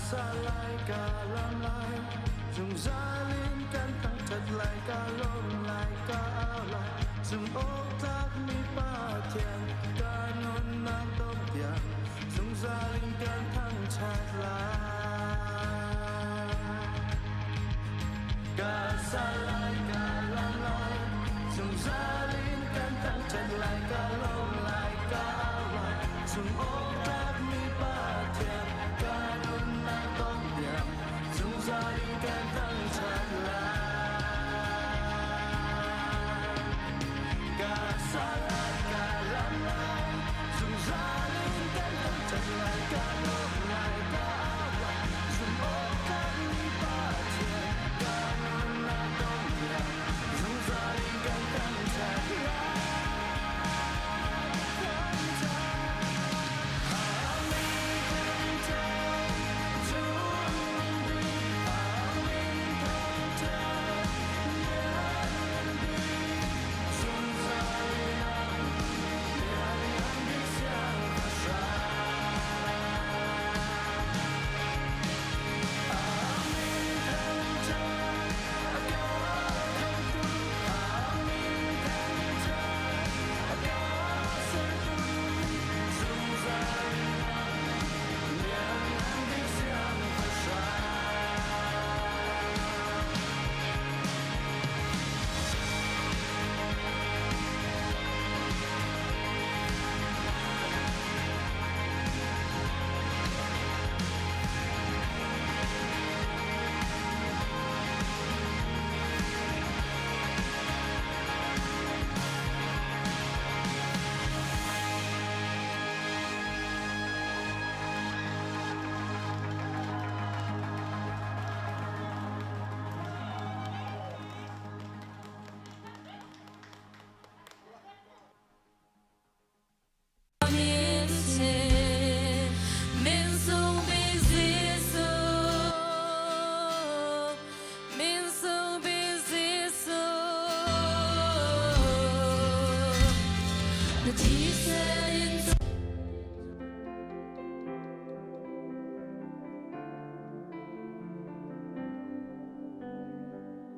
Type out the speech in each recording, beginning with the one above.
sa lai, ka lam lai, zungzal in kan thangṭhat lai, ka lawm lai, ka au lai, zumhawktlakmi Pathian, ka nunnak dongh tiang, zungzal in kan thangṭhat lai. Ka sa lai, ka lam lai, zungzal in kan thangṭhat lai, ka lawm lai, ka au lai, zumhawktlakmi Pathian, ka nunnak dongh tiang, zungzal in kan thangṭhat lai. Ka sa lai, ka lam lai, zungzal in kan thangṭhat lai, ka lawm lai, ka au lai, zumhawktlakmi Pathian, ka nunnak dongh tiang, zungzal in kan thangṭhat lai.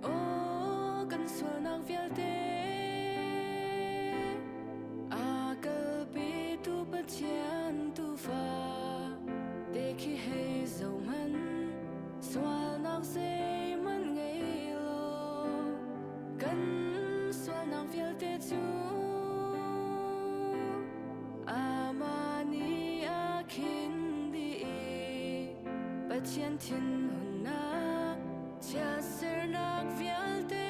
Aw kan sualnak vialte a kalpitu Pathian tuufa te khi hei zohhmanh sualnak zeihmanh ngei lo kan sualnak vialte cu amah nih a khin dih i Pathian thinhunnak chiatsernak vialte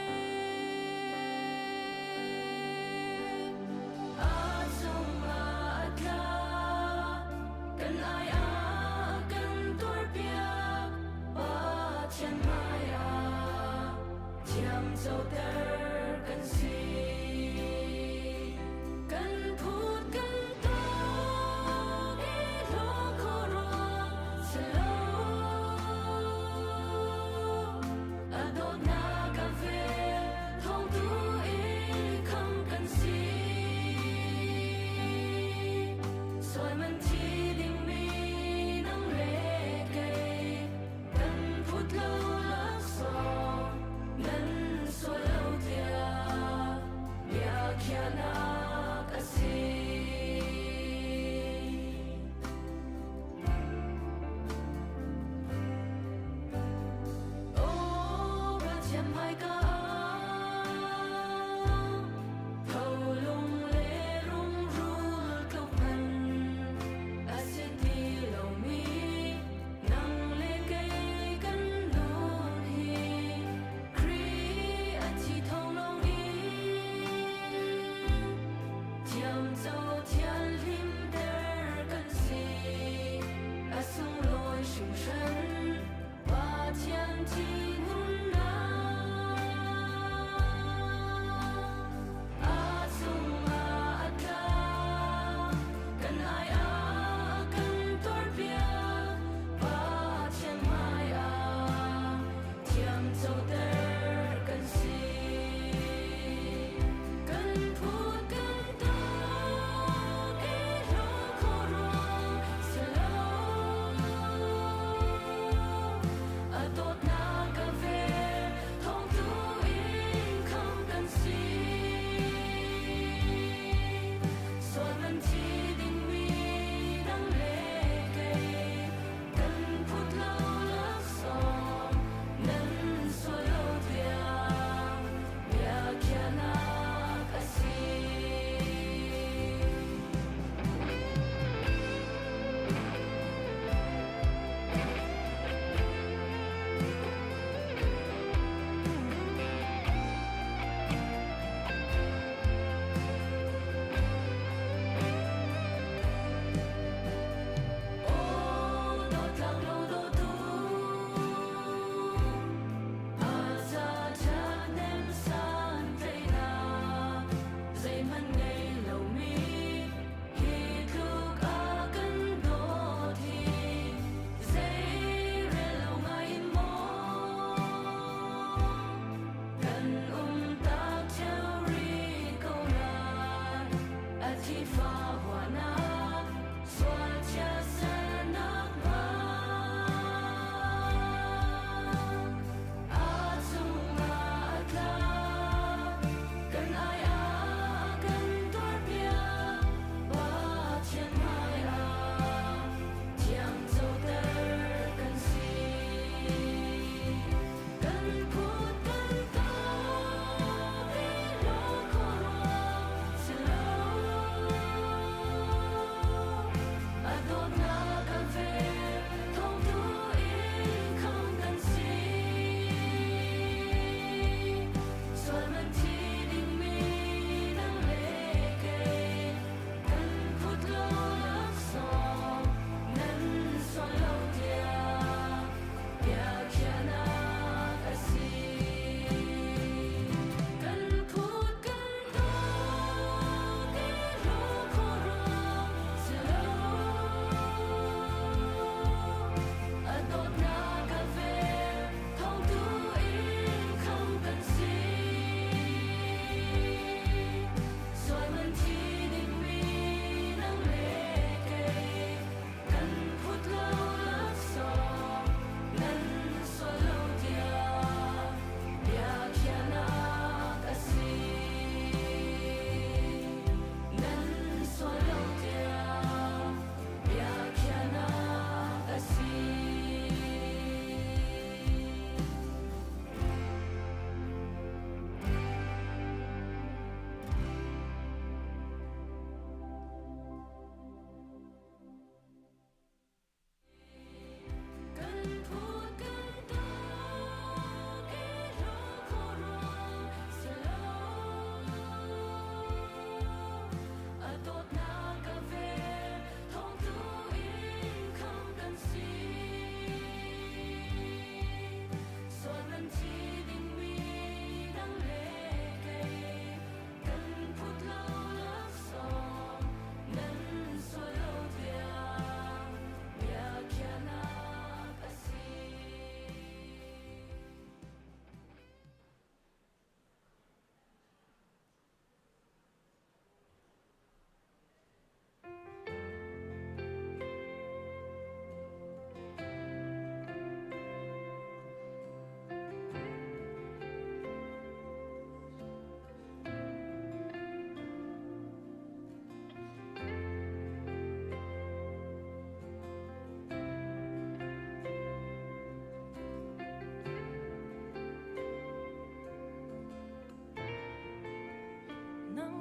a cungah a tla kan ai ah kan tuarpiak Pathian hmaiah thiamcoter kan si kan phut kan tawk i hlawk ruang si lo.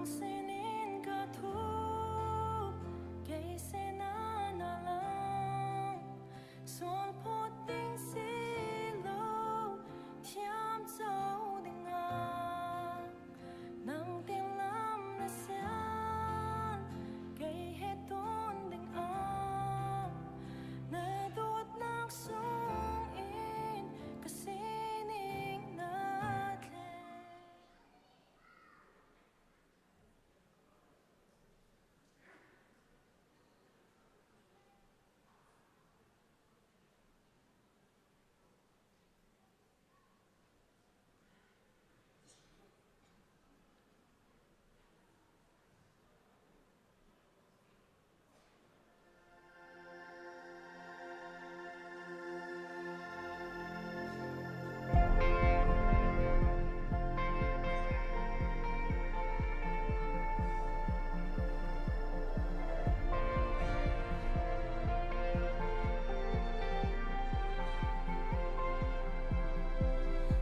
Nang sinin ka thup kei sinah na lang Sual phawt ding si lo thiam co dingah Nang ting lam na sian kei he ton dingah Na dawtnak sungin ka sining na thlen.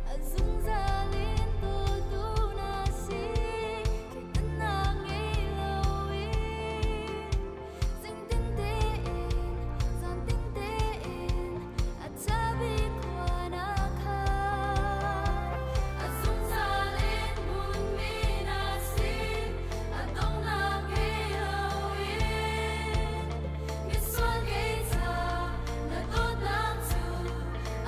A zungzal in dawtu na si, thleidannak ngei loin. Zingtin tein, zantin tein, a ṭha bik khua na khaan. A zungzal in hmunmi na si, a donghnak ngei loin. Misual kei ca na dawtnak cu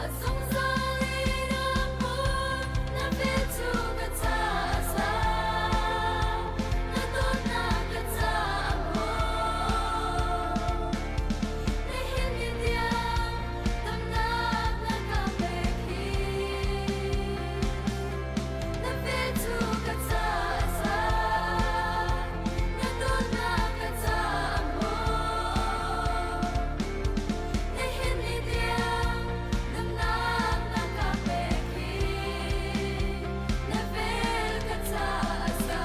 a zungzal in a hmun. Na vel cu ka caah a za, na dawtnak ka caah a hmun. Nihin ni tiang damnak na ka pek hi. Na vel cu ka caah a za, na dawtnak ka caah a hmun. Nihin ni tiang damnak na ka pek hi. Na vel ka caah a za.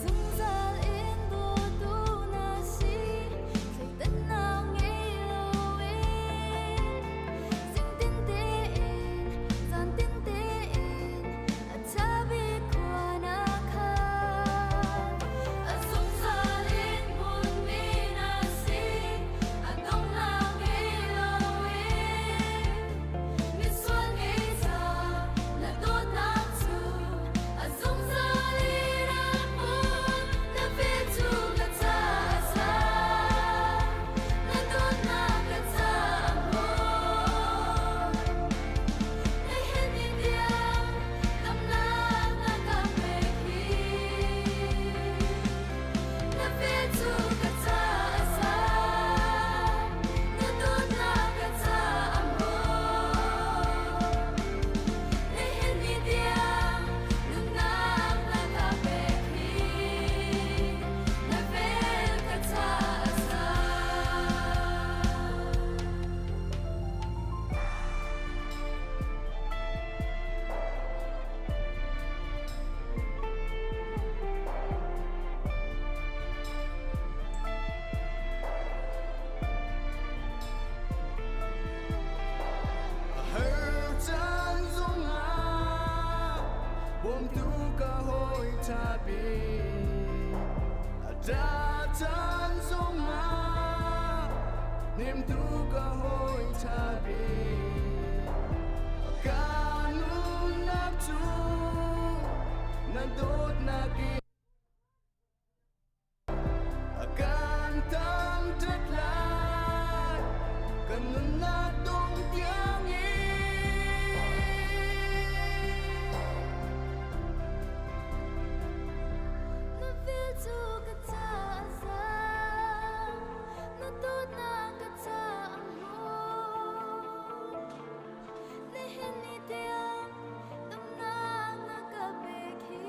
Zungzal in dawtu na si, thleidannak ngei loin. Zingtin tein, zantin tein, a ṭha bik khua na khaan. A zungzal in hmunmi na si, a donghnak ngei loin. Misual ngei ca na dawtnak cu a zungzal in a hmun. Na vel cu ka caah a za, na dawtnak ka caah a hmun. Nihin ni tiang damnak na ka pek hi. Na vel cu ka caah a za, na dawtnak ka caah a hmun. Nihin ni tiang nunnak na ka pek hi. Na vel ka caah a za. Her caan zongah bawmtu ka hawi ṭha bik. A ṭah caan zongah hnemtu ka hawi ṭha bik. Ka nunnak cu na dawtnak in kan thangṭhat lai, kan nunnak dong tiangin. Na vel cu ka caah a za, na dawtnak ka caah a hmun. Nihin ni tiang damnak na ka pek hi.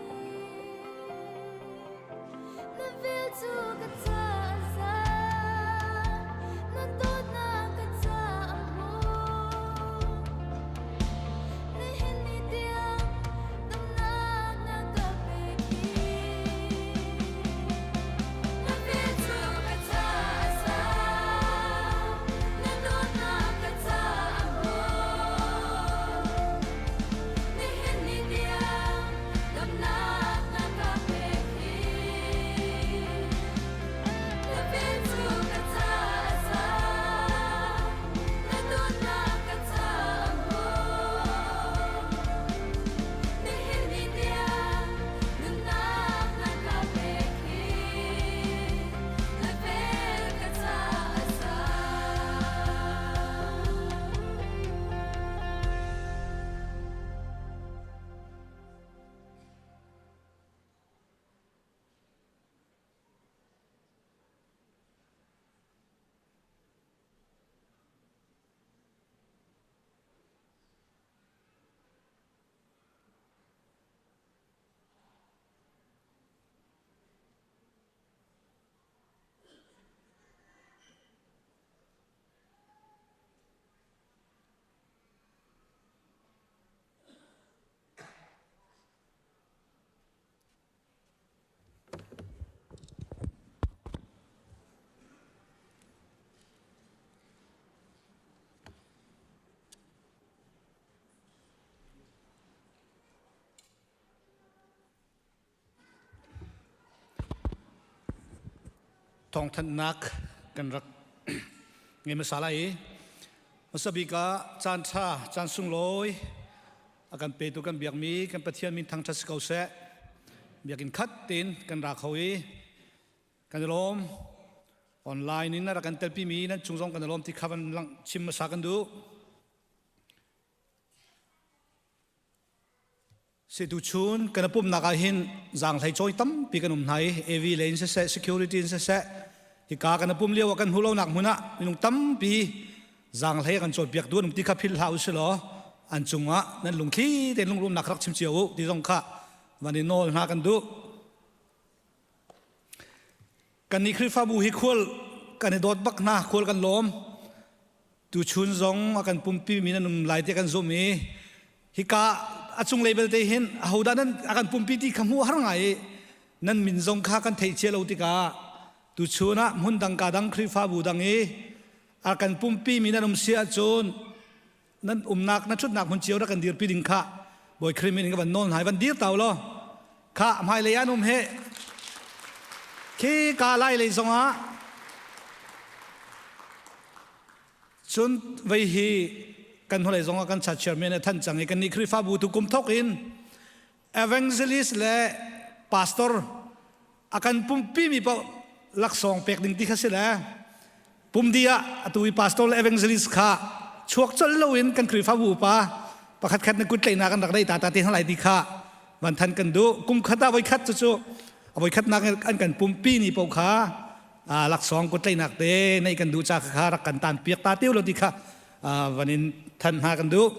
Thawngthanhnak kan rak ngei hmasa lai i hmasa bik ah caan ṭha caan sunglawi a kan petu kan biakmi kan Pathian min thangṭhat si ko seh. Biakinn khat tein kan ra kho i kan i lawm. Online in a rak kan telpimi nan cung zong kan i lawm ti kha van lang chim hmasa kan duh. Si tuchun kan pumnak ah hin zaanghlei cawi tampi kan um hna i AV lei in siseh security in siseh hika kan pum lio ah kan hmuh lonak hmun ah minung tampi zaanghlei kan cawnpiak tu an um ti kha philh hlah u si law an cungah nan lungthli tein lungrumnak rak chim cio u ti zong kha van i nawl hna kan duh. Kan nih Khrihfabu hi khual kan i dawt bak hna khual kan lawm. Tuchun zong a kan pumpi mi nan um lai ti kan zumh i hika a cunglei belte hin ahodah nan a kan pumpi ti kha hmuh har ngai i nan min zong kha kan theih cia lo tikah tuchun ah hmun dang ka dang Khrihfabu dang i a kan pumpi mi nan um si ahcun nan umnak na ṭhutnak hmun cio rak kan dirpi ding kha Bawi Khrih min in ka van nawl hna i van dir ta u law kha hmailei an um he khi ka lai lei zongah cun vei hi kan hnulei zongah kan cha chairman a than cang i kan nih Khrihfabu tu kum thok in evangelist le pastor a kan pumpi mi paoh laksawng pek ding ti kha si le pumdi ah atu i pastor le evangelist kha chuak colh loin kan Khrihfabu upa pakhat khat na kut tlaihnak kan rak dei ta ta te hna lai ti kha van than kan duh kum khat ah voi khat cu cu a voi khat nak an kan pumpi ni paoh kha laksawng kut tlaihnak te nei kan duh cha kha rak kan tan piak ta tiu lo ti kha van in than hna kan duh.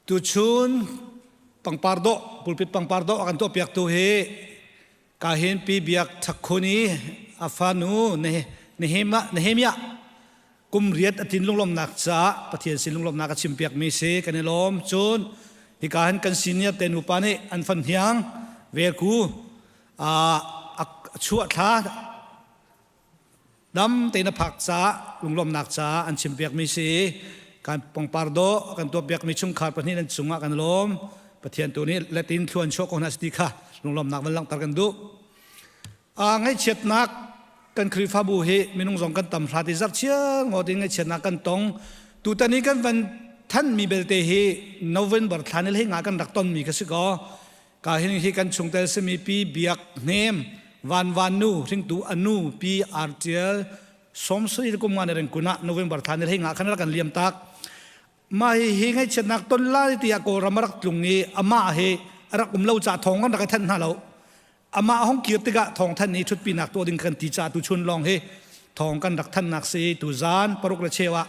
Tuchun pangpar dawh, pulpit pangpar dawh a kan tuahpiaktu hi kahin Pi Biak Thakhun i a fanu Nehemiah kum riat a tin lunglawmnak caah Pathian sin lunglawmnak a chimpiakmi si kan i lawm. Cun hika hin kan senior te nupa nih an fan hniang velku a chuah thla Dam tein a phak caah lunglawmhnak caah an chimpiakmi si i kan pangpar dawh kan tuahpiakmi chungkhar pahnih nan cungah kan lawm. Pathian tu nih letin thluan chuah ko hna si ti kha lunglawmhnak van langhter kan duh. Ngaihchiatnak kan Khrihfabu hi minung zong kan tam hrat i zarhchiar ngawt in ngaihchiatnak kan tong. Tutan i kan van thanmi belte hi November thla ni hlei nga kan rak tonmi kha si kaw Ka hin hi kan chungtel simi Pi Biak Hnem, Van Van Nu, hringtu anu Pi Ar Tial, sawmsarih kum nga ne reng kun ah November thla ni hlei nga khan rak kan liam tak. Mah hi hi ngaihchiatnak ton lai tiah Kawlram a rak tlung i amah hi a rak um lo ca thawng kan rak i thanh hna lo. Amah hong kir tikah thawng thanh i ṭhutpinak tuah ding kan ti ca tu chun lawng hi thawng kan rak thannak si tu zan paruk le cheu ah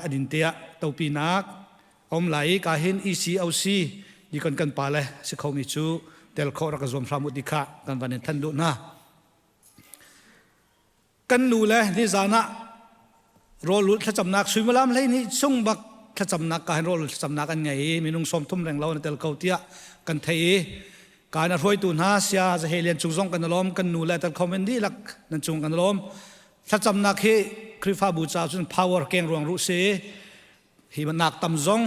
a din te ah topinak om lai i ka hin ECOC ni kan kan pa le si khomi cu tel khawh rak zuam hram u ti kha kan van in than duh hna. Kan nu le ni zan ah rawlul thlacamnak suimilam hlei nih chung bak thlacamnak ka hin rawlul thlacamnak an ngei i minung 30 reng lo na tel ko tiah kan thei i ka na hruaitu hna sia zahe lian cung zong kan lawm kan nu le tel khomen dihlak nan cung kan lawm thlacamnak hi Khrihfabu ca cun power keng ruang ruh si hi nak tam zong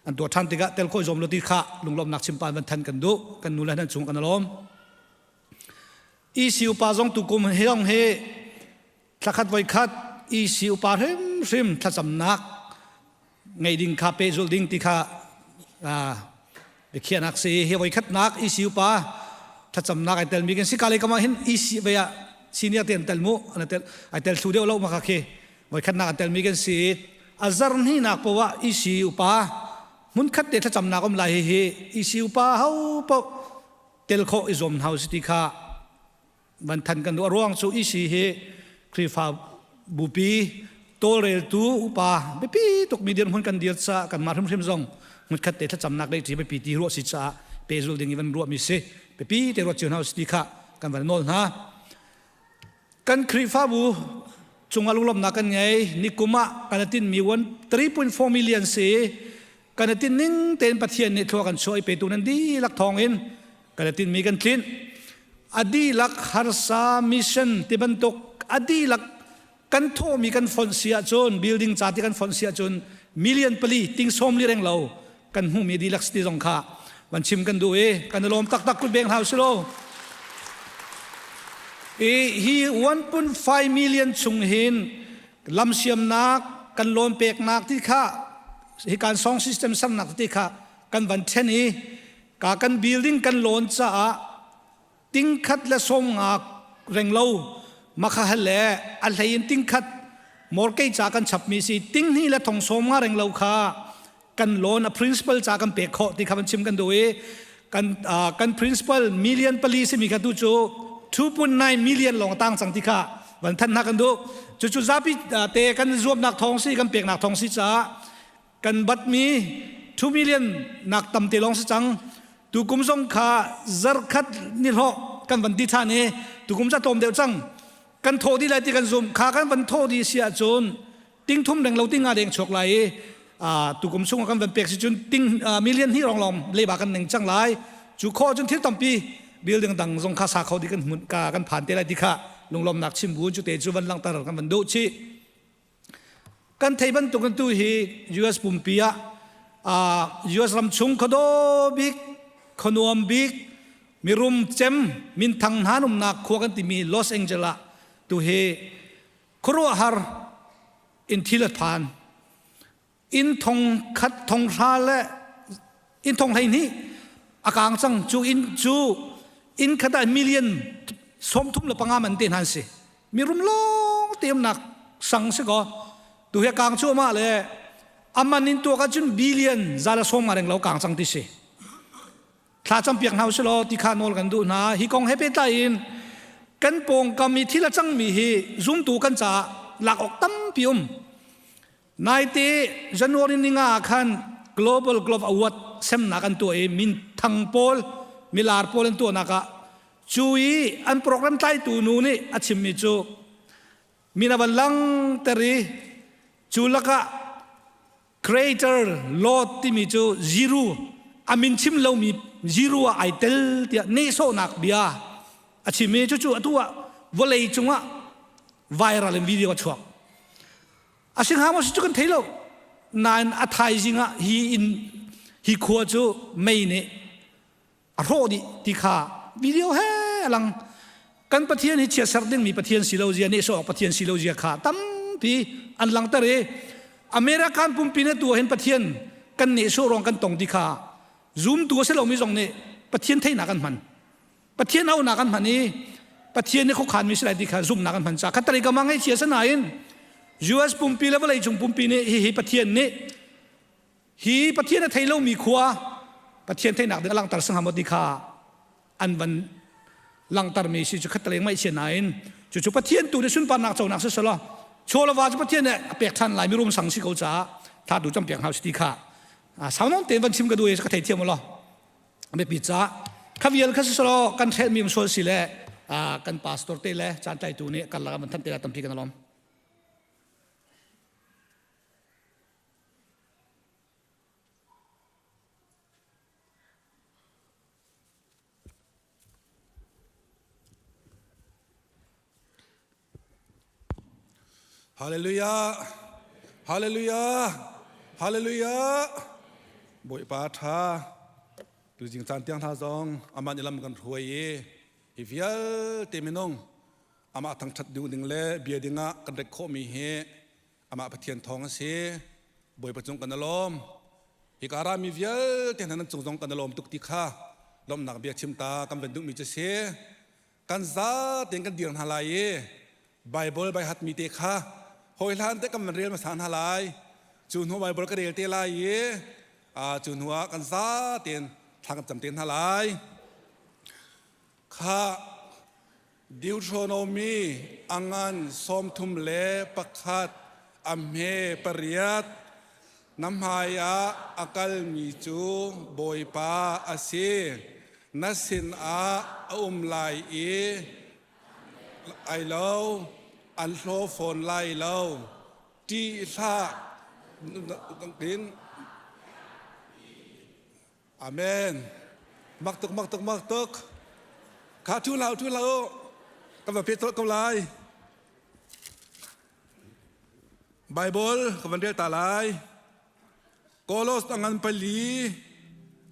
an tuah ṭhan tikah tel khawh zawm lo ti kha lunglawmnak chimpan van than kan duh kan nu le nan chung kan lawm EC upa zong tu kum hi zong hi thlakhat voi khat EC upa hrimhrim thlacamnak ngei ding kha pehzulh ding ti kha biakhiahnak si hi voi khatnak EC upa thlacamnak ai telmi kan si ka lei kam ah hin EC vei ah senior te an tel mu an tel ai tel thlu deuh lo ma kha khi voi khatnak an telmi kan si a zar hnih poah EC upa hmun khat te thlacamnak um lai hi hi EC upa ho po tel khawh i zuam hna si ti kha van than kan duh a ruang cu EC hi Khrihfa bupi tawlreltu upa biapi tukmi dirhmun kan dir caah kanmah hrimhrim zong hmunkhat te thlacamnak lei ṭi biapi ti ruah si caah pehzul ding i van ruahmi si biapi te ruat cio hna si ti kha kan van nawl hna. Kan Khrihfabu cungah lunglawmhnak kan ngei nikum ah kan tinmi 3.4 million si kan i tinh ning tein Pathian nih thlua kan chuah i petu nan dihlak thawngin kan i tinhmi kan tlinh. A dihlak harsa mission ti bantuk a dihlak kan thawhmi kan fonh si ahcun building ca ti kan fonh si ahcun million pali ting sawm li reng lo kan hmuhmi dihlak ti zong kha. Van chim kan duh i kan i lawm taktak kut beng hau si lo. I hi 1.5 million chung hin lamsiamnak kan loan peknak ti kha hi kan song system sernak ti kha kan van then i ka kan building kan loan caah tingkhat le som nga reng lo makha le a hlei in tingkhat mortgage ca kan chapmi si ting hnih le thong som nga reng lo kha kan loan a principal ca kan pek khawh ti kha van chim kan duh i kan kan principal million pali simi kha tu cu 2.9 million lawng tang cang ti kha van than hna kan duh. Cucu zapi te kan zuamnak thong si kan peknak thong si caah kan batmi 2 million nak tam te lawng si cang. Tukum zong kha zarkhat ni hlawh kan van ti than i tukum ca tlawm deuh cang. Kan thaw dih lai ti kan zum kha kan van thaw dih si ahcun ting thum reng lo ting nga deng chuak lai i tukum chung kan van pek si cun ting million hi rong lawng leiba kan neng cang lai. Cu kho cun thil tampi building dang zong kha sa kho di kan hmun ka kan phan te lai ti kha lunglawmnak chim bu cu te cu van langtar kan van duh chi. Kan thei bantuk in tu hi US pumpi ah US ram chung khuado bik khuanuam bik mirum cem minthang hna umnak khua kan timi Los Angeles ah tu hi khuaruahhar in thil a phan. Inn thong khat thong hra le inn thong 12 a kang cang. Cu inn cu inn khat ah million 35 man te hna an si. Mirum lawng te umnak sang si ko. Tu hi kang cu ma le aman in tuak ahcun billion zala som nga reng lo kang cang ti si. Thla campiak hna usih law ti kha nawl kan duh hna. Hi kong he pehtlai in kan pawngkam i thil a cangmi hi zumtu kan caah lak awk tampi um. Naite January ninga ah khan Global Glove Award semnak an tuah i minthang pawl milar pawl an tuahnak ah cu i an program tlaitu nu nih a chimmi cu min a van langter i cu lakah Creator Lord timi cu zero a min chim lomi zero ah ai tel tiah nehsawhnak bia a chim i cucu atu ah vawlei cungah viral in video a chuak. A si hnga maw si cu kan thei lo. Nain a thaizing ah hi inn hi khua cu mei nih a hrawh dih ti kha video he a lang. Kan Pathian hi chiatser dingmi Pathian si lo zia, nehsawh awk Pathian si lo zia kha tampi an langter i American pumpi na tu hin Pathian kan nehsawh ruang kan tong ti kha zumtu a si lomi zong nih Pathian theihnak an hman. Pathian auhnak an hman i Pathian nih khuakhan mi si lai ti kha zumhnak an hman ca khatalei kam ah ngaihchia si nain US pumpi le vawlei cung pumpi nih hihi Pathian nih hi Pathian a thei lomi khua Pathian theihnak ding a langhter sangha maw ti kha an van langhtermi si cu khatalei ngaihchia nain cucu Pathian tu nih sunparnak conak si selaw chawlava cu Pathian nih a pek ṭhan lai mirum sang si ko caah tha tu campiak hau si ti kha sau nawn tein van chim ka duh i ka theithiam law biapi ca kha vial kha siselaw kan hrelmi um sual si le kan pastor te le caan tlaitu nih karlak ah van thanh te la tampi kan lawm. Hallelujah. Hallelujah. Hallelujah. Bawipa tha. Tuzing caan tiang hna zong amah nih lam kan hruai i hi vialte minung amah thangthat duh ding le bia ding ah kan rek khawhmi hi amah Pathian thawng a si. Bawipa cung kan i lawm. Hika rami vialte hna nan cung zong kan i lawm tuk ti kha lawmhnak bia chim ta kan van duhmi cu si. Kan za tein kan dir hna lai i Bible bai hatmi te kha hawi hlan te kan van rel hmasa hna lai. Cu hnu Bible ka rel te lai i cu hnu ah kan za tein thla kan cam te hna lai. Kha Deuteronomy a ngan 31 a hme pariat na hmai ah a kalmi cu Bawipa a si. Na sinah a um lai i ai lo, an hlaw fawn lai lo. Ṭih hlah. Amen. Mak tuk, mak tuk, mak tuk. Kha ṭhu hlah u, ṭhu hlah u. Ka va pet ko lai. Bible ka van rel ta lai. Kolos a ngan pali.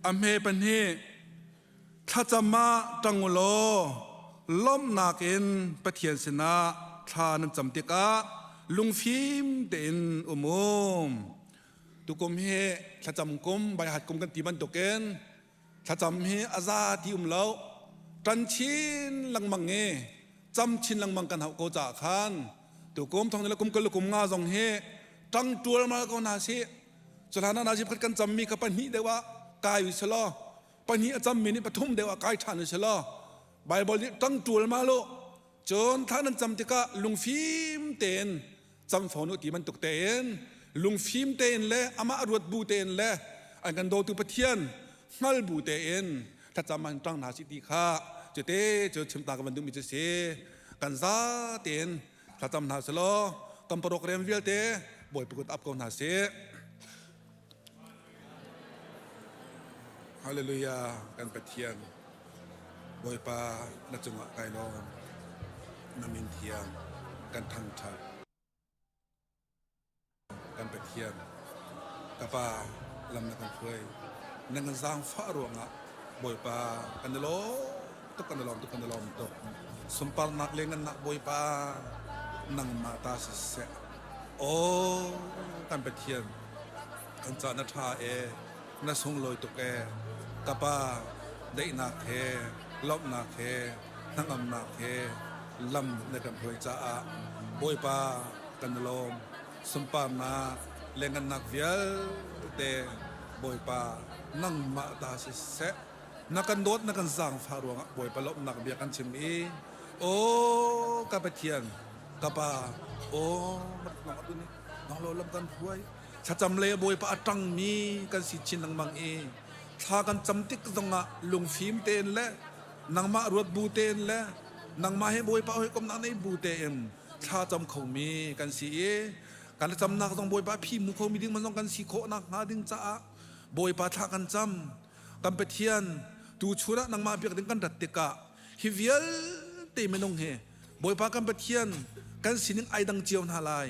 A hme pahnih thlacam ah ṭang u law lawmhnak in Pathian sinah thla nan cam tikah lungfim tein um u. Tukum hi thlacam kum, baihat kum kan ti bantukin thlacam hi a za ti um lo. Ṭan chin lengmang i cam chin lengmang kan hauh ko caah khan tukum thong le kum kul le kum nga zong hi ṭang ṭualmal ko hna sih. Cuhlan ah nazi pakhat kan cammi kha pahnih deuh ah kai u selaw pahnih a cammi nih pathum deuh ah kai ṭhan u selaw Baibal nih ṭang ṭual ma lu cun thla nan cam tikah lungfim tein cam fawn u ti bantuk tein lungfim tein le amah ruat bu tein le an kan dawtu Pathian hngal bu tein thlacam an ṭang hna si ti kha cute cu chimta ka van duhmi cu si kan za tein thlacam hna selaw kan program vialte Bawipa kut ap ko hna sih. Hallelujah kan Pathian Bawipa na cungah kai lawm na min thiang kan thangthat Kan Pathian, ka Pa, lam na kan hruai. Na kan zaangfah ruangah Bawipa kan i lawm tuk, kan i lawm tuk, kan i lawm tuk. Sunparnak le ngannak Bawipa nangmah ta siseh. Aw, kan Pathian, kan ca na ṭha e, na sunglawi tuk e. Ka Pa, daihnak he, lawmhnak he, hnangamnak he lam na kan hruai caah Bawipa kan i lawm. Sunparnak le ngannak vialte Bawipa nangmah ta siseh. Na kan dawt na kan zaangfah ruangah Bawipa lawmhnak bia kan chim i aw ka Pathian ka Pa aw nang lo lam kan hruai thlacam le Bawipa a ṭangmi kan si chin lengmang i thla kan cam tik zongah lungfim tein le nangmah ruat bu tein le nangmah he Bawipa hawikomhnak nei bu tein thla cam khomi kan si i kan camnak zong Bawipa phi mu khomi ding man zong kan si khawh nak hnga ding caah Bawipa thla kan cam kan Pathian tu chun ah nangmah biak ding kan rat tikah hi vialte minung hi Bawipa kan Pathian kan sining ai dang cio hna lai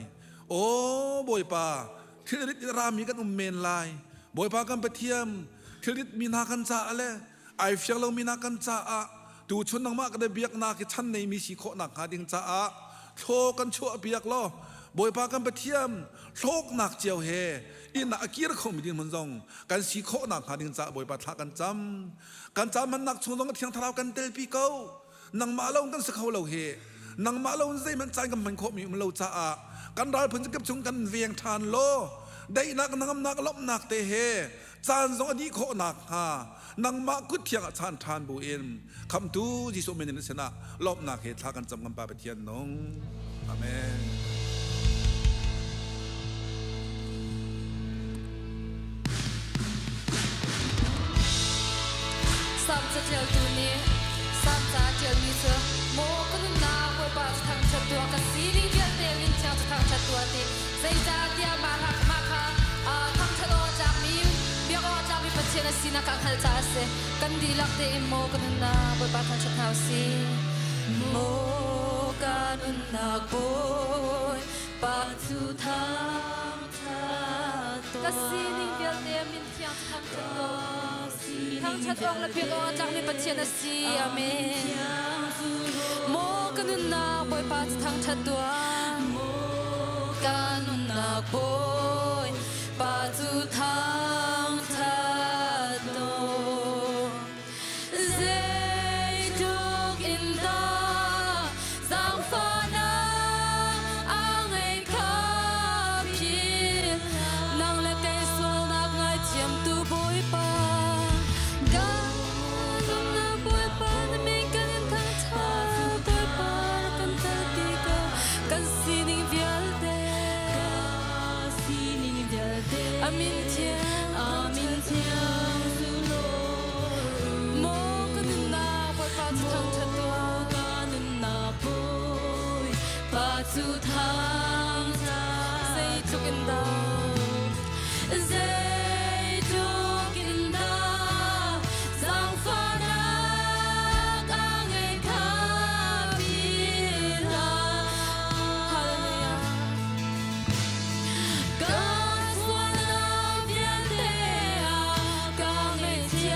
aw Bawipa thilrit in rami kan um men lai Bawipa kan Pathian thilrit mi hna kan caah le ai fiang lomi hna kan caah tuchun nangmah kan biaknak hi chan neimi si khawh nak hnga ding caah thlaw kan chuah piak law Bawipa kan Pathian hlawknak cio he inn ah a kir khomi ding hmun zong kan si khawh nak hnga ding caah Bawipa thla kan cam kan cam hmannak chung zong Thiang Thlarau kan telpi ko nangmah lo kan si kho lo hi nangmah lo zeihmanh caan kan hman khawhmi um lo caah kan ral phun kip chung kan veng ṭhan law daihnak nangamnak lawmhnak te he caan zong a dih khawh nakhnga nangmah kut thiang ah chaan ṭhan buin khamtu Jesuh min in sinah lawmhnak he thla kan cam kan Pa Pathian nung amen. Salm caṭialtu nih Salm ca a ṭialmi cu Maw ka nunnak Bawipa cu thangṭhat tuah ka sining vialte min thiang cu thangṭhat tuah ti zeicahtiah mah mah kha thangṭhat awk a tlakmi biak awk a tlakmi Pathian a sinak ka hngalh caah a si kan dihlak tein maw ka nunnak Bawipa thangṭhat hna u sih Maw ka nunnak Bawipa cu thangṭhat tuah ka sining vialte min thiang cu thangṭhat tuah Thangṭhat awk le biak awk a tlakmi Pathian a si. Amen. Maw ka nunnak Bawipa cu thangṭhat tuah. Ka nunnak Bawipa cu thangṭhat tuah. Zeitluk in dah zaangfahnak a ngei kha philh. Nang le kei sualnak ngaithiamtu Bawipa. Kan zumhnak Bawipa na min kan in thangṭhat. Bawipa rak kan telpi ko kan sining vialte. A min thiang, a min thiang Maw ka nunnak Bawipa cu thangṭhat tuah. Ka nunnak Bawipa cu thangṭhat. Zeitluk in dah, zeitluk in dah zaangfahnak a ngei kha philh hlah. Hallelujah. Ka sualnak vialte ah ka ngaihthiam.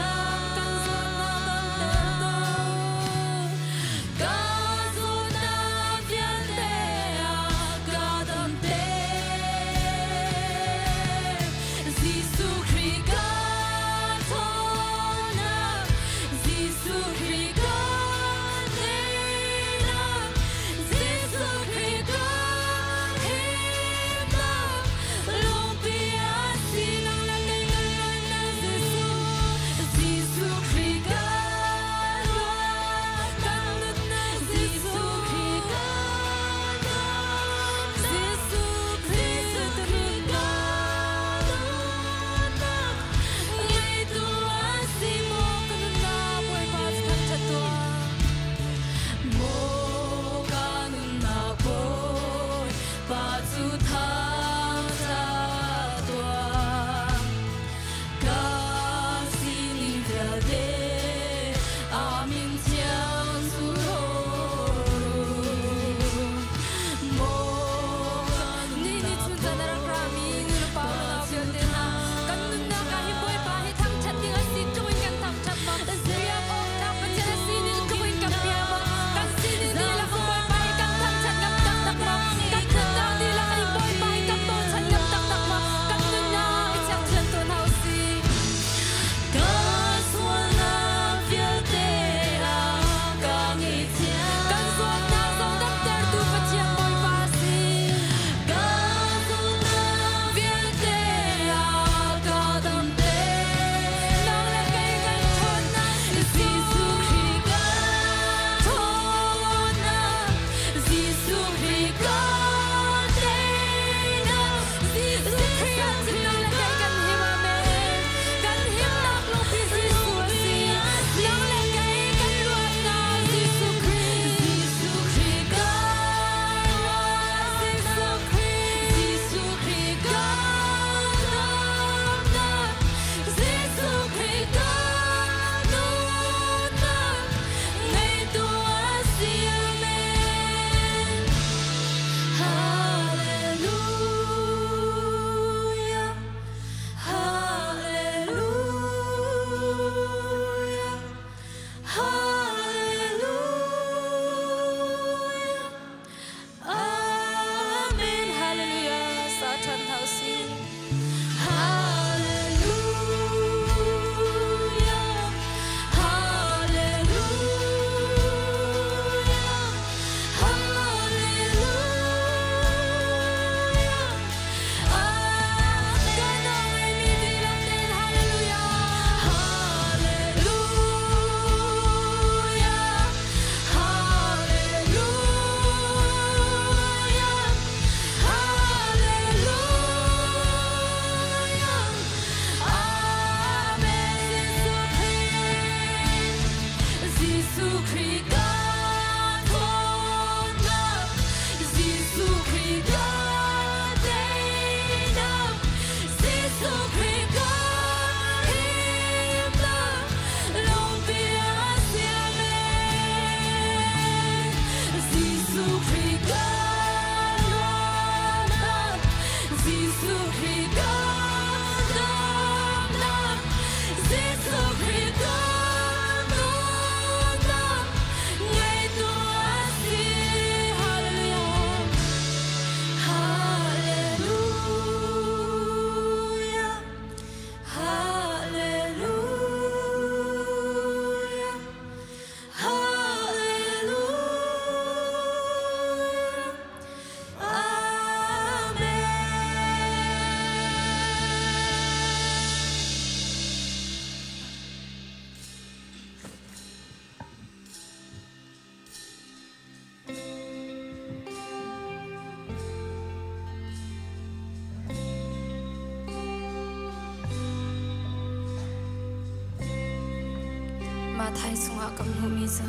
Matthai chungah kan hmuhmi cu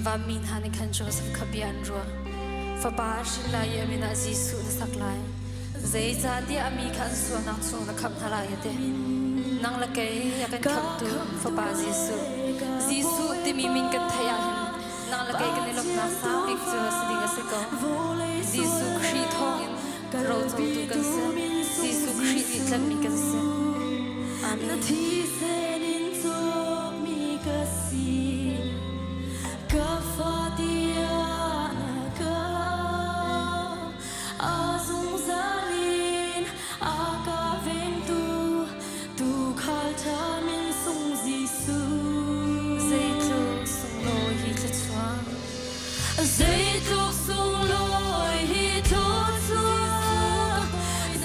vanmi hna nih khan Joseph kha bia an ruah. Fapa a hrin lai i a min ah Jesuh na sak lai. Zeicahtiah a mi kha an sualnak chung na khamh hna lai a ti. Nang le kei a kan khamhtu Fapa Jesuh. Jesuh timi min kan theih ahhin nang le kei kan i lawmhnak sang bik cu a si ding a si ko. Jesuh Khrih thawngin rocotu kan si. Jesuh Khrih nih tlanhmi kan si. Amen. Na thisen in cawkmi ka si ka fa tiah na ka a zungzal in a ka vengtu tuukhal ṭha min sung Jesuh. Zeitluk sunglawi hi thluachuah. Zeitluk sunglawi hi thluachuah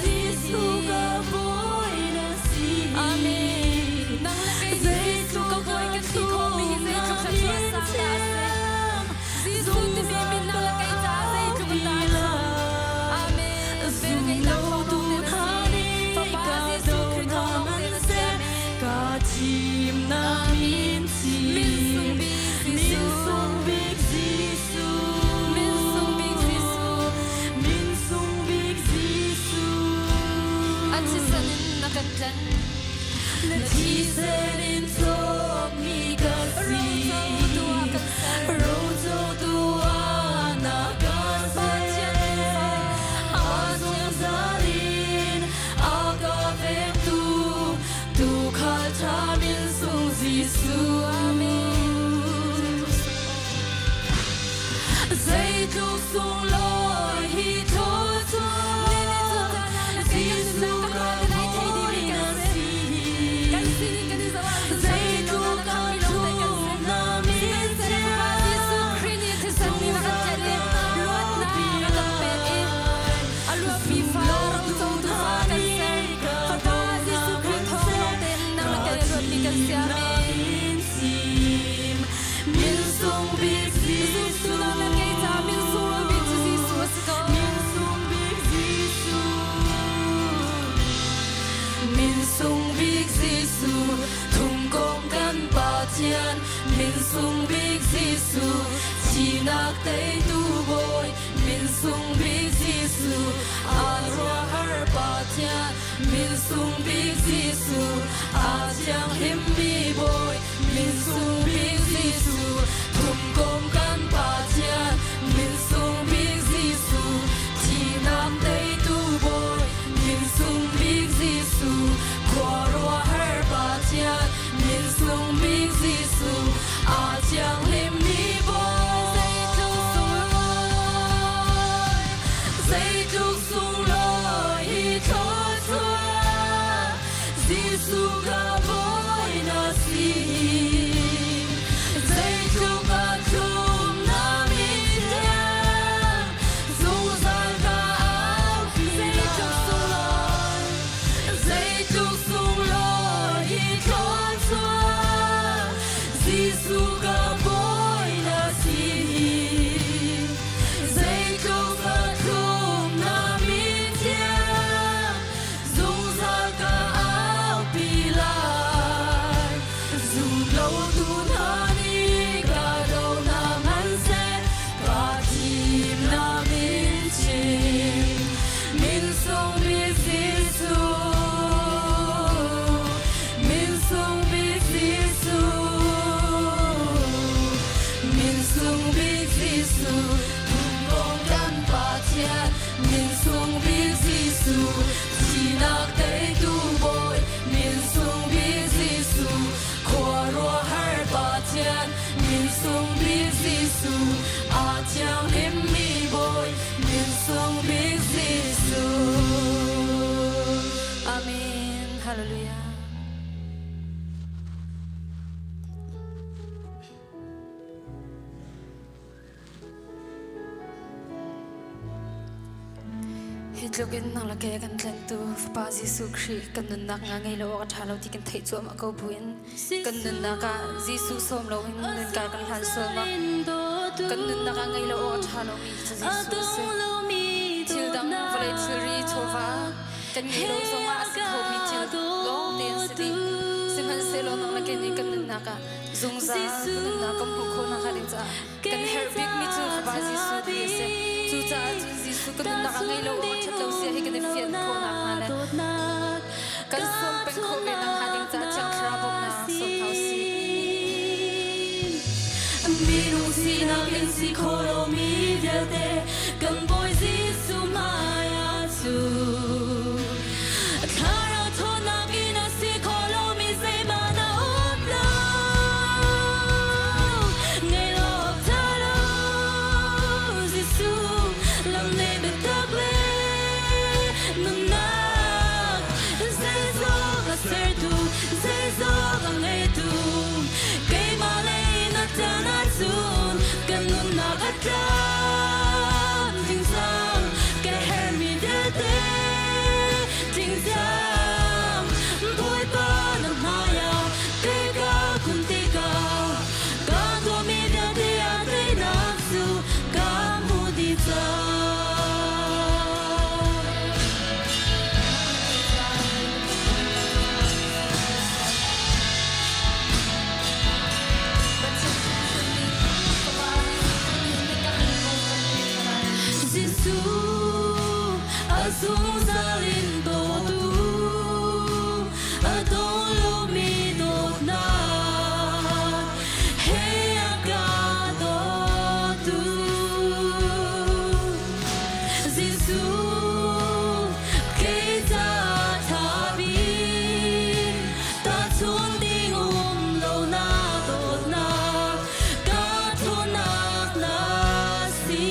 Jesuh ka bawi na si. Amen. Nang le kei Jesuh ka bawi kan ti khawhmi hi zeitluk thluachuah sang dah a si. Jesuh timi min nang le kei caah zeitluk in dah a thlum. Amen. Velngeihnak thawng lawng te na si. Fapa Jesuh Khrih thawng lawng te na si. Amen. Ka thimnak min Min sung bik Min Jesuh. sung bik Jesuh. Min sung bik Jesuh. Min sung bik Jesuh. An thisen in na kan tlanh. Na thisen in cawkmi ka si. Rocotu ah kan ser. Rocotu ah na ka ser. Pathian Tuufa. A zungzal in a ka vengtu tuukhal ṭha min sung Jesuh. Amen. Zeitluk sunglawi hi thluachuah Jesuh ka bawi na si. Kan sining kan i zoh ahcun Zeitluk a thlum na min Jesuh Khrih nih thisen nih a kan tlet i luatnak a kan pek i a luatmi fa rocotu fa kan ser. Fapa Jesuh Khrih thawng lawng tein nang le kei a luatmi kan si. Amen. Min sung bik Jesuh nang le kei ca min sunglawi bik cu Jesuh a si ko. Min sung bik Jesuh. Min sung bik Jesuh, thungkong kan Pathian. Min sung bik Jesuh, thihnak teitu Bawi. Min sung bik Jesuh, aan ruahar Pathian. Min sung bik Jesuh, a thianghlimmi Bawi. Min sung bik Jesuh, thumkom kan Pathian. Min sung bik Jesuh, thihnak teitu Bawi. Min sung bik Jesuh, khuaruahhar Pathian. Min sung bik Jesuh, a thianghlimmi Bawi. Zeitluk sunglawi, Zeitluk sunglawi hi thluachuah Jesuh ka bawi na si. Zeitluk a thlum na min thiang, zungzal ka aupi Zeitluk sunglawi, Zeitluk sunglawi hi thluachuah Jesuh ka bawi na si. Zeitluk a thlum na min thiang, zungzal ka aupi lai. Zumlotu hna nih ka do hna hmanhseh, ka thim na min chim. Min sung bik Jesuh, min sung bik Jesuh, min sung bik Jesuh, thumkong kan Pathian, min sung bik Jesuh, thihnak teitu Bawi, min sung bik Jesuh, khuaruahhar Pathian, min sung bik Jesuh, a thianghlimmi Bawi, min sung bik Jesuh. Amen. Hallelujah. Hi tluk in nang le kei a kan tlanhtu Fapa Jesuh Khrih kan nunnak nga ngei lo awk a ṭha lo ti kan theih cuahmah ko buin kan nunnak ah Jesuh sawm loin nunkar kan hlan sual ma kan nunnak ah ngei lo awk a ṭha lomi cu Jesuh a si. Thil dang vawlei thilri chawva kan ngeih lo zongah a si khomi thil lawng te an si dih. Sihmanhsehlaw nang le kei nih kan nunnak ah zungzal nunnak kan hmuh khawh nakhnga ding caah kan herh bikmi cu Fapa Jesuh ti a si. Cucaah cun Jesuh kan nunnak ah ngei lo awk a ṭhat lo sia hi kan i fian khawh nakhnga le kan sawm peng khawh ve nakhnga ding caah Thiang Thlarau bawmhnak sawm hna u sih. Minung sinak in si kho lomi vialte kan Bawi Jesuh hmai ah cun Thlarau ṭhawnnak in a si kho lomi zeihmanh a um lo. Ngei lo awk ṭha lo Jesuh lam le biatak le nunnak zeizong a sertu zeizong a ngeitu keimah lei na ṭan ahcun kan nunnak a tlam ding cang ka herhmi vialte tling cang Bawipa na hmaiah kei ka kun tikah ka tuahmi vialte ah teinak cu ka hmu dih cang. Jesuh a zungzal in dawtu a dong lomi dawtnak he a ka dawtu Jesuh kei ca ṭha bik tahchun ding um lo na dawtnak ka ṭhawnnak na si.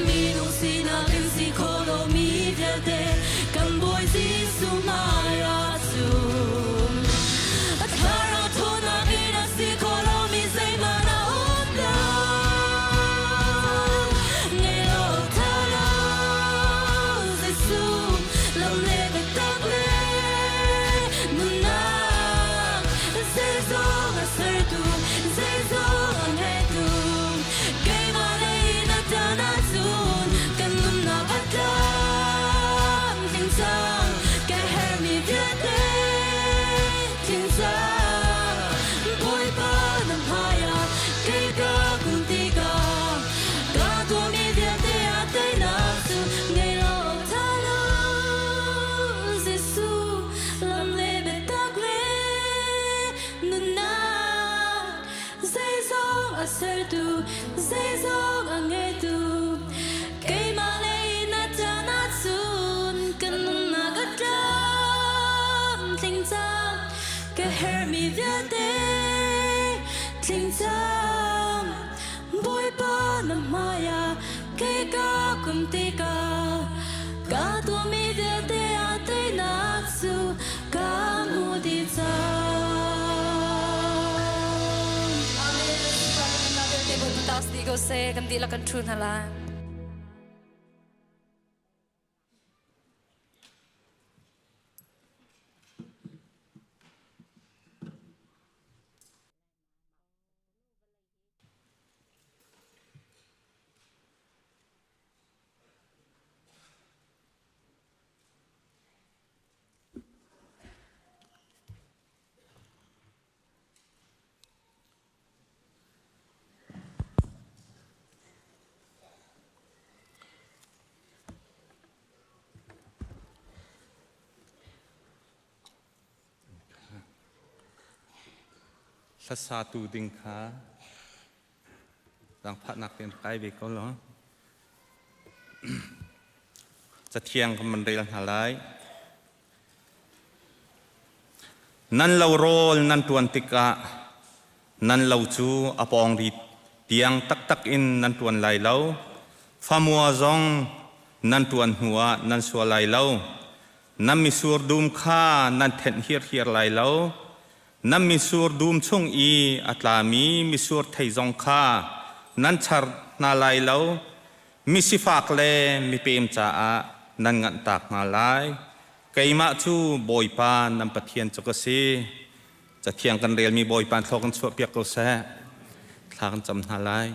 Minung sinak in si kho lomi vialte kan Bawi Jesuh hmai ah cun thlarau ṭhawnnak in a si kho lomi zeihmanh a um lo. Ngei lo ṭha lo Jesuh lam le biatak le nunnak zeizong a sertu zeizong a ngeitu keimah lei na ṭan ahcun kan nunnak a tlamtling cang ka herhmi vialte tling cang Bawipa na hmaiah kei ka kun tikah ka tuahmi vialte ah teinak cu ngei lo awk ṭha lo Jesuh lam le biatak le nunnak zeizong a sertu zeizong a ngeitu keimah lei na ṭan ahcun kan nunnak a tlamtling cang ka herhmi vialte tling cang Bawipa na hmaiah kei ka kum tikah ka tuahmi vialte ah teinak cu ka hmu dih cang. Amen. Vialte Bawipa ta si ko seh kan dihlak kan ṭhu hna lai. Hlasatu ding kha zaangfahnak tein rak kai ve ko law. Cathiang kan van rel hna lai. Nan lo rawl nan ṭuan tikah nan lo cu a pawngri tiang taktak in nan ṭuan lai lo. Famua zong nan ṭuan hnuah nan sua lai lo. Nan mitsur dum kha nan thenh hirhiar lai lo. Nan mitsur dum chung i a tlami mitsur thei zong kha nan char hna lai lo. Misifak le mipem caah nan nganhtak hna lai. Keimah cu Bawipa nan Pathian cu ka si. Cathiang kan relmi Bawipa thlaw kan chuahpiak ko seh. Thla kan cam hna lai.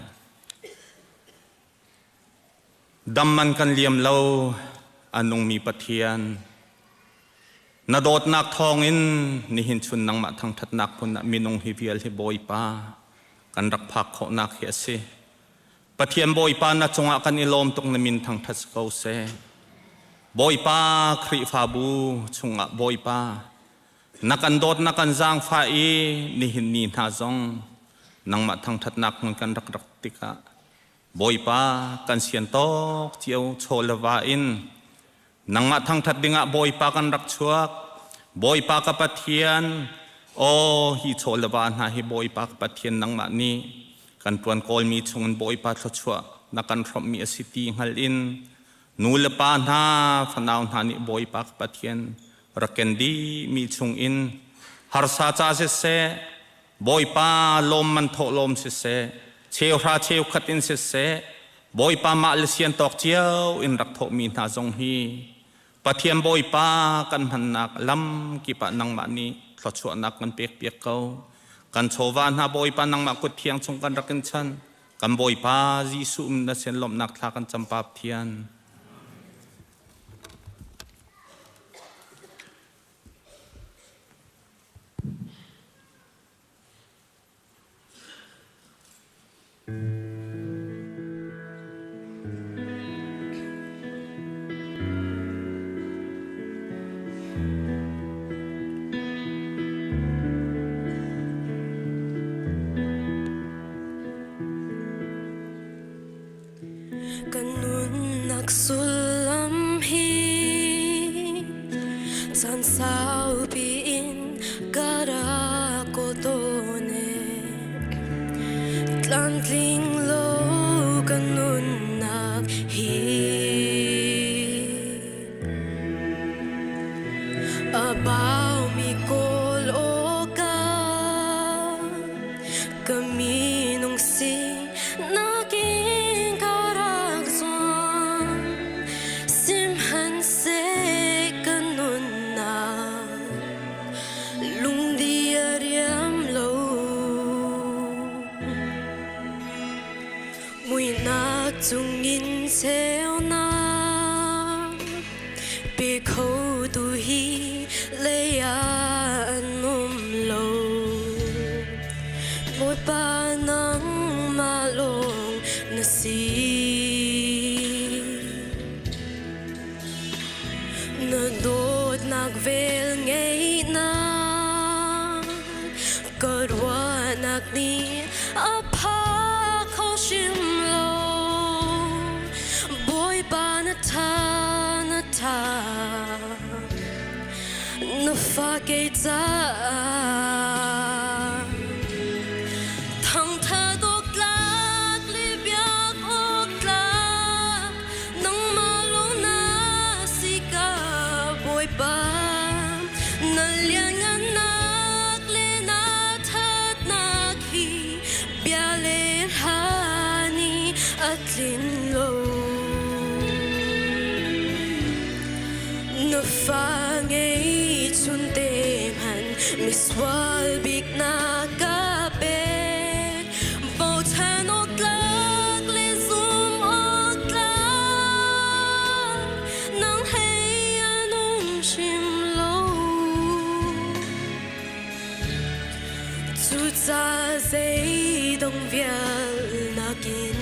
Dam man kan liam lo, a nungmi Pathian. Na dawtnak thawngin nihin chun nangmah thangṭhatnak hmun ah minung hi vial hi Bawipa kan rak phak khawhnak hi a si. Pathian Bawipa na cungah kan i lawm tuk na min thangṭhat si ko seh. Bawipa Khrihfabu chungah Bawipa na kan dawt na kan zaangfah i nihin ni hna zong nangmah thangṭhatnak hmun kan rak rak tikah Bawipa kan sian tawk cio chaw le va in nangmah thangṭhat dingah Bawipa kan rak chuak. Bawipa ka Pathian, aw hi chaw le va hna hi Bawipa ka Pathian nangmah nih kan ṭuan kawlmi chungin Bawipa thluachuah na kan hrawmhmi a si ti hngal in nu le pa hna fanau hna nih Bawipa ka Pathian rak ken dihmi chungin harsa ca siseh Bawipa lawm man thawh lawm siseh, cheuhra cheukhat in siseh, Bawipa mah le sian tawk cio in rak thawhmi hna zong hi Pathian Bawipa kan hmannak lam kip ah nangmah nih thluachuahnak kan pekpiak ko. Kan chawva hna Bawipa nangmah kut thiang chung kan rak in chan. Kan Bawipa Jesuh na sin lawmhnak thla kan cam Pa Pathian. Ka nunnak sullam hi caan saupi in ka rak kawl tawn e. Tlamtling lo ka nunnak hi a baumi kawl awkah ka minung si nakin ka rak zuam sihmanhseh ka nunnak lungdi a riam lo muihnak chungin ceunak pe kho tu hi lei ah an um lo Bawipa nangmah lawng na si Na dawtnak vel ngeihnak ka ruahnak nih a pha kho hrim lo Bawipa na ṭha na ṭha na fa kei caah Thangṭhat awk tlak le biak awk tlak nangmah lawng na si ka Bawipa na lianngannak le na ṭhatnak hi bia le hla nih a tlin lo. Na fa ngei chunte hmanh misual bik na ka pek bochan awk tlak le zum awk tlak nang hei an um hrim lo Cucaah zeidong vial nakin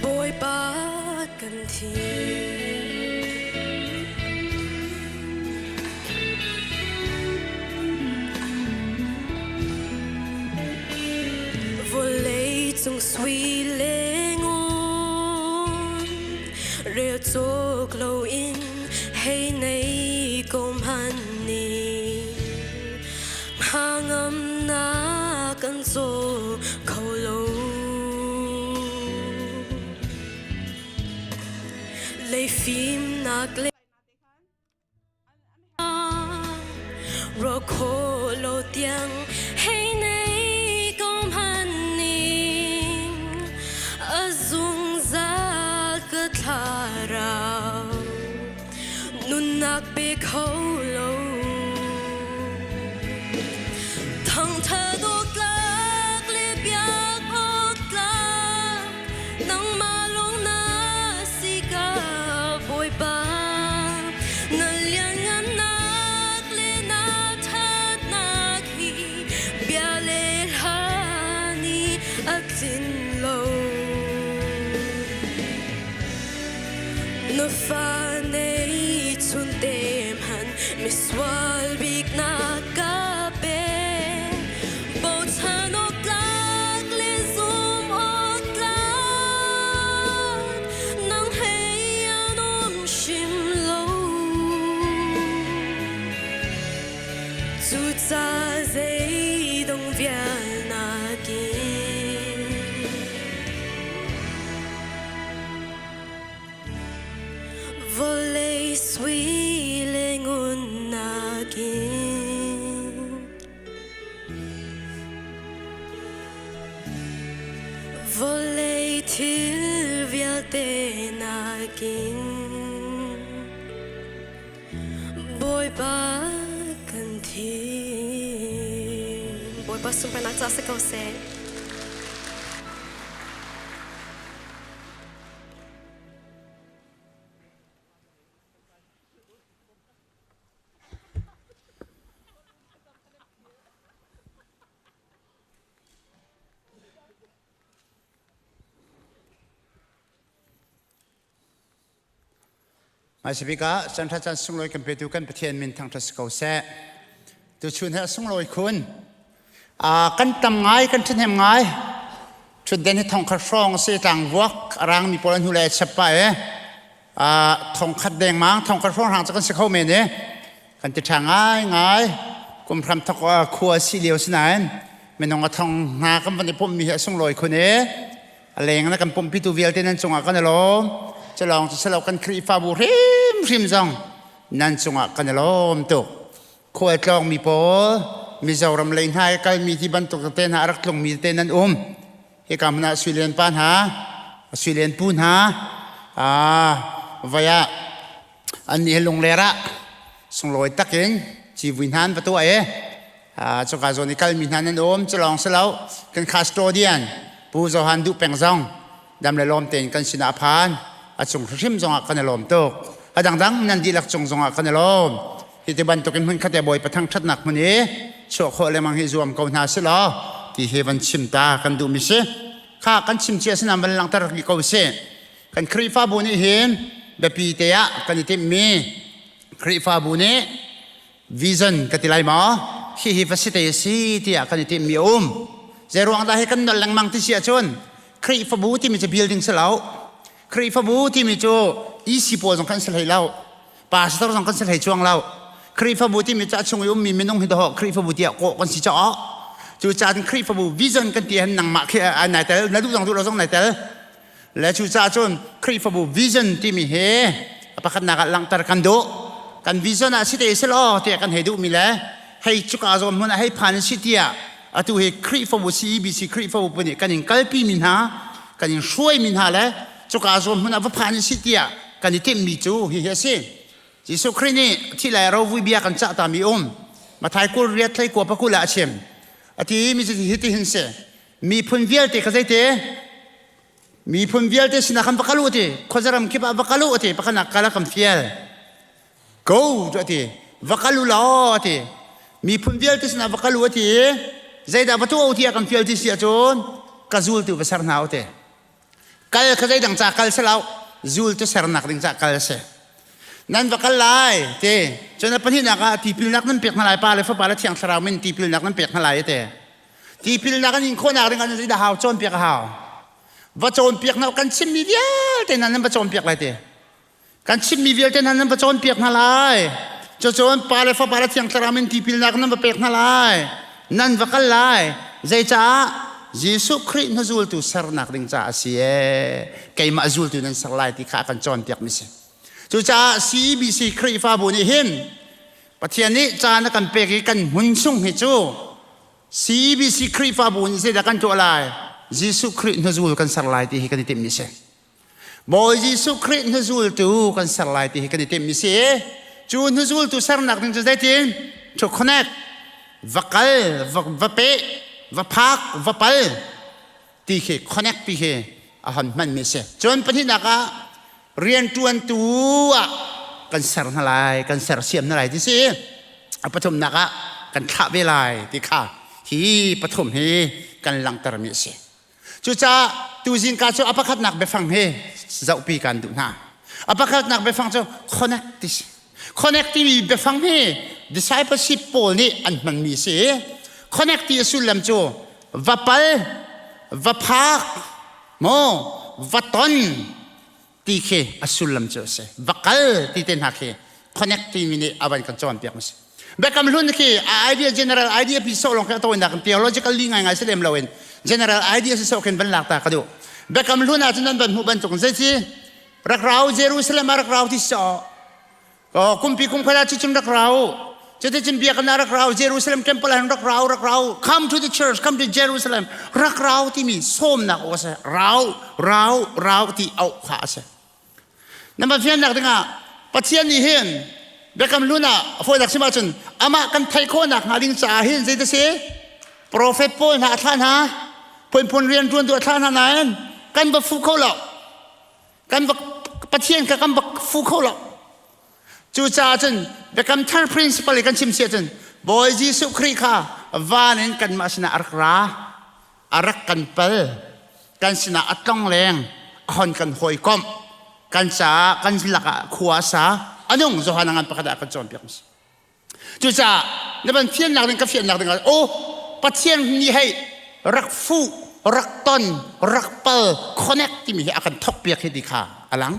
Bawipa kan thim. Vawlei cung sui le ngun rel cawk loin hei nei ko hmanh ning hngangamnak an caw kho lo. Lei fimnak le Ruah lo tiang hei nei ko hmanh ning a zungzal ka thlarau nunnak pe kho lo thangthat awk tlak le biak awk tlak nangmah lawng na si ka Bawipa. Misual bik na ka pe Bochan awk tlak le zum awk tlak Nang hei an um hrim lo Cuca zeidong vial nakin Vawlei sui le ngun nakin Vawlei thil vialte nakin Bawipa kan thim. Bawipa sunparnak ca si ko seh. Hmaisabik ah canṭha caan sunglawi kan petu kan Pathian min thangṭhat si ko seh. Tuchun he a sunglawi khun. Kan tam ngai, kan ṭhahnem ngai. Ṭhutden hi thongkhat hrawng a si, tlangvuak a rangmi pawl an hnu le chep pah i thongkhat dengmang, thongkhat hrawng hrang cu kan si kho men i kan ti ṭha ngai ngai. Kum hram thok khua si lio si nain minung a thong hna kan van i pumhmi hi a sunglawi khun i a leng na kan pumhpitu vialte nan cungah kan i lawm. Culawng cu silo kan Khrihfabu hrimhrim zong nan cungah kan i lawm tuk. Khualtlawngmi pawl Mizoram lei hna i kalmi ti bantuk te hna a rak tlungmi te nan um. Hika hmun ah Suilian pa hna, Suilian pu hna, vai ah an nih Lungler ah sunglawi takin civui hna an va tuah i cuka zawn i kalmi hna nan um. Culawng si lo kan custodian Pu Johan Duh Peng zong dam le lawm tein kan sinah a phan. A cung hrimhrim zongah kan i lawm tuk. A dangdang nan dihlak cung zongah kan i lawm. Hi ti bantukin hmunkhat le Bawipa thangṭhatnak hmun i chuah khawh lengmang hi zuam ko hna sih law ti hi van chim ta kan duhmi si. Kha kan chim cia sinah van langhter rih ko sih. Kan Khrihfabu nih hin biapi te ah kan i timhmi Khrihfabu nih vision ka ti lai maw hihi va si te si tiah kan i timhmi a um. Zeiruang dah hi kan nolh lengmang ti si ahcun Khrihfabu timi cu building si lo. Khrihfabu timi cu EC pawl zong kan si hlei lo. Pastor zong kan si hlei chuang lo. Khrihfabu timi cu a chung i ummi minung hi dawh Khrihfabu tiah kawh kan si caah cucaah Khrihfabu vision kan ti hin nangmah khi nai tel na duh zong duh lo zong nai tel le cucaah cun Khrihfabu vision timi hi a pakhatnak ah langhter kan duh kan vision ah si te si law tiah kan hei duhmi le hei cuka zawn hmun ah hei phan si tiah atu hi Khrihfabu CEBC Khrihfabu pu nih kan in kalpi mi hna kan in hruai mi hna le cuka zawn hmun ah va phan si tiah kan i timhmi cu hihi a si. Jesuh Khrih nih thi le rovui bia kan cah tami um. Mathai 20 riat thlei kua pakul ah a chim. A ti mi cu hiti hin si. Miphun vialte kha zeite? Miphun vialte sinah khan va kal u ti. Khuazaram kip ah va kal u ti. Pakhatnak kal ah kan fial. Go tu a ti. Va kal u law a ti. Miphun vialte sinah va kal u a ti. Zeidah va tuah u tiah kan fial ti si ahcun ka zultu va ser hna u ti. Kal kha zeidang ca kal si lo, zultu sernak ding ca kal si. Nan va kal lai ti. Cun a pahnihnak ah tipilnak nan pek hna lai, Pa le Fapa le Thiang Thlarau min tipilnak nan pek hna lai te. Tipilnak an in khawhnak ding ah zeidah hau cawnpiak a hau. Va cawnpiak hna kan chimmi vialte hna nan va cawnpiak lai ti. Kan chimmi vialte hna nan va cawnpiak hna lai. Cucun Pa le Fapa le Thiang Thlarau min tipilnak nan va pek hna lai. Nan va kal lai. Zeicah? Jesuh Khrih na zultu sernak ding caah a si ee. Keimah zultu nan ser lai ti kha a kan cawnpiakmi si. Cucaah CBC Khrihfabu nih hin Pathian nih caan a kan pek i kan hmun chung hi cu CBC Khrihfabu nih zeidah kan tuah lai? Jesuh Khrih hnuzul kan ser lai ti hi kan i timhmi si. Bawi Jesuh Khrih hnuzultu kan ser lai ti hi kan i timhmi si. Cu hnuzultu sernak ding cu zeitin? To connect, va kal, va, va peh, va phak, va pal ti khi connect ti khi a hon hmanmi si. Cun pahnihnak ah rianṭuantu ah kan ser hna lai, kan sersiam hna lai ti si. A pathumnak ah kan thlah ve lai ti kha hi pathum hi kan langhtermi a si. Cucaah tuzingka cu a pakhatnak biafang hi zohpi kan duh hna. A pakhatnak biafang cu connect ti si. Connect timi biafang hi discipleship pawl nih an hmanmi si. Connect ti a sullam cu va pal, va phak, maw va ton ti khi a sullam cu a si. Va kal ti te hna khi connect timi nih a van kan cawnpiak a si. Biakam hlun khi a idea general idea pi sawh lawng khi a tawinak in theological li ngaingai si lem loin general idea si sawh khin van lak ta ka duh. Biakam hlun ahcun nan van hmuh bantuk zei ci rak rau Jerusalem ah rak rau ti sawh Oh, kumpi kum khala cu cun rak rau. Cuticun biakinn ah rak rau, Jerusalem temple ah rak rau, rak rau. Come to the church, come to Jerusalem. Rak rau timi sawmnak aw a si. Rau, rau, rau ti auh kha a si. Na ma fiannak dingah Pathian nih hin biakam hlun ah fawinak chim ahcun amah kan theih khawhnak hnga ding caah hin zei si profet pawl hna a thlah hna phunphun rian ṭuantu a thlah hna nain kan va fu kho lo kan va Pathian kha kan va fu kho lo cucaah cun biakam thar principle i kan chim si ahcun Bawi Jesuh Khrih kha van in kanmah sinah a rak ra a rak kan pal kan sinah a tlong leng a hon kan hawikomh kan caah kan lakah khua a sa a nung Johan a ngan pakhat ah kan cawnpiak si Cucaah na van fiannak ding ka fiannak ding ah aw Pathian nih hei rak fuh rak ton rak pal connect timi hi a kan thok piak hi ti kha a lang.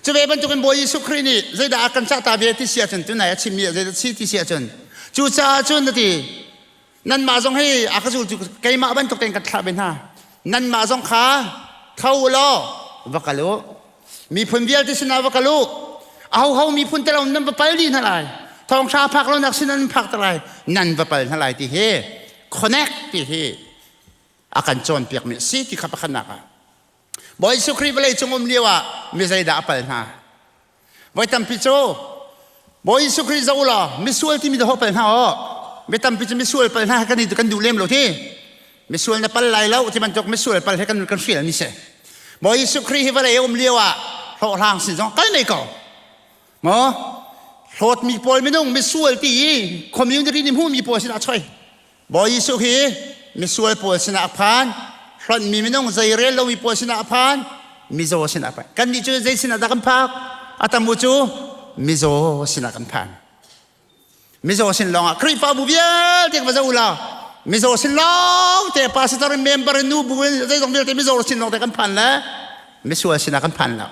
Cu ve bantukin Bawi Jesuh Khrih nih zeidah a kan cah ta ve ti si ahcun tunai a chimmi ah zeidah si ti si ahcun cucaah cun na ti Nanmah zong hi a ka zultu keimah bantuk tein kan thlah ve hna. Nanmah zong kha tho u law va kal u. Miphun vialte sinah va kal u. Ahoho miphun te lo nan va pal dih hna lai. Thawngṭha phak lonak sin nan phak te lai. Nan va pal hna lai ti hi connect ti hi a kan cawnpiakmi a si ti kha pakhatnak ah. Bawi Jesuh Khrih vawlei cung um lio ah mi zeidah a pal hna? Voi tampi cu Bawi Jesuh Khrih zoh law misual timi dah pal hna aw. Mi tampi cu misual pal hna kan kan duh lem lo ti. Misual na pal lai lo ti bantuk misual pal he kan kan hrial mi si. Bawi Jesuh Khrih hi vawlei um lio ah hlawhhlang sin zong kal mei ko. Maw hlawtmi pawl minung misual ti i community nih hmuhmi pawl sinah choi. Bawi Jesuh hi misual pawl sinah a phan, hlonhmi minung zeirel lomi pawl sinah a phan, mizaw sinah a phan. Kannih cu zei sinah dah kan phak? A tam u cu mizaw sinah kan phan. Mizaw sin lawngah Khrihfabu vialte va zoh u law mizaw sin lawng te pastor in member in nu bu in zeizong vialte mizaw sin lawng te kan phan le misual sinah kan phan lo.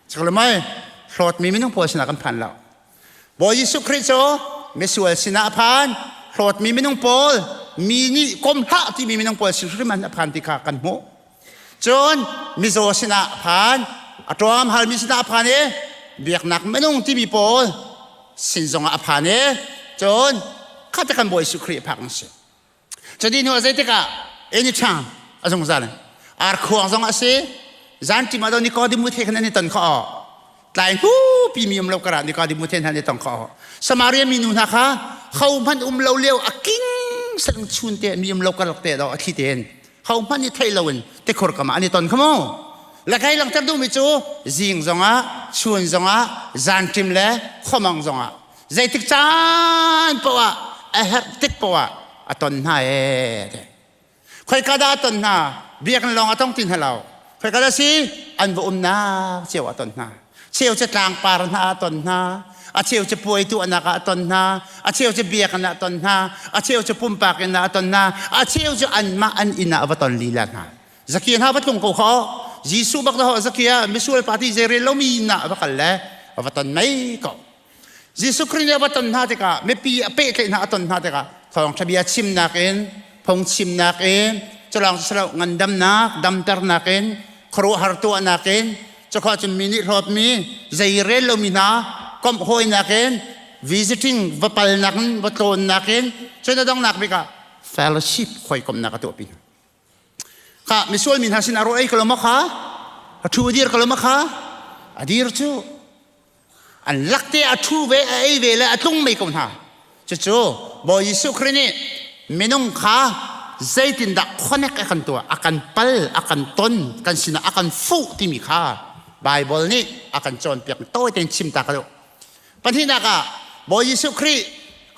Cakle mai hlawtmi minung pawl sinah kan phan lo. Bawi Jesuh Khrih cu misual sinah a phan, hlawtmi minung pawl, mi nih kom hlah timi minung pawl sin hrim an a phan ti kha kan hmuh. Cun mizaw sinah a phan, a ṭuam halmi sinah a phan i biaknak minung timi pawl sin zongah a phan i cun khate kan Bawi Jesuh Khrih a phak an si. Cuti hnu ah zeitikah anytime a zungzal in arkhuang zong a si zanṭim ah Nikodemu the khan an i ton kho tlai hnupi mi um lo karah Nikodemu the hna an i tong kho Samaria mi nu hna kha ho hmanh um lo lio a king salang chun te mi um lo karlak te do a thli tein ho hmanh i theih loin tikhur kam ah an i ton kha mu le kai langhter duhmi cu zing zongah chun zongah zanṭim le khuamang zongah zeitik caan paoh ah a herh tik paoh ah a ton hna ee ti khoika dah a ton hna biakinn lawng a tong ti hna lo khoika dah si an va umnak cio a ton hna cheu cu tlangpar hna a ton hna a cheu cu puai tuahnak ah a ton hna a cheu cu biakinn ah a ton hna a cheu cu pumpak inn ah a ton hna a cheu cu anmah an inn ah a va ton lila hna Zakia hna va tlung ko kha Jesuh bak dah Zakia misual party zei rel lomi inn ah va kal le va ton mei ko Jesuh Khrih nih a va ton hna tikah mipi a pehtlaih hna a ton hna tikah thawngṭha bia chimnak in phungchimnak in culawng cu silo ngandamnak damternak in khuaruahhar tuahnak in cukhua cun mi nih hlawtmi zei rel lomi hna komh hawinak in visiting va palnak in va tlawnnak in cun a donghnak bik ah fellowship hawikomhnak a tuahpi hna Kha misual mi hna sin a rawl ei ko lo maw kha? A ṭhu a dir ko lo maw kha? A dir cu an lakte a ṭhu ve a ei ve le a tlung mei ko hna. Cucu Bawi Jesuh Khrih nih minung kha zeitindah connect a kan tuah, a kan pal, a kan ton, kan sinah a kan fuh timi kha Bible nih a kan cawnpiak tawi tein chim ta ka duh. Pahnihnak ah Bawi Jesuh Khrih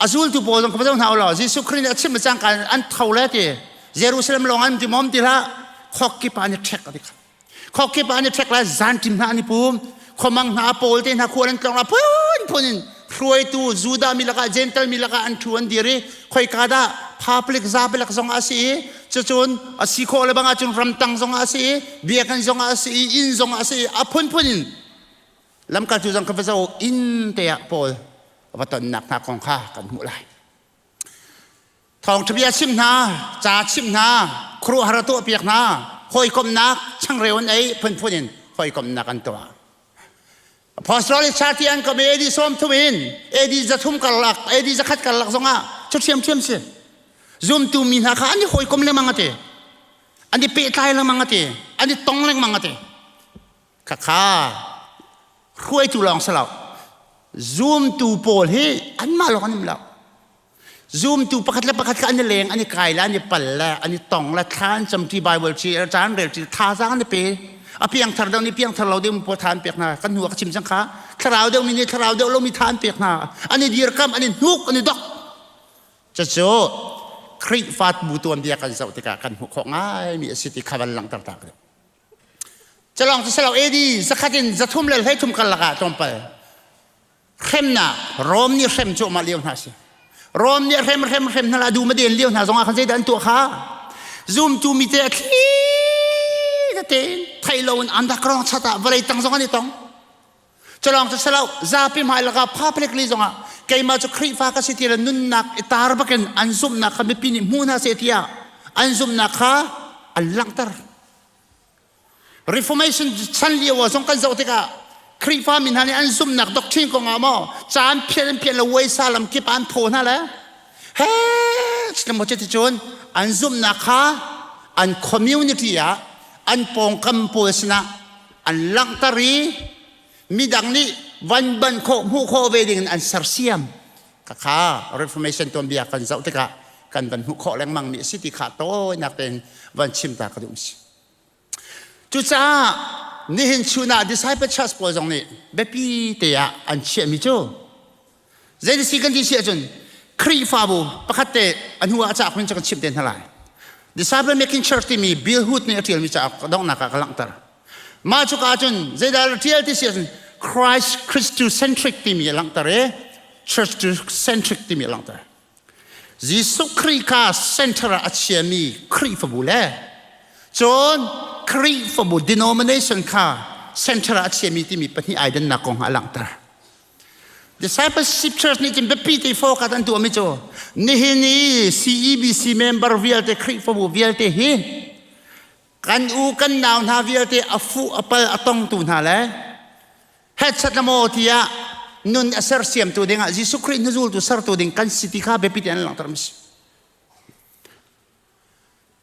a zultu pawl zong kha va zoh hna u law Jesuh Khrih nih a chimh cangka in an tho le ti Jerusalem lawng an ti mom ti hlah khok kip ah an i ṭhek a ti kha khok kip ah an i ṭhek lai zanṭim hna an i pum. Khuamang hna Paul te hna khual an tlawng ah phunphun in hruaitu Judah mi lakah Gentile mi lakah an ṭhu an dir i khoika dah public zapi lak zongah a si i cucun a si khawh le bang ahcun ramtang zongah a si i biakinn zongah a si i inn zongah a si i a phunphun in lamkaltu zong kha va zoh inn te ah Paul va tonnak hna kong kha kan hmuh lai. Thawngṭha bia chim hna, ca chimh hna, khuaruahhar a tuahpiak hna, hawikomhnak changreu an ei phunphun in hawikomhnak an tuah. Apostolic Church an kom AD 30 in AD 300 karlak, AD 100 karlak zongah cu ṭhiamṭhiam si. Zumtu mi hna kha an i hawikom lengmang a ti. An i pehtlai lengmang a ti. An i tong lengmang a ti. Khakha hruaitu lawng si lo. Zumtu pawl hi anmah lawng an um lo. Zumtu pakhat le pakhat kha an i leng, an i kai le an i pal le an i tong le thla an camṭi Bible ci caan rel ci thazaang an i pe. A piangthar deuh nih piangthar lo deuh pawl tha an pek hna. Kan hnu ah ka chim cang kha. Thlarau deuh mi nih thlarau deuh lomi tha an pek hna. An i dirkamh, an i hnuk, an i dok. Cucu Khrihfa bu tuanbia kan zoh tikah kan hmuh khawh ngaimi a si ti kha van langhter ta ka duh. Culawng cu si lo AD 100 in 333 karlak ah tlawmpal hremnak Rom nih hrem cuahmah lio hna si Rom nih hrem hrem hrem hna la du ma den lio hna zongah khan zeidah an tuah kha zumtu mi te a thli tein thei lo in an rak rong chat ah vawlei tang zong an i tong culawng cu selo zapi hmai lakah publicly zongah keimah cu Khrihfa ka si ti le nunnak i tar bakin an zumhnak kha mipi nih hmu hna seh tiah an zumhnak kha an langhter Reformation chan lio ah zong kan zoh tikah Khrihfa mi hna nih an zumhnak doctrine kong ah maw caan phian an phian le uaisa lam kip ah an phaw hna le he maw cuticun an zumhnak kha an community ah an pawngkam pawl sinah an langhter i midang nih van ban khawh hmuh khawh ve ding in an sersiam khakha Reformation tuanbia kan zoh tikah kan van hmuh khawh lengmang mi a si ti kha tawinak tein van chim ta ka duh si. Cucaah nihin chun ah disciple church pawl zong nih biapi te ah an chiahmi cu zeiti si kan ti si ahcun Khrihfabu pakhat te a hnu ah a cauk min cu kan chimh te hna lai. Disciple Making Church timi Bill Hood nih a ṭialmi cauk donghnak ah ka langhter. Mah cuka ahcun zeidah a ṭial ti si ahcun Christ Christocentric timi a langhter i Church centric timi a langhter. Jesuh Khrih kha center ah a chiami Khrihfabu le cun Khrihfabu denomination kha center ah a chiami timi pahnih ai dannak kong a langhter. Discipleship Church nih cun biapi te focus an tuahmi cu nihin i CEBC member vialte Khrihfabu vialte hi kan u kan nau hna vialte a fuh a pal a tongtu hna le hetchat la maw tiah nun a sersiamtu dingah Jesuh Khrih hnuzultu sertu ding kan si ti kha biapi te an langhter mi si.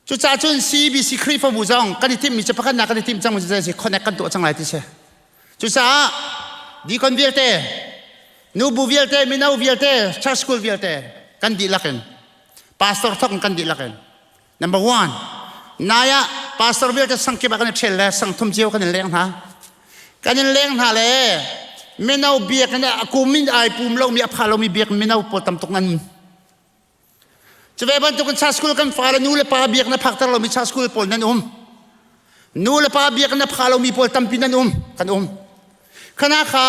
Cucaah cun CBC Khrihfabu zong kan i timhmi cu pakhatnak kan i timh cang mi cu si connect kan tuah cang lai ti si. Cucaah deacon vialte, nubu vialte, mino vialte, church school vialte kan dihlak in pastor thok in kan dihlak in Number one, nai ah pastor vialte sangkip ah kan i ṭhial le sangthum cio kan in leng hna. Kan in leng hna le mino biakinn ah a kum in ai pum lomi a pha lomi biak mino pawl tam tuk nan Cu ve bantukin cha school kan fale nu le pa biak na phakter lomi cha school pawl nan um. Nu le pa biak na pha lomi pawl tampi nan um kan um. Khana kha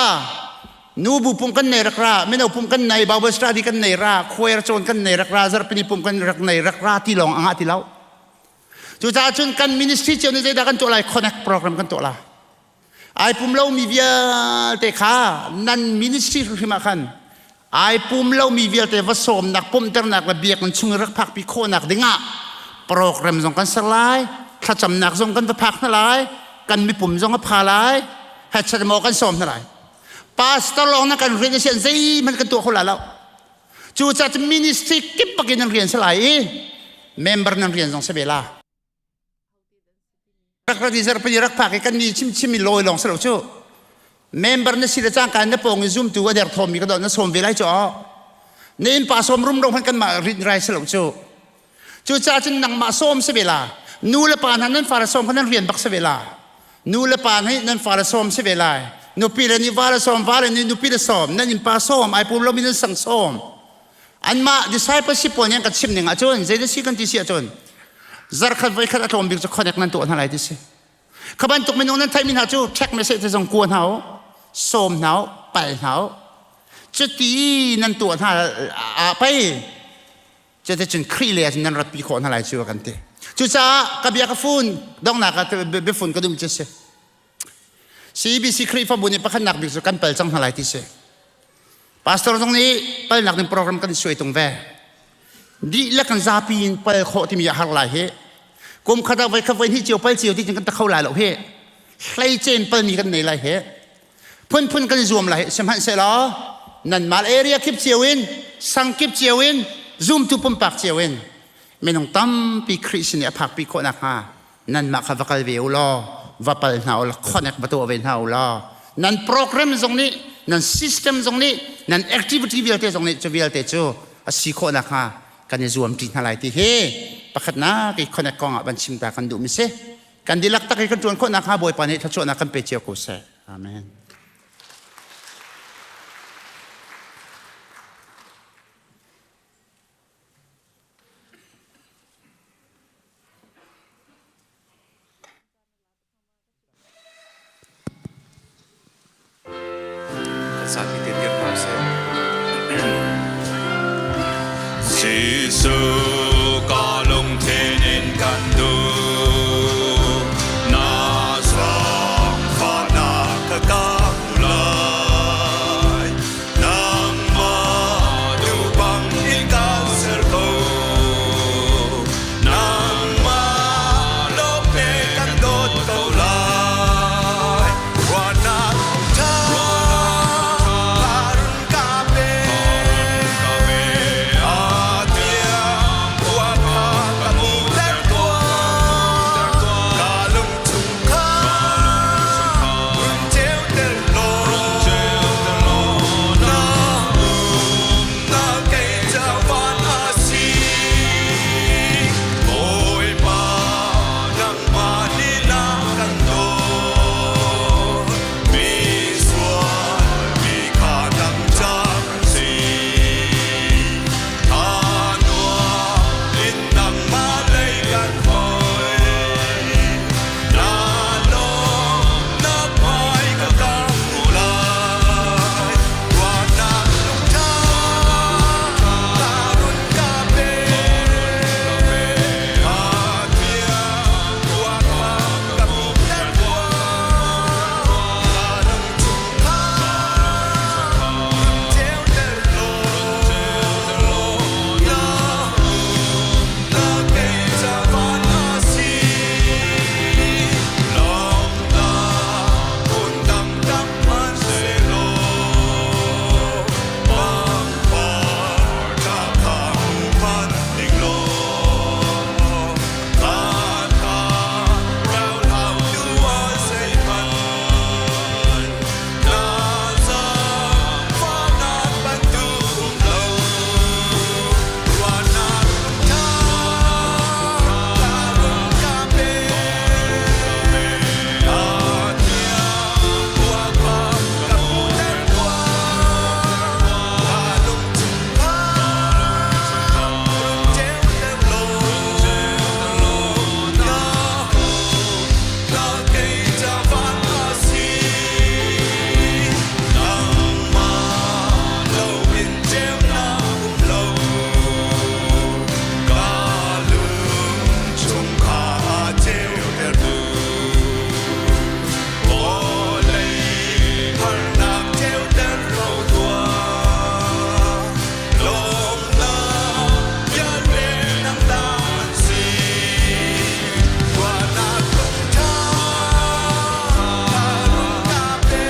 nubu pum kan nei rak ra mino pum kan nei Bible study kan nei ra choir cawn kan nei rak ra zarhpini pum kan rak nei rak ra ti lawng angah ti lo cucaah cun kan ministry cio nih zeidah kan tuah lai connect program kan tuah lai ai pum lomi vialte kha nan ministry hrimhrim ah khan ai pum lomi vialte va sawmnak pumhternak le biakinn chung i rak phakpi khawhnak dingah program zong kan ser lai thlacamnak zong kan va phak hna lai kan mipum zong a pha lai headset maw kan sawm hna lai pastor lawng na kan rian a sian zeihmanh kan tuah kho la lo cucaah ministry kip bakin nan rian si lai i member nan rian zong si ve la rak rak i zarhpini rak phak i kan ni chimchim i lawi lawng si lo cu member na si le cangka na pawng i zumtu a der thawmi ka dawt na sawm ve lai cu na innpa sawm rumro hmanh kanmah rin rai si lo cu cucaah cun nangmah sawm si ve la nu le pa hna nan fale sawm kha nan rian bak si ve la nu le pa nih nan fale sawm si ve lai nupi le nih vale sawm vale nih nupi le sawm nan innpa sawm ai pum lomi nan sang sawm anmah discipleship pawl nih an kan chim ning ahcun zeidah si kan ti si ahcun zarkhat voikhat a tlawm bik cu connect nan tuah hna lai ti si kha bantuk minung nan theihmi hna cu check message te zong kua hna u. Sawm hna u, pal hna u. Cuti nan tuah hna ah pei cuticun Khrih le ahcun nan ratpi khawh hna lai cu a kan ti. Cucaah ka bia ka fun donghnak ah biafun ka duh cu si. CBC Khrihfabu nih pakhatnak bik cu kan pal cang hna lai ti si. Pastor zong nih palnak ding program kan suai tung ve. Dihlak kan zapi in pal khawh timi a har lai hi. Kum khat ah voi khat voi hnih cio pal cio ti cun kan ta kho lai lo hi. Hleicen palmi kan nei lai hi. Phunphun kan i zuam lai hi. Sihmanhsehlaw nanmah area kip cio in, sang kip cio in, zumtu pumpak cio in minung tampi Khrih sin i a phakpi khawh nakhnga nanmah kha va kal ve u law va pal hna u law connect va tuah ve hna u law nan program zong nih nan system zong nih nan activity vialte zong nih cu vialte cu a si khawh nakhnga kan i zuam ṭi hna lai ti hi pakhatnak i connect kong ah van chim ta kan duhmi si kan dihlak tak i kan ṭuan khawh nakhnga Bawipa nih thluachuahnak kan pe cio ko seh. Amen. Jesuh ka lungthin in kan duh na zaangfahnak ka ka hmu lai Nangmah duh bang in kan ser ko. Nangmah lawngte kan dawt ko lai. Ruahnak ṭha run ka pe. A tiang khua kha ka hmuhter tuah. Ka lungchung kha run ceuter law. Na umnak kei cavan a si. Bawipa nangmah lila kan dawt. Mi sual mi kha dang ca kan si. Tha nuam in nangmah lei kan hoi. Na lawmnak hmai ka kang hmu lai. Ruahnak lungṭha ta run ka pe. Pathian ruah kha ka hmuhter tuah. Ka lungchung kha run ceuter law. Na umnak kei ca van a si. Lawmnak phun dangdang hmanhsehlaw pangpar ṭha kha hmu hmanh ning law kan tha rauhlau tu ah zeihmanh na zaangfahnak bantuk um lo ruahnak ṭha ka run ka pe. Vawlei harnak ceuter ko tuah, lawmnak vialte nang ta an si. Ruahnak lungṭha run ka pe,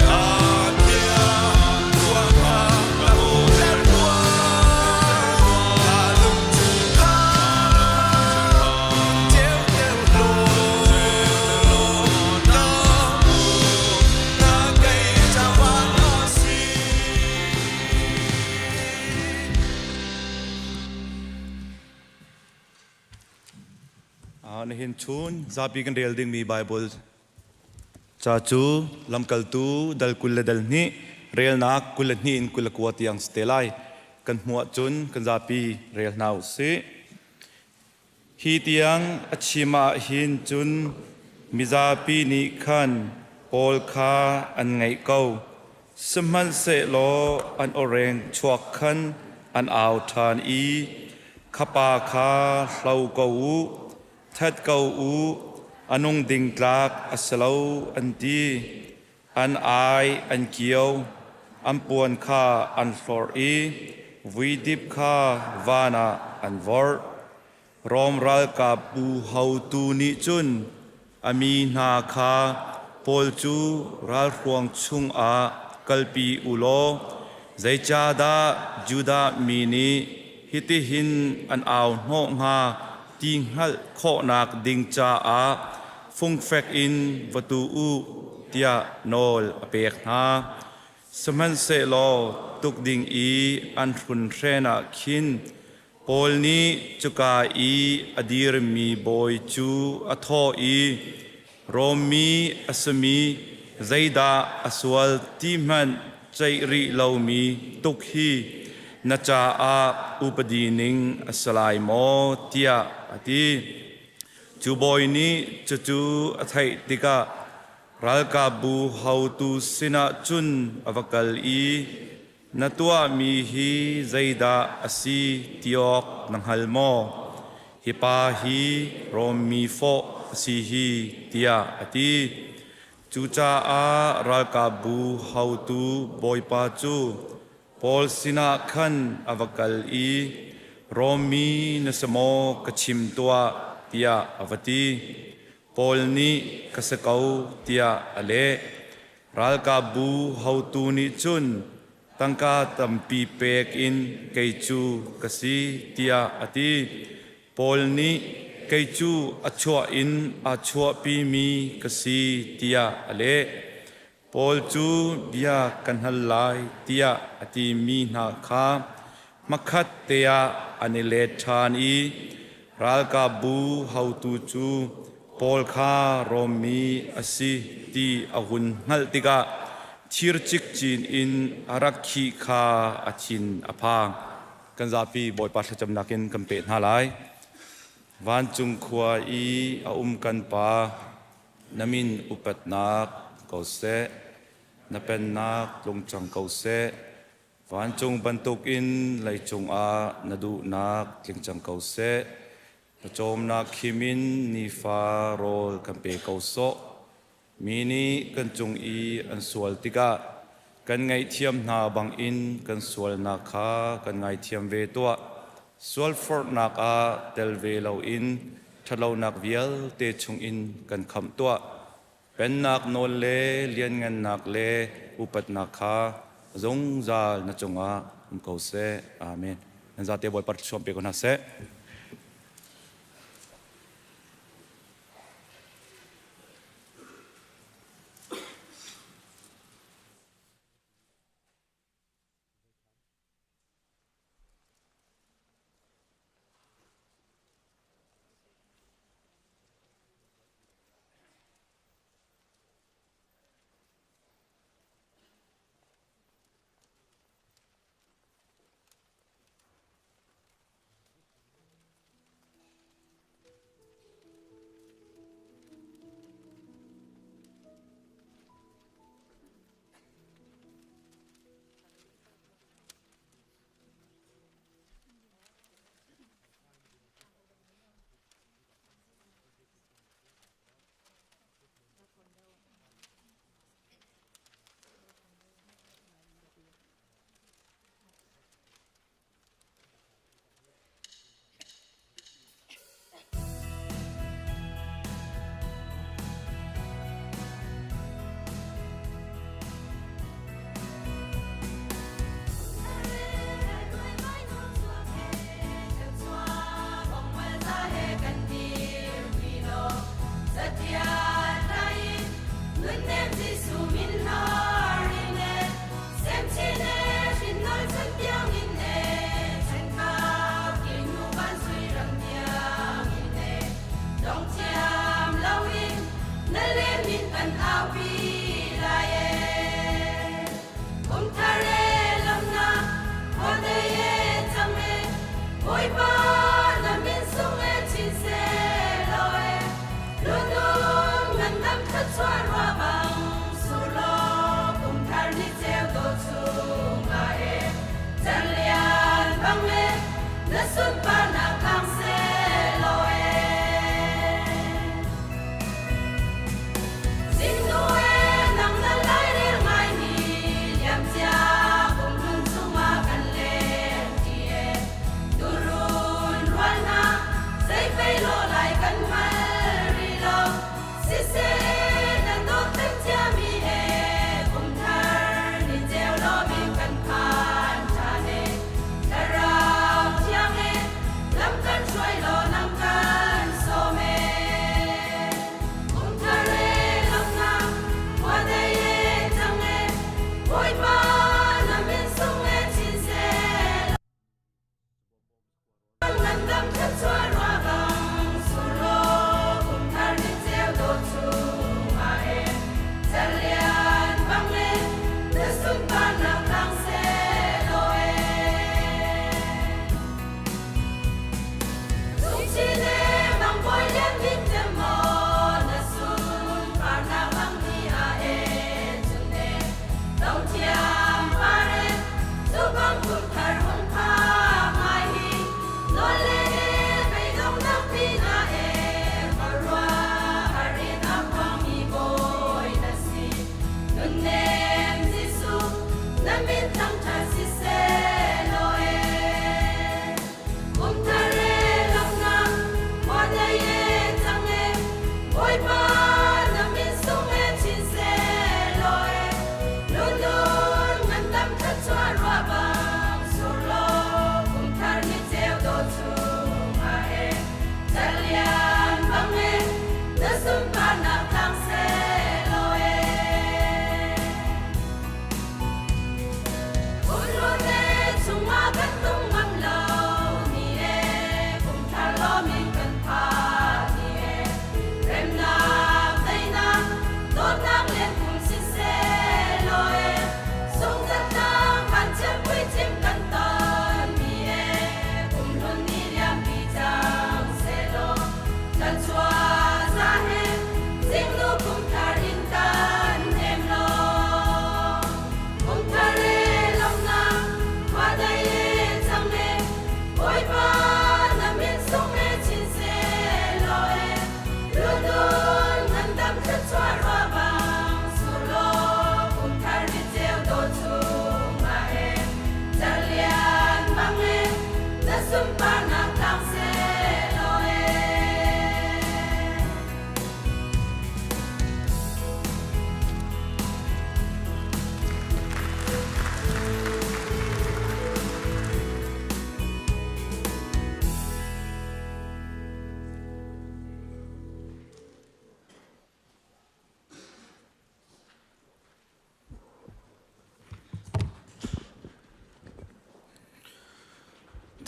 a thiang ruah kha ka hmuhter tuah. Ka lungchung kha ceuter law. Nihin chun zapi kan rel dingmi Bible ca cu lamkaltu dal 20 le dal hnih relnak 22 in 29 tiang si te lai. Kan hmuh ahcun kan zapi rel hna u sih. Hi tiang a chim ah hin cun mizapi nih khan Paul kha an ngaih ko. Sihmanhsehlaw an awreng chuak khan an au ṭhan i, Kha pa kha hlo ko u, that ko u, a nung ding tlak a si lo, an ti. An ai an kio, an puan kha an hlorh i vuidip kha van ah an vorh. Rom ralkapbu haotu nih cun a mi hna kha Paul cu ralhruang chungah kalpi u law zeicahdah Judah mi nih hitihin an au hnawh hnga ti hngalh khawhnak ding caah fungfek in va tu u tiah nawl a pek hna. Sihmanhsehlaw tuk ding i an hrunhren ah khin Paul nih cuka i a dirmi bawi cu a thawh i, Rom mi a simi zeidah a sual ti hmanh ceih rih lomi tuk hi na caah upadi ning a si lai maw? tiah a ti. Cu bawi nih cucu a theih tikah ralkapbu haotu sinah cun a va kal i Na tuahmi hi zeidah a si ti awk na hngal maw? Hi pa hi Rom mi fawh a si hi, tiah a ti. Cucaah ralkapbu haotu bawipa cu Paul sinah khan a va kal i, Rom mi na si maw ka chim tuah, tiah a va ti. Paul nih, Ka si ko, tiah a leh. Ralkapbu haotu nih cun tangka tampi pek in kei cu ka si tiah a ti. Paul nih kei cu a chuah in aa chuahpimi ka si tiah a leh. Paul cu bia kan hal lai tiah a timi hna kha hmakhat te ah an i let ṭhan i ralkapbu haotu cu Paul kha Rom mi a si ti a hun hngalh tikah thir cikcin in a rak khih kha a thin a phang. Kan zapi Bawipa thlacamnak in kan peh hna lai. Vancung khua i a um kan Pa, na min upatnak ko seh, na pennak tlung cang ko seh. Vancung bantukin leicung ah na duhnak tling cang ko seh. Pawcawmnak khim in nifa rawl kan pe ko sawh. Mi nih kan cung i an sual tikah kan ngaihthiam hna bangin kan sualnak kha kan ngaithiam ve tuah. Sualforhnak ah tel ve loin ṭhatlonak vialte chungin kan khamh tuah. Pennak nawl le lianngannak le upatnak kha zungzal na cungah um ko seh. Amen. Nan zate Bawipa thluachuah pe ko hna seh.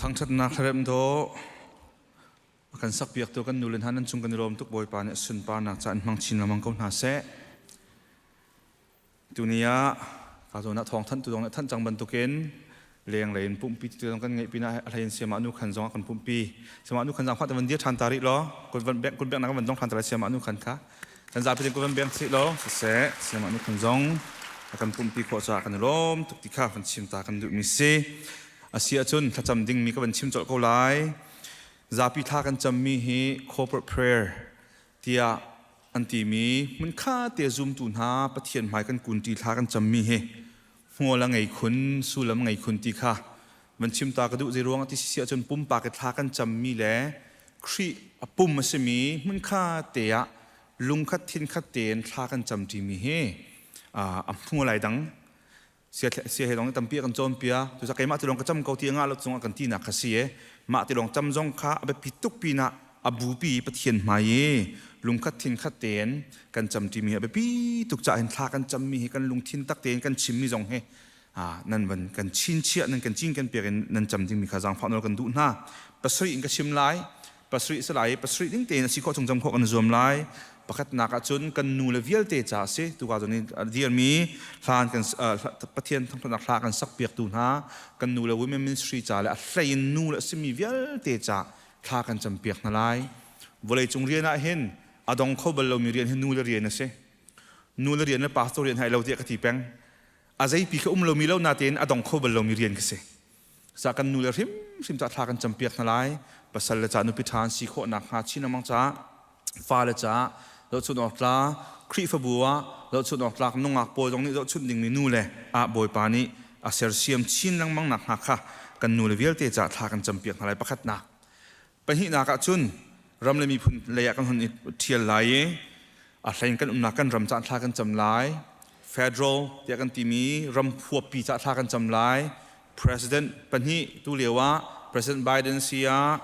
Thangṭhatnak hlaremh dawh a kan sakpiaktu kan nule hna nan cung kan i lawm tuk. Bawipa nih a sunparnak ca in hmang chin lengmang ko hna seh. Tuni ah ka zawn ah thawngthanhtu zong nih a thanh cang bantukin lenglei in pumhpi ti zong kan ngeih pinah a hlei in siamah nu khan zong a kan pumhpi. Siamah nu khan zaangfah te van dir ṭhan ta rih law kut van bengh kut benghnak van dong ṭhan ta lai siamah nu khan kha kan zapi tein kut van beng chih law siseh siamah nu khan zong a kan pumhpi khawh caah kan i lawm tuk ti kha van chim ta kan duhmi si. A si ahcun thlacam dingmi ka van chim colh ko lai. Zapi thla kan cammi hi corporate prayer tiah an timi hmunkha te zumtu hna Pathian hmai kan kunṭi thla kan cammi hi hmual a ngei khun sullam ngei khun ti kha van chim ta ka duh. Zei ruang ti si ahcun pumpak i thla kan cammi le Khrih a pum a simi hmunkha te ah lungkhat thinkhat tein thla kan camṭimi hi a hmual ai dang. Sia he dong tampi kan cawnpiak. Cucaah keimah ti lawng ka cam ko ti ngah lo cung ah kan tinak kha si e. Mah ti lawng cam zong kha a biapi tuk pinah a bupi Pathian hmai i lungkhat thinkhat tein kan cam ṭimi a biapi tuk caah hin thla kan cammi hi kan lungthin tak tein kan chimmi zong hi nan van kan chinchiah, nan kan cin kan piak in nan cam dingmi kha zaangfah nawl kan duh hna. Pasarih in ka chim lai. Pasarih si lai, pasarih ding tein a si khawh chung cam khawh kan zuam lai. Pakhatnak ah cun kan nu le vialte ca a si. Tuka cun a dirmi hlan kan Pathian thangṭhatnak hla kan sakpiaktu hna kan nu le women ministry ca le a hlei in nu le a simi vialte ca thla kan campiak hna lai. Vawleicung rian ah hin a dong kho bal lomi rian hi nu le rian a si. Nu le rian le pastor rian hai lo tiah ka ti peng. A zeipi kha um lomi lo natein a dong kho bal lomi rian ka si. Sa kan nu le hrimhrim ca thla kan campiak hna lai. Pasal le ca nupi ṭha an si khawh nakhnga chin lengmang ca fa le ca zohchunh awk tla Khrihfabu ah zohchunh awk tlak nungak pawl zong nih zohchunh dingmi nu le ah Bawipa nih a sersiam chin lengmang nakhnga kha kan nu le vialte ca thla kan campiak hna lai pakhatnak. Pahnihnak ah cun ram le miphun lei ah kan hun i ṭhial lai i a hlein kan umnak kan ram caah thla kan cam lai. Federal tiah kan timi ram huappi caah thla kan cam lai. President pahnih tu lio ah President Biden si ah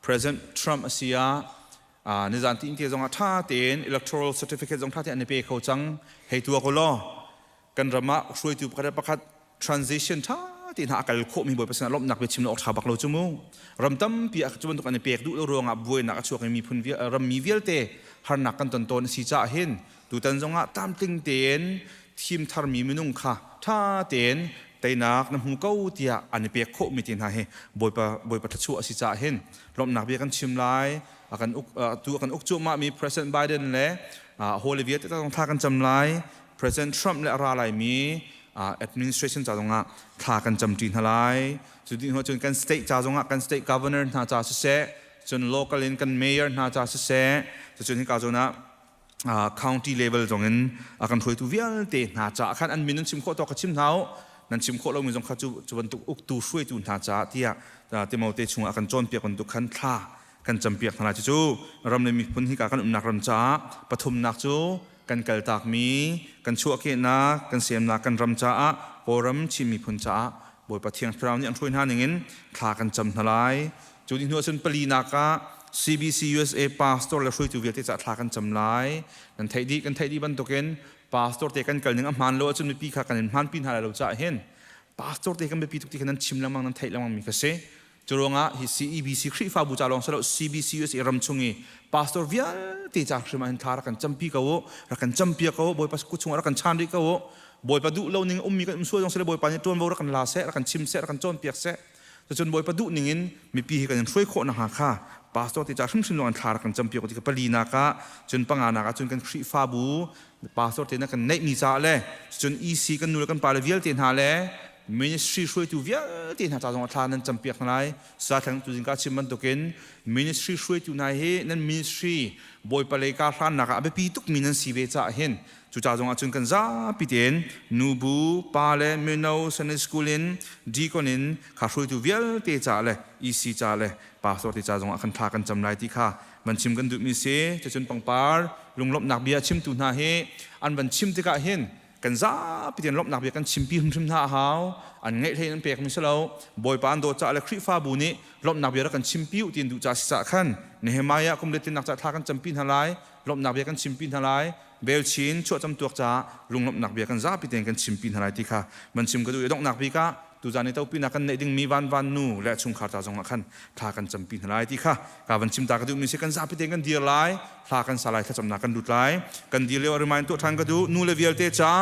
President Trump a si ah nizan ti te zong ah ṭha tein electoral certificate zong ṭha tein an i pe kho cang. Hei tuak u law kan ram ah hruaitu pakhat le pakhat transition ṭha tein a kal khawhmi Bawipa sinah lawmhnak biachim lo awk ṭha bak lo cu mu. Ram tampi ah cu bantuk an i pek duh lo ruangah buainak a chuak i miphun rammi vialte harnak kan ton tawn a si caah hin tutan zongah tlamtling tein thim tharmi minung kha ṭha tein teinak na hmu ko tiah an i pek khawhmi te hna hi Bawipa Bawipa thluachuah a si caah hin lawmhnak bia kan chim lai. A kan uk tu a kan uk cuahmahmi President Biden le hawi vialte zong thla kan cam lai. President Trump le a ra laimi administration ca zongah thla kan camṭi hna lai. Cu dih hnu cun kan state ca zongah kan state governor hna ca siseh, cun local in kan mayor hna ca siseh, cucun hika zawn ah county level zong in a kan hruaitu vialte hna caah khan an min nan chim khawh tawk ka chim hna u. Nan chim khawh lomi zong kha cu cu bantuk uktu hruaitu hna caah tiah Timote chungah kan cawnpiak bantuk khan thla kan campiak hna lai. Cucu ram le miphun hika kan umnak ram caah pathumnak cu kan kaltakmi kan chuahkehnak kan semnak kan ram caah Kawlram Chin miphun caah Bawipa Thiang Thlarau nih an hruai hna ningin thla kan cam hna lai. Cu ni hnu ahcun palinak ah CBC USA pastor le hruaitu vialte caah thla kan cam lai. Nan theih dih kan theih dih bantukin pastor te kan kal ning a hmaan lo ahcun mipi kha kan in hmaanpi hna lai lo caah hin pastor te kan biapi tuk ti kha nan chim lengmang nan theih lengmang mi kha si. Curuangah hi CEBC Khrihfabu ca lawng si lo CBC USA ram chung i pastor vialte ca hrim ah hin thla rak kan campi ko u, rak kan campiak ko u, Bawipa kut chungah rak kan chan rih ko u. Bawipa duh lo ning ummi kan um sual zong si le Bawipa nih ṭuanvo rak kan la seh, rak kan chim seh, rak kan cawnpiak seh. Cucun Bawipa duh ning in mipi hi kan in hruai khawh nakhnga kha pastor te ca hrimhrim lawng in thla rak kan campiak u ti ka palinak ah cun panganak ah cun kan Khrihfabu pastor te na kan neihmi caah le cun EC kan nu le kan pa le vialte hna le ministry hruaitu vialte hna ca zong ah thla nan campiak hna lai. Sathlang tu zingka chim bantukin ministry hruaitu hna hi nan ministry Bawipa lei ka hrannak ah a biapi tukmi nan si ve caah hin cu ca zong ah cun kan zapi tein nubu pa le mino Sunday school in deacon in kha hruaitu vialte ca le EC ca le pastor te ca zong ah kan thla kan cam lai ti kha van chim kan duhmi si. Cucun pangpar lunglawmhnak bia chimtu hna hi an van chim tikah hin kan zapi tein lawmhnak bia kan chimpi hrimhrim hna a hau. An ngeih hlei an pekmi si lo. Bawipa an dawt caah le Khrihfabu nih lawmhnak bia rak kan chimpi u ti an duh caah si caah khan Nehemiah kum letinnak caah thla kan campi hna lai, lawmhnak bia kan chimpi hna lai, belchin chuahcam tuak caah lunglawmhnak bia kan zapi tein kan chimpi hna lai ti kha van chim ka duh i donghnak bik ah. Tuzan i topinak kan neih dingmi vanvan nu le chungkhar ca zongah khan thla kan campi hna lai ti kha ka van chim ta ka duhmi si. Kan zapi tein kan dir lai, thla kan sa lai, thlacamnak kan lut lai. Kan dir lio remind tuah ṭhan ka duh. Nu le vialte ca,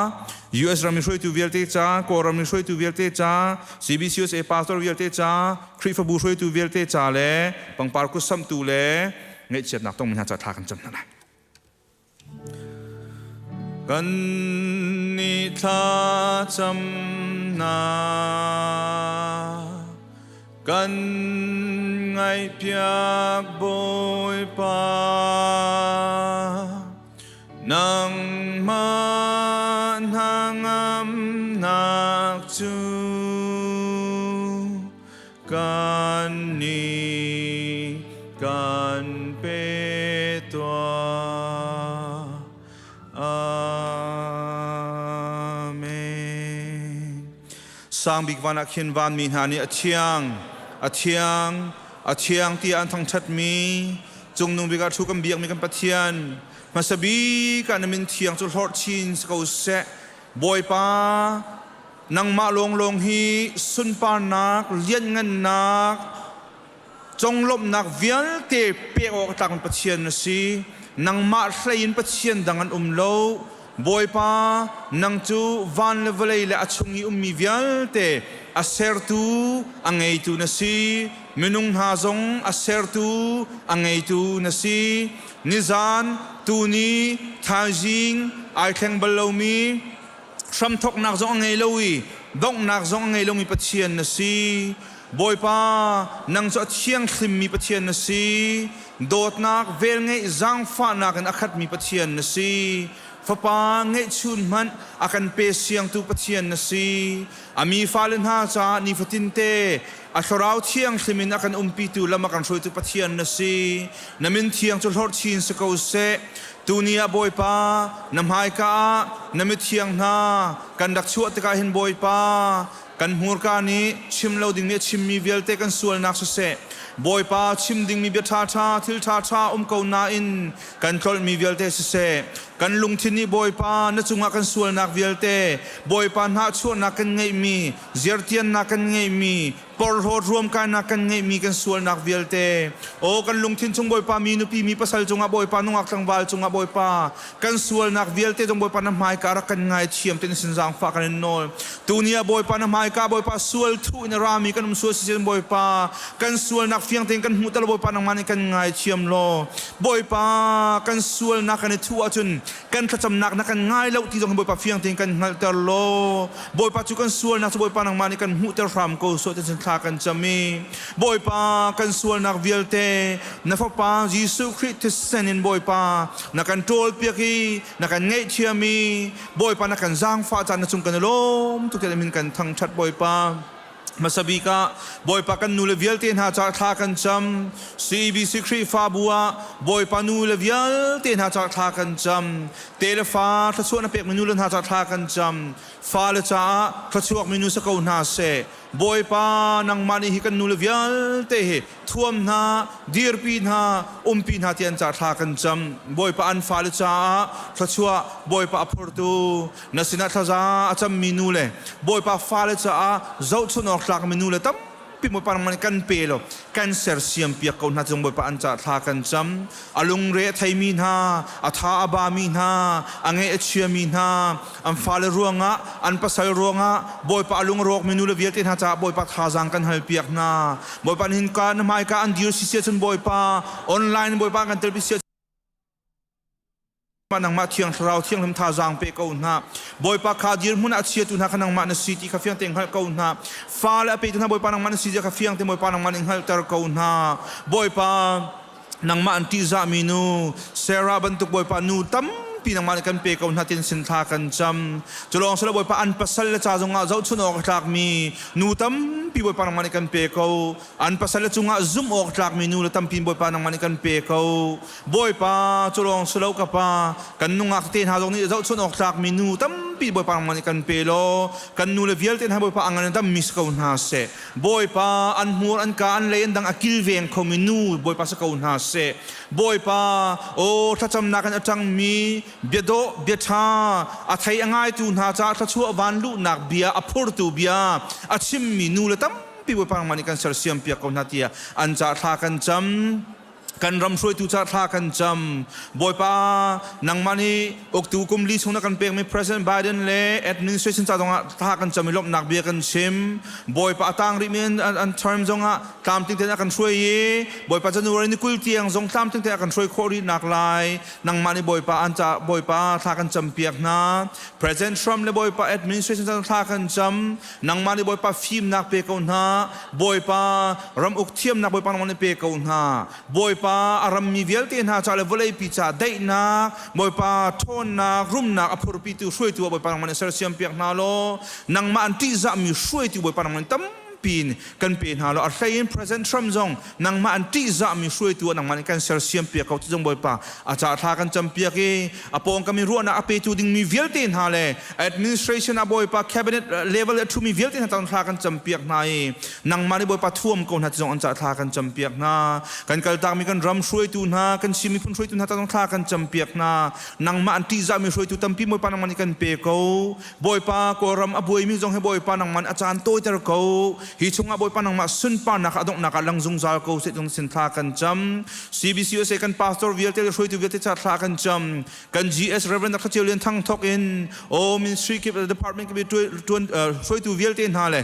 US ram i hruaitu vialte ca, Kawlram i hruaitu vialte ca, CBCUSA pastor vialte ca, Khrihfabu hruaitu vialte ca le pangpar kutsamhtu le ngaihchiatnak tongmi hna ca thla kan cam hna lai. Kan nih thlacamnak kan ngaihpiak Bawipa, nangmah hnangamnak cu kan nih kan pe tuah. Amen. Sang bik van ah khin vanmi hna nih a thiang, a thiang, a thiang tiah an thangṭhatmi cungnung bik ah ṭhu kan biakmi kan Pathian, hmasa bik ah na min thiang cu hlorh chin si ko seh. Bawipa, nangmah lawnglawng hi sunparnak, lianhngannak, conglawmhnak vialte pek awk a tlakmi Pathian na si. Nangmah hlei in Pathian dang an um lo. Bawipa, nang cu van le vawlei le a chung i ummi vialte a sertu, a ngeitu na si. Minung hna zong a sertu, a ngeitu na si. Nizan, tuni, thaizing, ai thleng bal lomi, hramthawknak zong a ngei lo i donghnak zong a ngei lomi Pathian na si. Bawipa, nang cu a thianghlimmi Pathian na si. Dawtnak, velngeih, zaangfahnak in a khatmi Pathian na si. Fapa ngeihchun hmanh a kan pe siangtu Pathian na si. A mi fale hna caah nifatinte a thlarau thianghlim in a kan umpitu lam a kan hruaitu Pathian na si. Na min thiang cu hlorh chin si ko seh. Tuni ah Bawipa, na hmaika ah na mithiang hna kan rak chuah tikah hin Bawipa, kan hmurka nih chim lo dingmi a chimmi vialte kan sualnak siseh, Bawipa chim dingmi bia ṭhaṭha, thil ṭhaṭha um ko nain kan tlolhmi vialte siseh, kan lungthin nih Bawipa na cungah kan sualnak vialte, Bawipa hnahchuahnak kan ngeihmi, zertiannak kan ngeihmi, porhlawt ruamkainak kan ngeihmi kan sualnak vialte, aw kan lungthin chung Bawipa mi nupi mi pasal cungah Bawipa nungak tlangval cungah Bawipa kan sualnak vialte zong Bawipa na hmaika rak kan ngaithiam tin sin zaangfah kan in nawl. Tuni ah Bawipa na hmaika Bawipa sual thuh in a rami kan um sual si Bawipa kan sualnak fiang tein kan hmuh tal Bawipa nangmah nih kan ngaithiam law Bawipa kan sualnak kan i thuh ahcun kan thlacamnak na kan ngai lo ti zong Bawipa fiang tein kan hngalhter law Bawipa cu kan sualnak cu Bawipa nangmah nih kan hmuhter hram ko sawh tin thla kan cam i Bawipa kan sualnak vialte na Fapa Jesuh Khrih thisen in Bawipa na kan ṭawlpiak i na kan ngaihthiam i Bawipa na kan zaangfah caan na cung kan i lawm tuk tiah min kan thangṭhat Bawipa. Hmasa bik ah Bawipa kan nule vialte hna caah thla kan cam. CEBC Khrihfabu ah Bawipa nule vialte hna caah thla kan cam. Te le fa thluachuah na pekmi nule hna caah thla kan cam. Fale caah thluachuakmi nu si ko hna seh. Bawipa nangmah nih hi kan nule vialte hi thuam hna, dirpi hna, umpi hna ti an caah thla kan cam. Bawipa an fale caah thluachuah Bawipa a phurtu na sinah thlaza a cammi nu le Bawipa fale caah zohchunh awk tlakmi nu le tampi Bawipa nangmah nih kan pe law kan sersiam piak ko hna cung Bawipa an caah thla kan cam. A lungre a theimi hna, a tha a bami hna, a ngeih a chiami hna, an fale ruangah, an pasal ruangah Bawipa a lung a rawkmi nu le vialte hna caah Bawipa thazaang kan halpiak hna. Bawipa nihin ka na hmaika an dir si sia cun Bawipa online Bawipa kan telpi sia nangmah thiang thlarau thianghlim thazaang pe ko hna. Bawipa kha dirhmun ah a chiatu hna kha nangmah na si ti kha fiang tein hngalh ko hna. Fale a petu hna Bawipa nangmah na si zia kha fiang tein Bawipa nangmah nih hngalhter ko hna. Bawipa nangmah an ṭihzahmi nu Sarah bantuk Bawipa nu tampi nangmah nih kan pe ko hna tin sin thla kan cam. Cu lawng silo Bawipa an pasal le ca zongah zohchun awk a tlakmi nu tampi Bawipa nangmah nih kan pe ko. An pasal le cungah zumh awk tlakmi nu le tampi Bawipa nangmah nih kan pe ko. Bawipa cu lawng silo ka pa kan nungak te hna zong nih zohchun awk tlakmi nu tampi. tampi Bawipa nangmah nih kan pe law kan nu le vialte hna Bawipa a ngan a dammi si ko hna seh. Bawipa an hmur an ka an lei an dang a kilveng khomi nu Bawipa si ko hna seh. Bawipa aw thlacamnak in a ṭangmi biadawh biaṭha a thei a ngaitu hna caah thluachuah vanluhnak bia a phurtu bia a chimmi nu le tampi Bawipa nangmah nih kan sersiam piak ko hna tiah an caah thla kan cam. Kan ram hruaitu caah thla kan cam. Bawipa, nangmah nih uktu kum li chung na kan pekmi President Biden le administration ca zongah thla kan cam i lawmhnak bia kan chim. Bawipa a tang rihmi an term zongah tlamtling tein a kan hruai i Bawipa January ni 20 tiang zong tlamtling tein a kan hruai khawh rih nak lai. Nangmah nih Bawipa an ca Bawipa thla kan cam piak hna. President Trump le Bawipa administration ca thla kan cam. Nangmah nih Bawipa fimnak pe ko hna. Bawipa ram uk thiamnak Bawipa nangmah nih pe ko hna. Bawipa a rammi vialte hna ca le vawleipi ca daihnak, Bawipa ṭhawnnak, rumnak a phurpitu hruaitu ah Bawipa nangmah nih sersiam piak hna law nangmah an ṭihzahmi hruaitu Bawipa nangmah nih tampi in kan pe hna law a hlei in President Trump zong nangmah an ṭihzahmi hruaitu ah nangmah nih kan sersiam piak ko ti zong Bawipa a ca thla kan campiak i a pawngkam i ruahnak a petu dingmi vialte hna le administration ah Bawipa cabinet level a ṭhumi vialte hna cang thla kan campiak hna i nangmah nih Bawipa thuam ko hna ti zong an ca thla kan campiak hna kan kaltakmi kan ram hruaitu hna kan Chin miphun hruaitu hna cang thla kan campiak hna nangmah an ṭihzahmi hruaitu tampi Bawipa nangmah nih kan pe ko Bawipa Kawlram a buaimi zong hi Bawipa nangmah nih a caan tawiter ko hi chungah Bawipa nangmah sunparnak a donghnak ah lang zungzal ko seh tung sin thla kan cam CBCUSA kan pastor vialte le hruaitu vialte ca thla kan cam kan GS Reverend Dr. Ceu Lian Thang thok in o ministry kip department kip tuan hruaitu vialte hna le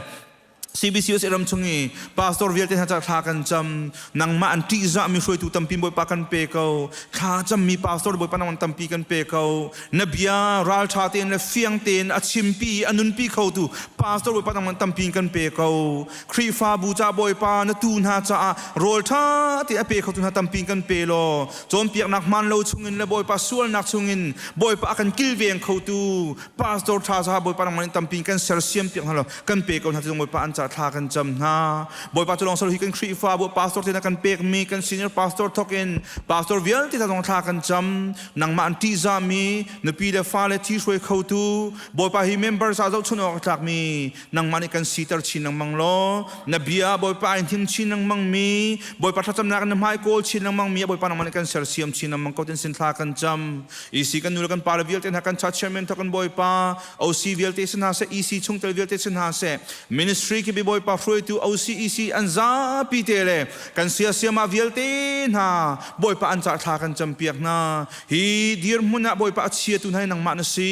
CBCUSA ram chung i pastor vialte hna ca thla kan cam nangmah an ṭihzahmi hruaitu tampi Bawipa kan pe ko thla cammi pastor Bawipa nangmah tampi kan pe ko na bia ralṭha tein le fiang tein a chimpi a nunpi khotu pastor Bawipa nangmah tampi kan pe ko Khrihfabu ca Bawipa na tu hna caah rawl ṭha te a pe khotu hna tampi kan pe law cawnpiaknak hmaan lo chungin le Bawipa sualnak chungin Bawipa a kan kilveng khotu pastor ṭha caah Bawipa nangmah nih tampi kan sersiam piak hna law kan pe ko hna ti Bawipa an ca thla kan cam hna Bawipa cu lawng sal hi kan Khrihfabu pastor te na kan pekmi kan senior pastor thok in pastor vialte ta zong thla kan cam nangmah an ṭihzahmi nupi le fale thi hruai khotu Bawipa hi member ca zohchun awk a tlakmi nangmah nih kan siter chin lengmang law na bia Bawipa in him chin lengmang mi Bawipa thlacamnak na hmai kawl chin lengmang mi Bawipa nangmah nih kan sersiam chin lengmang ko tin sin thla kan cam EC kan nu le kan pa le vialte hna kan church chairman thok kan Bawipa OC vialte si hna seh EC chungtel vialte si hna seh ministry khi Bawipa hruaitu OC EC an zapi te le kan siasiama vialte hna Bawipa an ca thla kan campiak hna hi dirhmun ah Bawipa a chiatu hna hi nangmah na si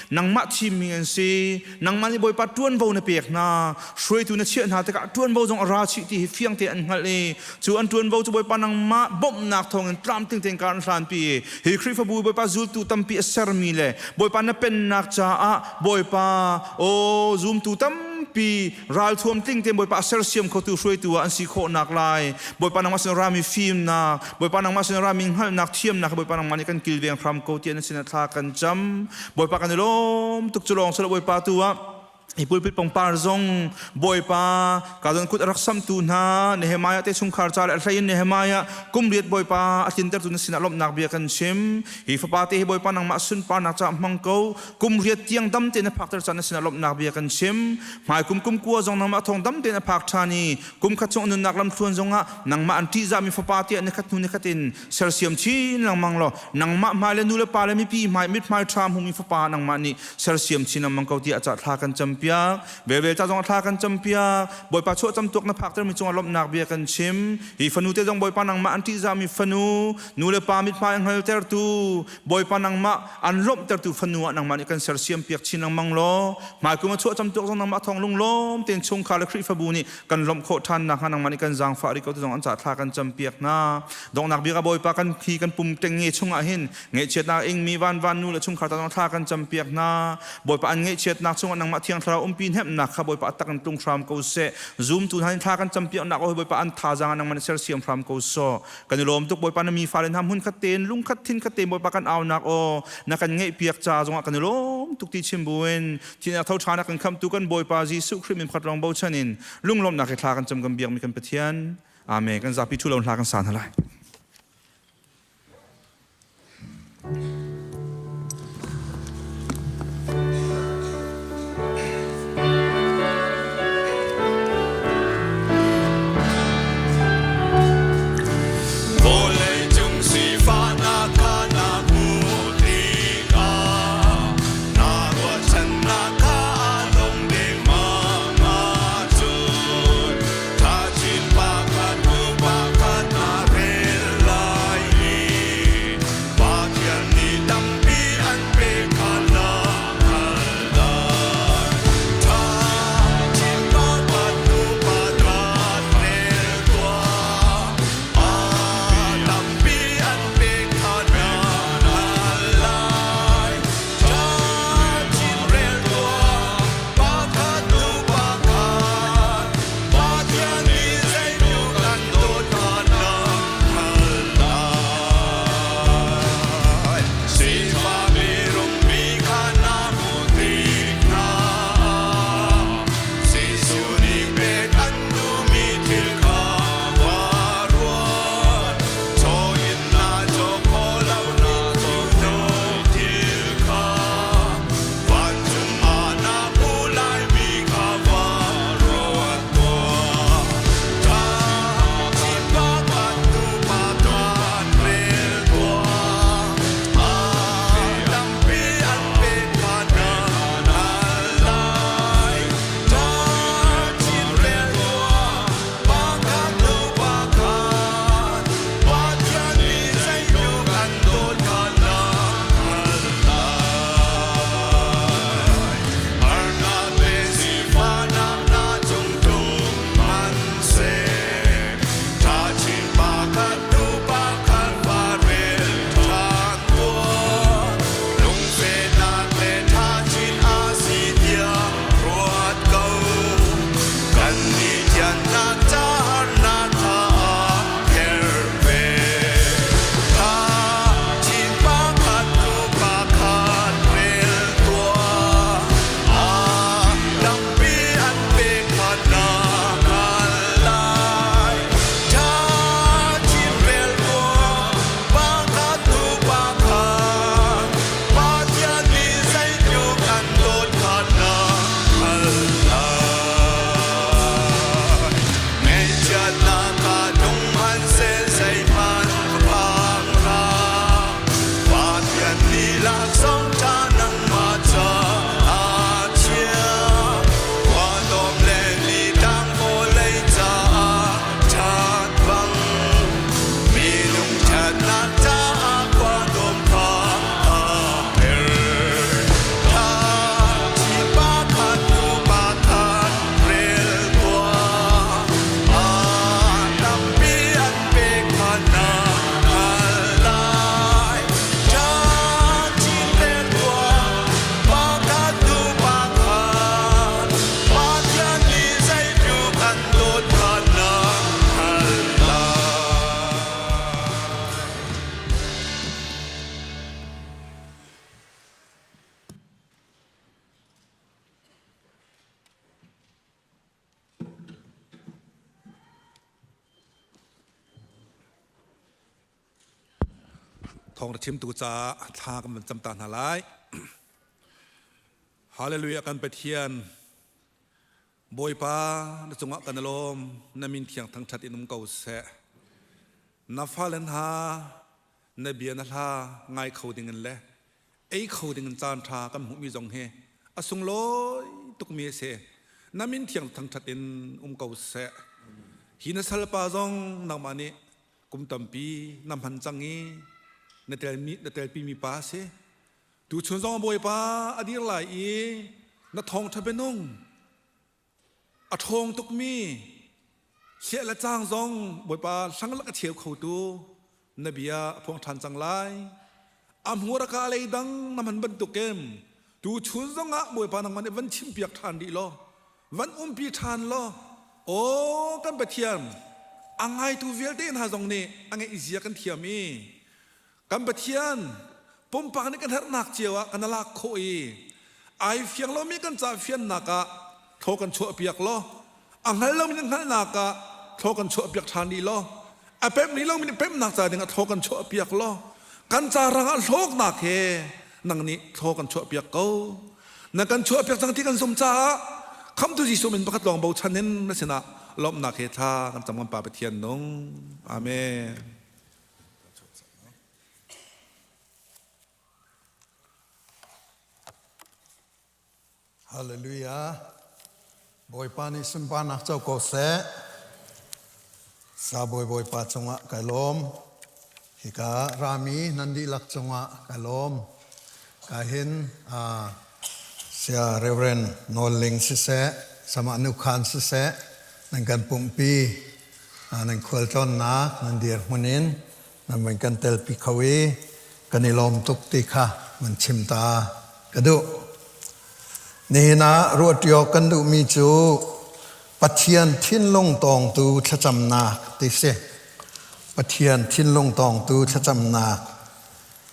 nangmah thimmi an si nangmah nih Bawipa ṭuanvo na pek hna hruaitu na chiah hna tikah ṭuanvo zong a ra chih ti hi fiang te an hngalh i cu an ṭuanvo cu Bawipa nangmah bawmhnak thawngin tlamtling tein kar an hlanpi i hi Khrihfabu Bawipa zultu tampi a sermi le Bawipa na pennak caah Bawipa aw zumtu tampi ralthuam tling tein Bawipa a sersiam khotu hruaitu ah an si khawhnak lai Bawipa nangmah sin rami fimnak Bawipa nangmah sin rami hngalhnak thiamnak Bawipa nangmah nih kan kilveng hram ko tiah na sinah thla kan cam Bawipa kan i lawm tuk cu lawng silo Bawipa tu ah hi pulpit pangpar zong Bawipa ka zon kut a rak samtu hna Nehemiah te chungkhar ca le a hlei in Nehemiah kum riat Bawipa a tlintertu na sinah lawmhnak bia kan chim hi fapa te hi Bawipa nangmah sunparnak ca hmang ko kum riat tiang dam tein a phakter ca na sinah lawmhnak bia kan chim hmai kum kum kua zong nangmah thawng dam tein a phak ṭhan i kum khat chung nunnak lamthluan zongah nangmah an ṭihzahmi fapa tiah nikhat hnu nikhat in sersiam chin lengmang law nangmah hmai le nu le pa le mipi hmai mithmai ṭha hmumi fapa nangmah nih sersiam chin lengmang ko tiah ca thla kan campiak velvel ca zong thla kan campiak bawipa chuah camtuak na phaktermi cungah lawmhnak bia kan chim hi fanu te zong bawipa nangmah an ṭihzahmi fanu nu le pa mithmai a hngaltertu bawipa nangmah an lawmhtertu fanu ah nangmah nih kan sersiam piak chin lengmang law hmaikum a chuah camtuak zong nangmah thawng lunglawm tein chungkhar le Khrihfabu nih kan lawmh khawh ṭhan nakhnga nangmah nih kan zaangfah rih ko ti zong an ca thla kan campiak hna donghnak bik ah Bawipa kan khi kan pum ṭengnge chungah hin ngaihchiatnak ingmi vanvan nu le chungkhar ta zong thla kan campiak hna Bawipa an ngaihchiatnak chungah nangmah thiang thlarau umpi hnemhnak kha Bawipa a tak in tlung hram ko seh zumtu hna nih thla kan campiaknak oh Bawipa an thazaang ah nangmah nih sersiam hram ko sawh kan i lawm tuk Bawipa na mi fale hna hmun khat tein lungkhat thin khat tein Bawipa kan aunak aw na kan ngaihpiak ca zongah kan i lawm tuk ti chim buin Thihnak tho ṭhan a kan khamhtu kan Bawipa Jesuh Khrih min pakhat lawng bochan in lunglawmhnak he thla kan cam kan biakmi kan Pathian. Amen. Kan zapi ṭhu lo hla kan sa hna lai. Thawng ra chimtu caah thla kan van cam ta hna lai. Hallelujah kan Pathian Bawipa na cungah kan lawm na min thiang thangthat in um ko seh. Na fale hna na bia na hla ngai kho ding in le ei kho ding in caan ṭha kan hmuhmi zong hi a sunglawi tukmi a si. Na min thiang thangṭhat in um ko seh. Hi na salpa zong nangmah nih kum tampi na hman cang i na telmi na telpimi pa a si. Tuchun zong Bawipa a dir lai i na thawngṭha bianung A ṭhawng tukmi hliah le caang zong Bawipa hlanglak a cheu khotu na bia a phuang ṭhan cang lai. A hmur a ka lei dang na hman bantukin tuchun zongah Bawipa nangmah nih van chimpiak ṭhan rih law van umpi ṭhan law aw kan Pathian a ngaitu vialte hna zong nih a ngeih zia kan thiam i Kan Pathian pumpak nih kan herhnak cio ah kan lak khawh i ai fiang lomi kan ca fiannak ah thaw kan chuahpiak law a hngal lomi nih hngalhnak ah thaw kan chuahpiak ṭhan rih law a pemh rih lomi nih pemhnak ca dingah thaw kan chuahpiak law kan ca rangah hlawknak he nang nih thaw kan chuahpiak ko na kan chuahpiak cang ti kan zum caah khamtu Jesuh min pakhat lawng bochan in na sinah lawmhnak he thla kan cam kan Pa Pathian nung amen Hallelujah. Bawipa nih sunparnak co ko seh. Sa bawi Bawipa cungah kai lawm. Hika rami nan dihlak cungah kai lawm. Ka hin uh, sia Reverend Nawl Ling siseh, sama Nu Khan siseh, nan kan pumpi Nan khualtlawnnak nan dirhmun in nan van kan telpi kho i kan i lawm tuk ti kha van chim ta ka duh. Nihin ah ruahṭi awk kan duhmi cu Pathian thinlung tawngtu thlacamnak ti si. Pathian thinlung tawngtu thlacamnak.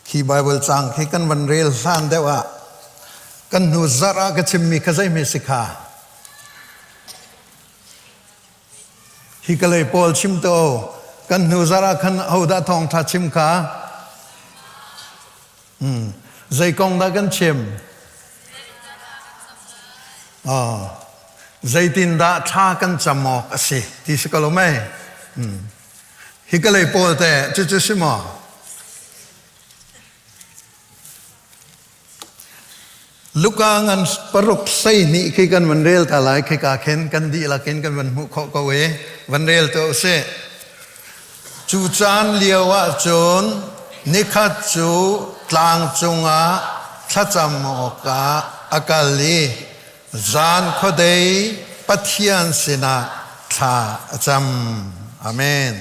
Khi Bible caang khi kan van rel hlan deuh ah kan hnu zarh ah ka chimmi kha zeihme si kha? Hi ka lei pawl chim to kan hnu zarh ah khan hodah thawngṭha chim kha? Hmm. Zei kong dah kan chim? Oh. Zeitindah thla kan cam awk a si ti si ko lo mei? Hmm. Hi ka lei pawl te cucu si maw? Luka ngan paruk 12 khi kan van rel ta lai khika khin kan dihlak in kan van hmuh khawh ko i van rel tuah usih. Cu caan lio ah cun nikhat cu tlang cungah thlacam awkah a kal i zan khuadei Pathian sinah thla a cam. Amen.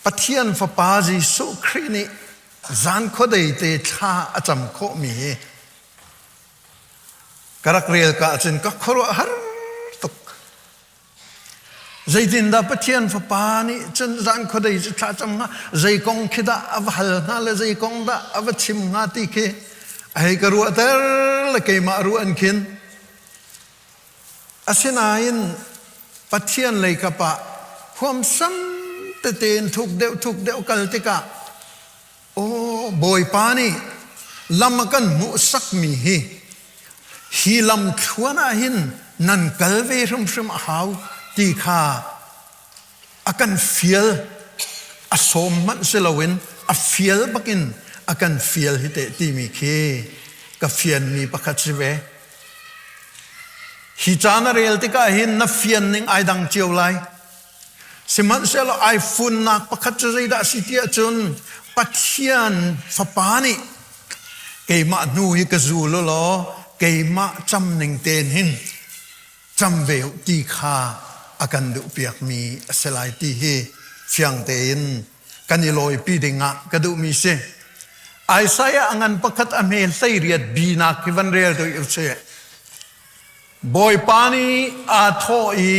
Pathian Fapa Jesuh Khrih nih zan khuadei te thla a cam khawhmi hi ka rak rel ka ahcun ka khuaruah har tuk. Zeitindah Pathian Fapa nih cun zan khuadei cu thla cam hnga zei kong khi dah a va hal hnga le zei kong dah a va chim hnga ti khi a hei ka ruahter le keimah ruah an khin. Asinain Pathian lei kap ah huamsam tete in thuk deuh thuk deuh kal tikah aw Bawipa nih lam a kan hmuhsakmi hi hi lam thluan ah hin nan kal ve hrimhrim a hau ti kha a kan fial a sawm hmanh si loin a fial bakin a kan fial hi teh timi khi ka fianmi pakhat si ve. Hi ca na rel tikah hin na fian ning ai dang cio lai. Sihmanhsehlaw ai funnak pakhat cu zeidah a si tiah cun Pathian Fapa nih keimah hnu hi ka zul u law keimah cam ning tein hin cam ve u ti kha a kan duhpiakmi a si lai ti hi fiang tein kan i lawipi dingah ka duhmi si. Isaiah a ngan pakhat a hme 18 binak hi van rel tu usih. Bawipa nih aa thawh i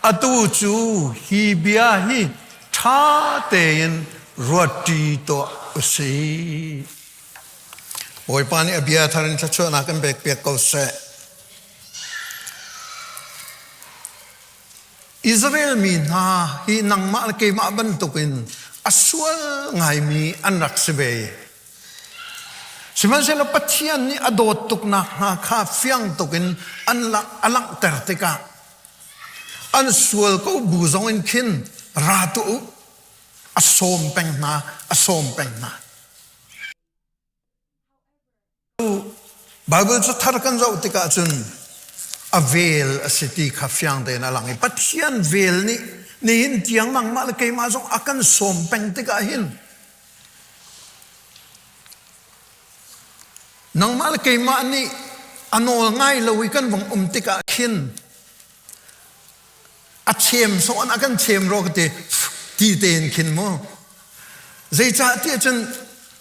atu cu hi bia hi ṭha tein ruatṭi tuah usih. Bawipa nih a bia thar in thluachuahnak in pek piak ko seh. Israel mi hna hi nangmah le keimah bantukin A sual ngaimi an rak si ve. Sihmanhsehlaw Pathian nih a dawt tuknak hna kha fiang tukin an a langhter tikah an sual ko bu zong in khin ra tuah u a sawm peng hna a sawm peng hna. Baibal cu thar kan zoh tikah cun a vel a si ti kha fiang tein a lang i Pathian vel nih nihin tiang nangmah le keimah zong a kan sawm peng tikah hin nangmah le keimah nih a nawl ngai lo i kan vong um tikah khin a chem sawn a kan chem ro ka ti ti tein khin mu zeicah tiah cun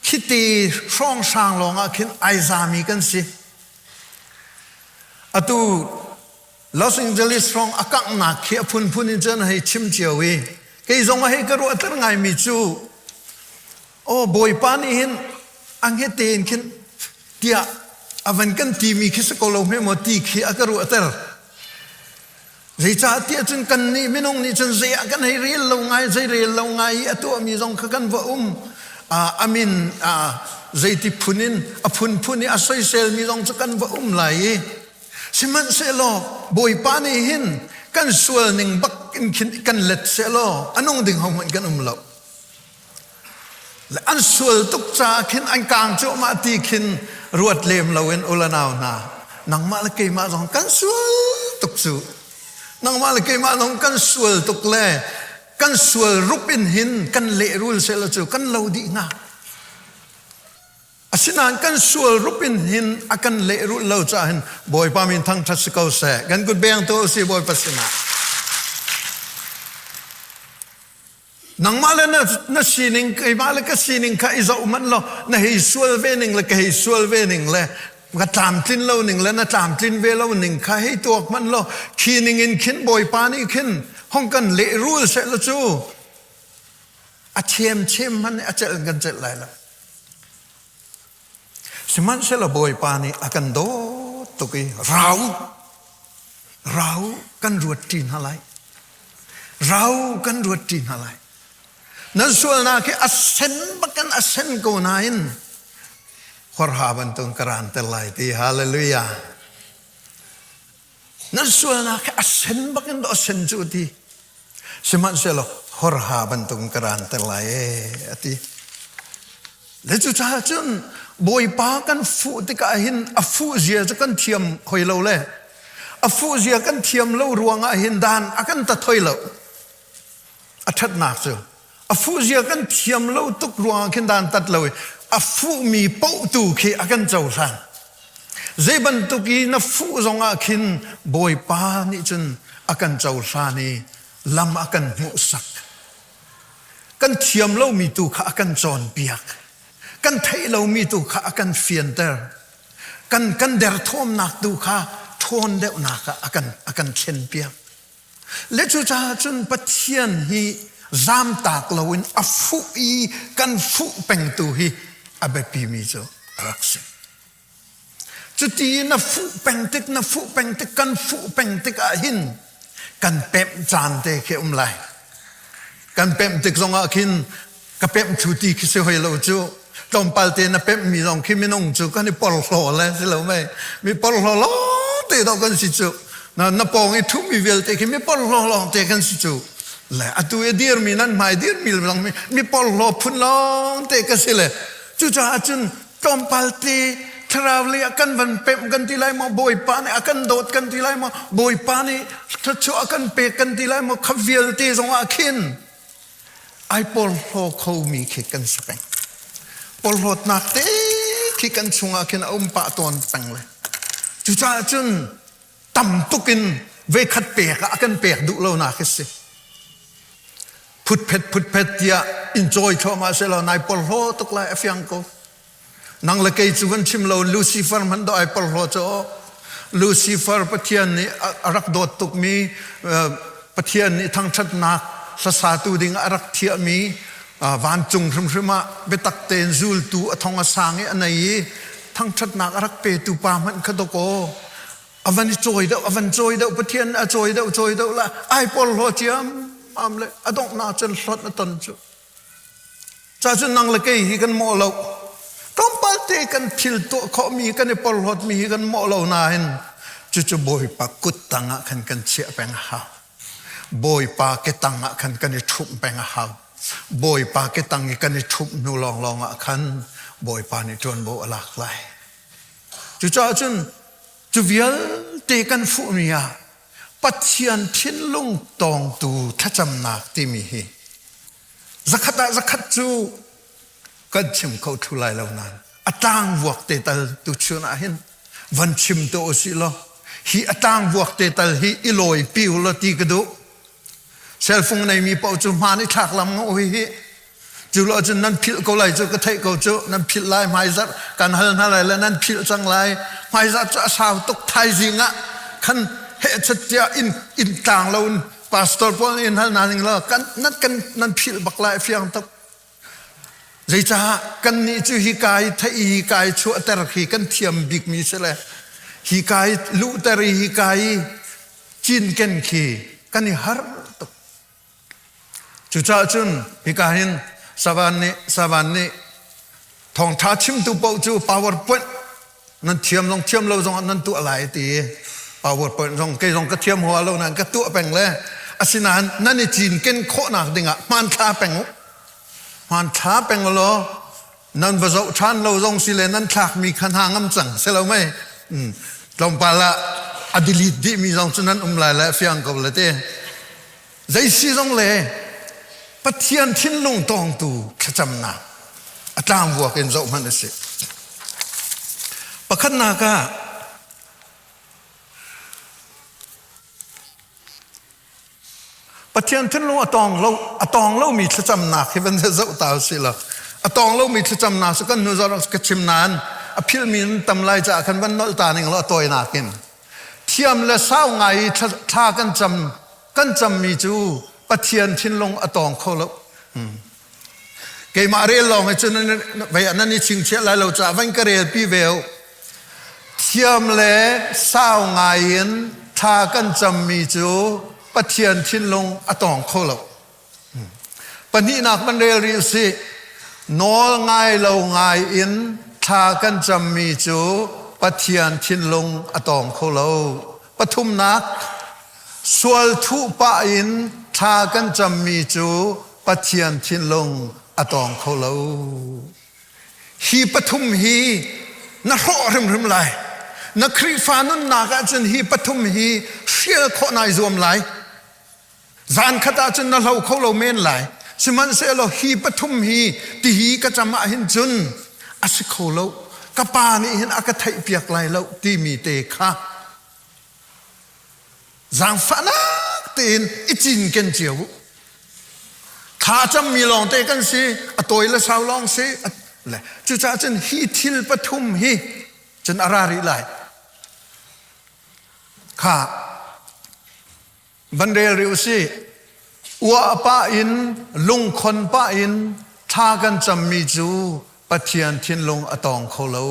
khite hrawnghrang lawng ah khin ai zami kan si atu Los Angeles hrawng a kanghnak khi a phunphun in cun hei chim cio i kei zong hei ka ruahter ngaimi cu aw bawipa nih hin a hnget tein khin tiah a van kan timi khi si ko lo hme maw ti khi a ka ruahter Zeicahtiah cun kannih minung nih cun zei ah kan hei rel lo ngai, zei rel lo ngai i a tuahmi zong kha kan va um. A min zeiti phun in a phunphun i a soiselmi zong cu kan va um lai i sihmanhsehlaw Bawipa nih hin kan sual ning bak in khin kan let sehlaw a nung ding hohmanh kan um lo. Le an sual tuk caah khin an kaang cuahmah ti khin ruat lem loin ulanau hna nangmah le keimah zong kan sual tuk cu nangmah le keimah zong kan sual tuk le kan sual rup in hin kan lehrul sehla cu kan lo dih hnga asinain kan sual rup in hin a kan lehrulh lo caah hin Bawipa min thangṭhat si ko seh kan kut beng tu si Bawipa sinah Nangmah le na, na sining, keimah le ka sining kha i zoh hmanh law na hei sual ve ning le ka hei sual ve ning le ka tlamtlin lo ning le na tlamtlin ve lo ning kha hei tuak hmanh law khi ning in khin Bawipa nih khin hong kan lehrul seh law cu a thiamchem hmanh a celh kan celh lai lo. Sihmanhsehlaw Bawipa nih a kan dawt tuk i rau rau kan ruat ṭi hna lai. Rau kan ruat ṭi hna lai. Nan sualnak hi a sen bakin a sen ko nain horha bantuk ka ran ter lai ti hallelujah. Nan sualnak hi a sen bakin dawh a sen cu ti. Sihmanhsehlaw horha bantuk ka ran ter lai ee a ti. Le cucaah cun Bawipa kan fuh tikah hin a fuh zia cu kan thiam hoi lo le a fuh zia kan thiam lo ruangah hin dan a kan tat hoi lo. A ṭhatnak cu a fuh zia kan thiam lo tuk ruangah khin dan tat lo i a fuhmi paoh tu khi a kan cohlan. Zei bantuk i na fuh zongah khin Bawipa nih cun a kan cohlan i lam a kan hmuhsak. Kan thiam lomi tu kha a kan cawnpiak. Kan theih lomi tu kha a kan fianter. Kan kan derthawmnak tu kha ṭhawn deuhnak ah a kan a kan thlenpiak. Le cucaah cun Pathian hi zamtak loin a fuh i kan fuh pengtu hi a biapimi cu a rak si. Cuti na fuh peng tik, na fuh peng tik, kan fuh peng tik ah hin kan pemh caan te khi um lai. Kan pemh tik zongah khin ka pemh thu ti khi si hoi lo cu tlawmpal te na pemh mi zong khi minung cu kan i porhlaw le si lo mei mi porhlaw lawng te dawh kan si cu na na pawng i thu mi vialte khi mi porhlaw lawng te kan si cu le atu i dir mi nan hmai dir mi lawng mi mi porhlaw phun lawng te ka si le cucaah cun tlawmpal te thlarau lei ah kan van pemh kan ti lai maw bawipa nih a kan dawt kan ti lai maw bawipa nih thluachuah a kan pek kan ti lai maw kha vialte zongah khin ai porhlaw khomi khi kan si peng. Porhlawtnak te khi kan chungah khin a um pah tawn peng le. Cucaah cun tam tuk in veikhat pek ah a kan pek duh lonak hi si. Phutphet phutphet tiah in cawi thluahmah selaw nai porhlaw tuk lai a fiang ko. Nang le kei cu van chim lo Lucifer hmanh dawh ai porhlaw cu Lucifer Pathian nih a rak dawt tukmi Pathian nih thangṭhatnak hlasatu ding a rak thiahmi vancung hrimhrim ah biatak tein zultu a thong a sang i a nei i thangṭhatnak a rak petu pa hmanh kha dawkaw a van i cawi deuh a van cawi deuh Pathian a cawi deuh cawi deuh la ai porhlaw ciammam le a donghnak cun hlawt a ton cu. Cacun nang le kei hi kan mawh lo. Tlawmpal te kan thil tuah khawhmi kan i porhlawtmi hi kan mawh lo nain cucu Bawipa kut tangah khan kan chiah peng a hau. Bawipa ke tangah khan kan i ṭhumh peng a hau. Bawipa ke tang i kan i ṭhumh hnu lawnglawng ah khan Bawipa nih ṭuanvo a lak lai. Cucaah cun cu vialte kan fuhmi ah Pathian thinlung tawngtu thlacamnak timi hi zakhat ah zakhat cu kan chim kho thlu lai lo nain a tlangvuak te tal tuchun ah hin van chim te usih law hi a tlangvuak te tal hi i lawi pi u law ti ka duh. Cellphone neimi paoh cu hmaan i thlak lam ngo hi hi cu lo cun nan philh ko lai cu ka theih ko cu nan philh lai hmaizarh kan hal hna lai le nan philh cang lai hmaizarh cu a sau tuk thaizing ah khan hehchat tiah in in tlang lo in pastor pawl nih in hal hna ning law kan nan kan nan philh bak lai fiang tuk Zeicah kannih cu hika i theih i hika i chuahter khi kan thiam bikmi si le hika i luhter i hika i cinken khi kan i harh tuk. Cucaah cun hika hin Savan nih Savan nih thawngṭha chimtu paoh cu PowerPoint nan thiam zong thiam lo zong ah nan tuah lai ti PowerPoint zong kei zong ka thiam hua lo nain ka tuah peng le asinain nan i cinken khawhnak dingah hmanthla peng u hmanthla peng law nan va zoh ṭhan lo zong si le nan thlakmi kha hna ngam cang si lo mei tlawmpal ah a delete dihmi zong cu nan um lai le fiang ko le te Zei si zong le Pathian thinlung tawngtu thlacamnak a tlangvuak in zoh hmanh a si. Pakhatnak ah Pathian thinlung a tawng lo a tawng lomi thlacamnak hi van zoh ta usih law a tawng lomi thlacamnak cu kan hnu zarh ka chim nain a philmi in tam lai caah khan van nolh ta ning law a tawinak in thiam le sau ngai i thla kan cam kan cammi cu Pathian thinlung a tawng kho lo. Hmm. Keimah rel lawng hi cun vei ah nan i chingchiah lai lo caah van ka rel pi ve u. Thiam le sau ngai in thla kan cammi cu Pathian thinlung a tawng kho lo. Pahnihnak van rel rih usih. Nawl ngai lo ngai in thla kan cammi cu Pathian thinlung a tawng kho lo. Pathumnak, sual thuh pah in thla kan cammi cu Pathian thinlung a tawng kho lo. Hi pathum hi na hrawh hrimhrim lai. Na Khrihfa nunnak ahcun hi pathum hi hrial khawh nai zuam lai. Zan khat ah cun na hlo kho lo men lai. Sihmanhsehlaw hi pathum hi tihi ka cam ah hin cun a si kho lo. Ka pa nih hin a ka theihpiak lai lo timi te kha zaangfahnak tein i cinken cio u. Thla cammi lawng te kan si, a tawi le sau lawng si. Le cucaah cun hi thil pathum hi cun a ra rih lai. Kha Van rel rih usih. Uah pah in lungkhon pah in thla kan cammi cu Pathian thinlung a tawng kho lo.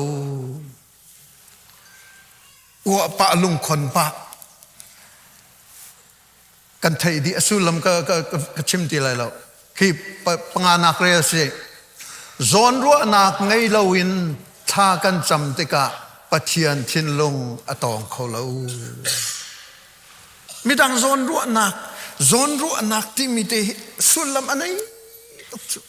Uah pah lungkhon pah kan theih dih a sullam ka, ka, ka chim ti lai lo. Khi panganak rel si. Zawnruahnak ngei loin thla kan cam tikah Pathian thinlung a tawng kho lo. Midang zawnruahnak, zawnruahnak timi te hi sullam a nei tuk cu.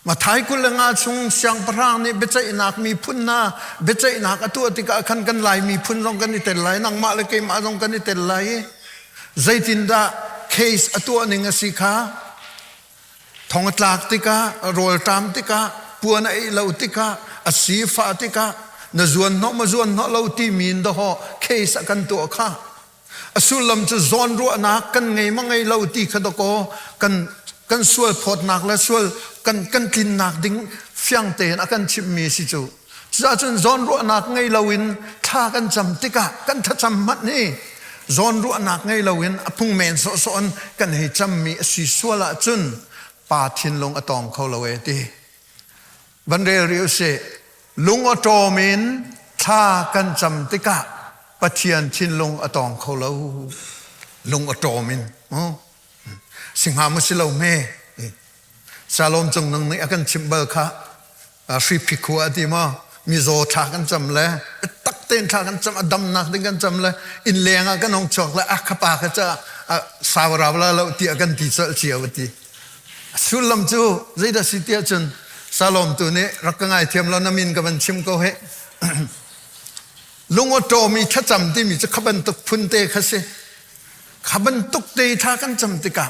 Mathai 25 chung siangpahrang nih biaceihnak miphun hna biaceihnak a tuah tikah khan kan Lai miphun zong kan i tel lai, nangmah le keimah zong kan i tel lai i zeitindah case a tuah ning a si kha thong a tlak tikah rawlṭam tikah puan a ei lo tikah a sifah tikah na zuan hnawh ma zuan hnawh lo timi in dawhawh case a kan tuah kha A sullam cu zawnruahnak kan ngei ma ngei lo ti kha dakaw kan kan sual phawtnak le sual kan kan tlinnak ding fiang tein a kan chimhmi si cu. Cucaah cun zawnruahnak ngei loin thla kan cam tikah kan thlacam hmanh hi zawnruahnak ngei loin a phung men sawhsawh in kan hei cammi a si sual ahcun pa thinlung a tawng kho lo ee ti. Van rel rih usih. Lung a ṭawm in thla kan cam tikah Pathian thinlung a tawng kho lo. Lung a ṭawm in. Singha mu si lo hme. Salom cung nang nih a kan chimh bal kha hri phikhua a ti maw mizaw thla kan cam le tak tein thla kan cam a damnak ding kan cam le inn leng ah kan hong chuak le a khapa kha ca saurau la lo tiah kan ti colh cio a ti sullam cu zeidah si tiah cun Salom tu nih rak ka ngaithiam lo na min ka van chim ko he lungawṭawmi thlacam timi cu kha bantuk phun te kha si kha bantuk te thla kan cam tikah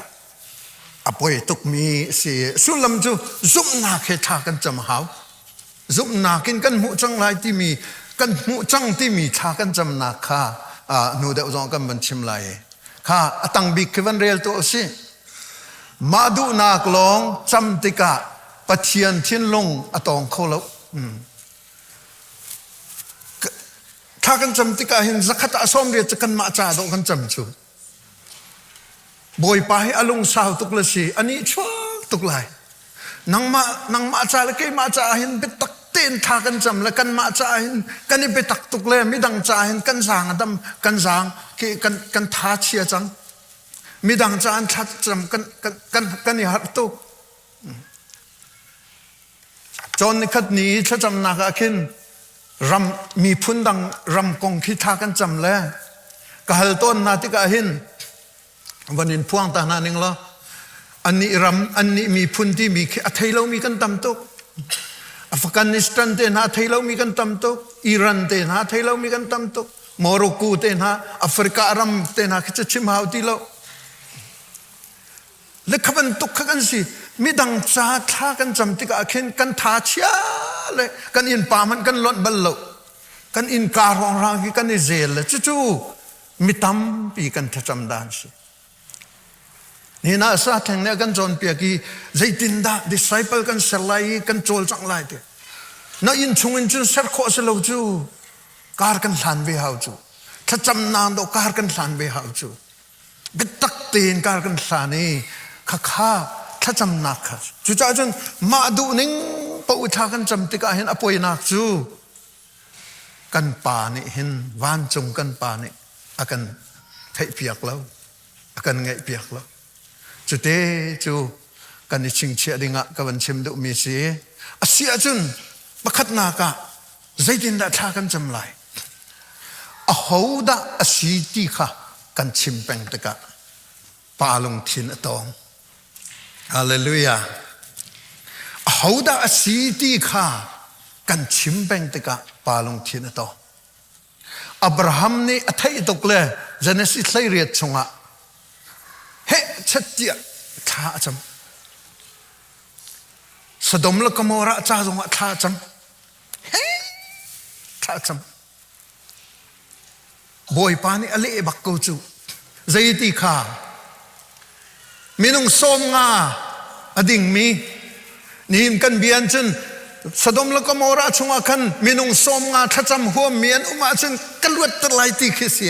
a poi tukmi si. Sullam cu zumhnak he thla kan cam a hau. Zumhnak in kan hmuh cang lai timi kan hmuh cang timi thla kan camnak kha hnu deuh zong kan van chim lai. Kha a tang bik khi van rel tu a si. Mah duhnak lawng cam tikah Pathian thinlung a tawng kho lo. Thla kan cam tikah hin zakhat ah 80 cu kanmah ca dawh kan cam cu. Bawipa hi a lungsau tuk le si a nihchuak tuk lai. Nangmah nangmah ca le keimah caah hin biatak tein thla kan cam le kanmah caah hin kan i biatak tuk le midang caah hin kan zaang a dam kan zaang kan kan tha chia cang. Midang caah thla cam kan kan kan kan i harh tuk. Cawn nikhat ni thlacamnak ah khin ram miphun dang ram kong khi thla kan cam le ka hal tawn hna tikah hin van in phuang ta hna ning law annih ram annih miphun timi khi a thei lomi kan tam tuk Afghanistan te hna a thei lomi kan tam tuk Iran te hna a thei lomi kan tam tuk Morocco te hna Africa ram te hna khi cu chim hau ti lo Le kha bantuk kha kan si. Midang ca thla kan cam tikah khin kan tha chia le kan innpa hmanh kan lonh bal lo. Kan innka hrawnghrang khi kan i zel le cucu mi tampi kan thlacam dan si. Nihin ah sa theng nih a kan cawnpiak i zeitindah disciple kan ser lai i kan cawlcangh lai ti. Na inn chung in cun ser khawh si lo cu. Kar kan hlan ve hau cu. Thlacamnak do kar kan hlan ve hau cu. Biatak tein kar kan hlan i khakha thlacamnak kha cucaah cun mah duhning paoh thla kan cam tikah hin a poinak cu kan pa nih hin vancung kan pa nih a kan theihpiak lo a kan ngaihpiak lo cute cu kan i chingchiah dingah ka van chim duhmi si a si ahcun pakhatnak ah zeitindah thla kan cam lai ahodah a si ti kha kan chim peng tikah pa lungthin a tawng hallelujah ahodah a si ti kha kan chim peng tikah pa lungthin a tawng Abraham nih a theih tuk le Genesis 18 chungah heh chet tiah thla a cam Sodom le Gomorrah ca zongah thla a cam thla cam Bawipa nih a leh bak ko cu zeiti kha minung 50 a dingmi nihin kan bia cun Sodom le Gomorrah chungah khan minung 50 thlacam huammi an um ahcun ka luatter lai ti khi si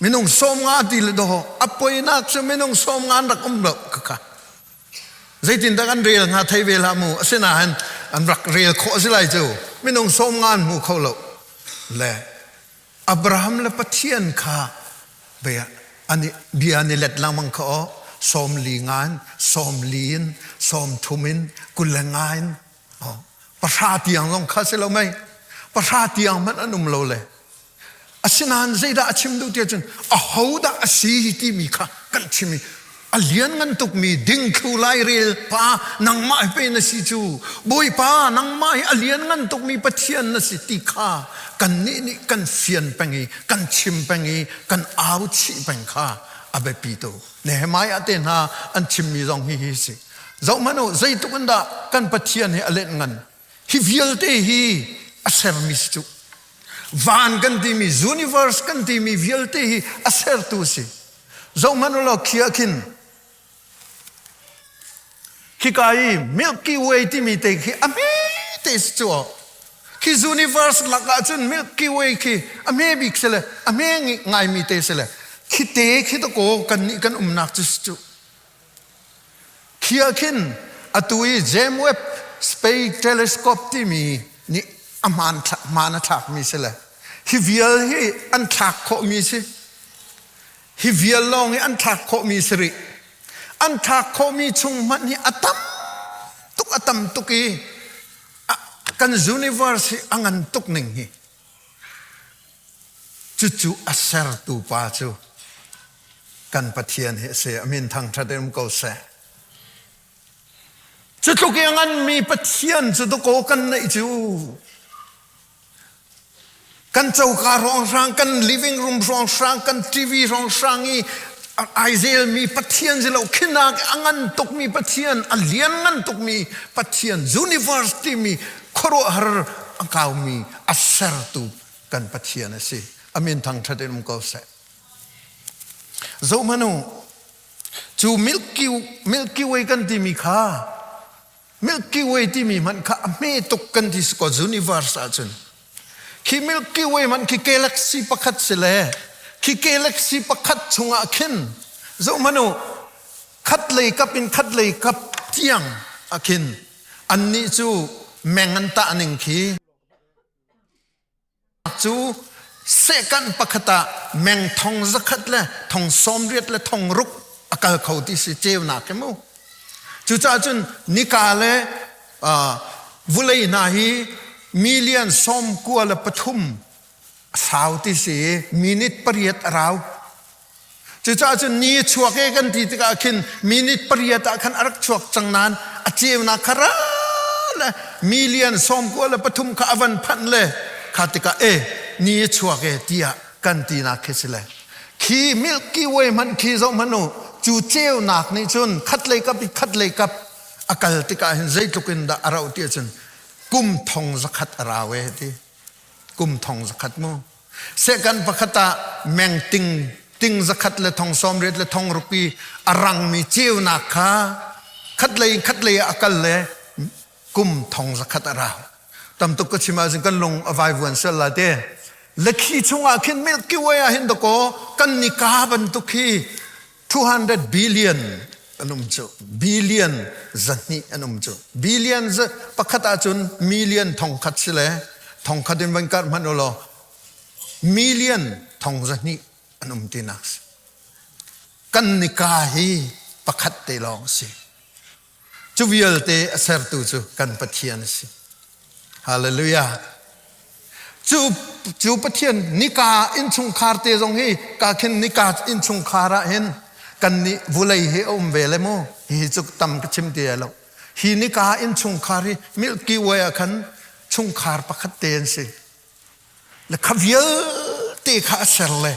minung 50 ti le dawh a poinak cu minung 50 an rak um lo kha Zeitindah kan rel hnga thei ve hlah mu. Asinain an rak rel khawh a si lai cu. Minung 50 an hmu kho lo. Le Abraham le Pathian kha bia an bia an i let lengmang kha aw 40 nga in 40 in 30 in 25 in pahra tiang zong kha si lo mei pahra tiang hmanh an um lo le Asinain zeidah a chim duh tiah cun ahodah a si timi kha kan chim i a lianngan tukmi dingthlu lairel pa nangmah hi pei na si cu Bawipa nangmah hi a lianngan tukmi Pathian na si ti kha kannih nih kan fian peng i kan chim peng i kan au chih peng kha a biapi tuk. Nehemiah te hna an chimmi zong hi hi si. Zohhmanh u zeitluk in dah kan Pathian hi a lianngan Hi vialte hi a sermi si cu. Van kan timi, universe kan timi vialte hi a sertu si. Zohhmanh u law khi ah khin khika i Milky Way timi te khi a hme te si cu aw. Khi universe lak ah cun Milky Way khi a hme bik si le a hme ngaimi te si le khi te khi dakaw kan nih kan umnak cu si cu. Khi ah khin atu i James Webb Space Telescope timi nih a hmaan hmaan a thlakmi si le hi vial hi an thlak khawhmi si. Hi vial lawng hi an thlak khawhmi si rih. An thlak khawhmi chung hmanh hi a tam tuk a tam tuk i kan universe hi a ngan tuk ning hi. Cucu a sertu pa cu kan Pathian hi a si. A min thangṭhat in um ko seh. Cu tluk i a nganmi Pathian cu dakaw kan neih cu kan coka hrawnghrang, kan living room hrawnghrang, kan TV hrawnghrang i ai zelmi Pathian si lo khinak a ngan tukmi Pathian, a lian ngan tukmi Pathian, universe timi khuaruahhar a kaumi a sertu kan Pathian a si. A min thangṭhat in um ko seh. Zohhmanh u, cu Milky, Milky Way kan timi kha Milky Way timi hmanh kha a hme tuk kan ti ko universe ahcun. Khi Milky Way hmanh khi galaxy pakhat si le khi galaxy pakhat chungah khin zohhmanh u khat lei kap in khat lei kap tiang ah khin annih cu meng an tah ning khi cu second pakhat ah meng thong zakhat le thong sawmriat le thong ruk a kal kho ti si ceunak hi mu. Cucaah cun nika le vulei hna hi million 93 sau ti si i minute pariat a rau. Cucaah cun ni a chuak e kan ti tikah khin minute pariat ah khan a rak chuak cang nain a ceunak kha ra le million 93 kha a van phanh le kha tikah e ni a chuak e tiah kan tinak khi si le khi Milky Way hmanh khi zoh hmanh u cu ceunak nih cun khatlei kap i khatlei kap a kal tikah hin zeitluk in dah a rauh ti ahcun kum thong zakhat a rau e ti kum thong zakhat mu Second pakhat ah meng ting ting zakhat le thong sawmriat le thong ruk i a rangmi ceunak kha khatlei in khatlei ah a kal le kum thong zakhat a rau. Tam tuk ka chim ahcun kan lung a vaivuan sual la te. Lakhi chungah khin Milky Way ah hin dakaw kan nika bantuk hi 200 billion an um cu. Billion zahnih an um cu. Billion pakhat ahcun million thong khat si le thong khat in van karh hmanh u law million thong zahnih an um tinak si. Kan nika hi pakhat te lawng si. Cu vialte a sertu cu kan Pathian a si. Hallelujah. Cu, cu Pathian nika innchungkhar te zong hi ka khin nika innchungkhar ah hin kan nih vulei hi a um ve le mu. Hi cu tam ka chim ti lo. Hi nika innchungkhar hi Milky Way ah khan chungkhar pakhat te an si. Le kha vialte kha a ser le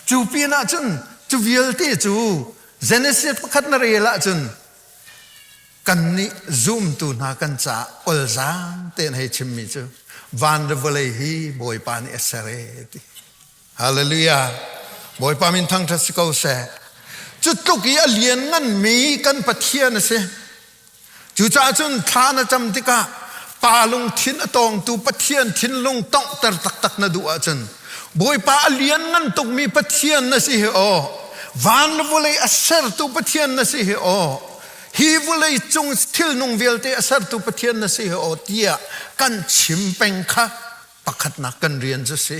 cu pin ah cun cu vialte cu Genesis pakhat na rel ahcun kannih zumtu hna kan caah olzaang tein hei chimmi cu van le vawlei hi Bawipa nih a ser e ti. Hallelujah. Bawipa min thangṭhat si ko seh. Cu tluk i a liannganmi kan Pathian a si. Cucaah cun thla na cam tikah pa lungthin a tawngtu Pathian thinlung tawnghter taktak na duh ahcun Bawipa a lianngan tukmi Pathian na si hi aw van le vawlei a sertu Pathian na si hi aw hi vawlei cung thilnung vialte a sertu Pathian na si hi aw tiah kan chim peng kha pakhatnak kan rian cu si.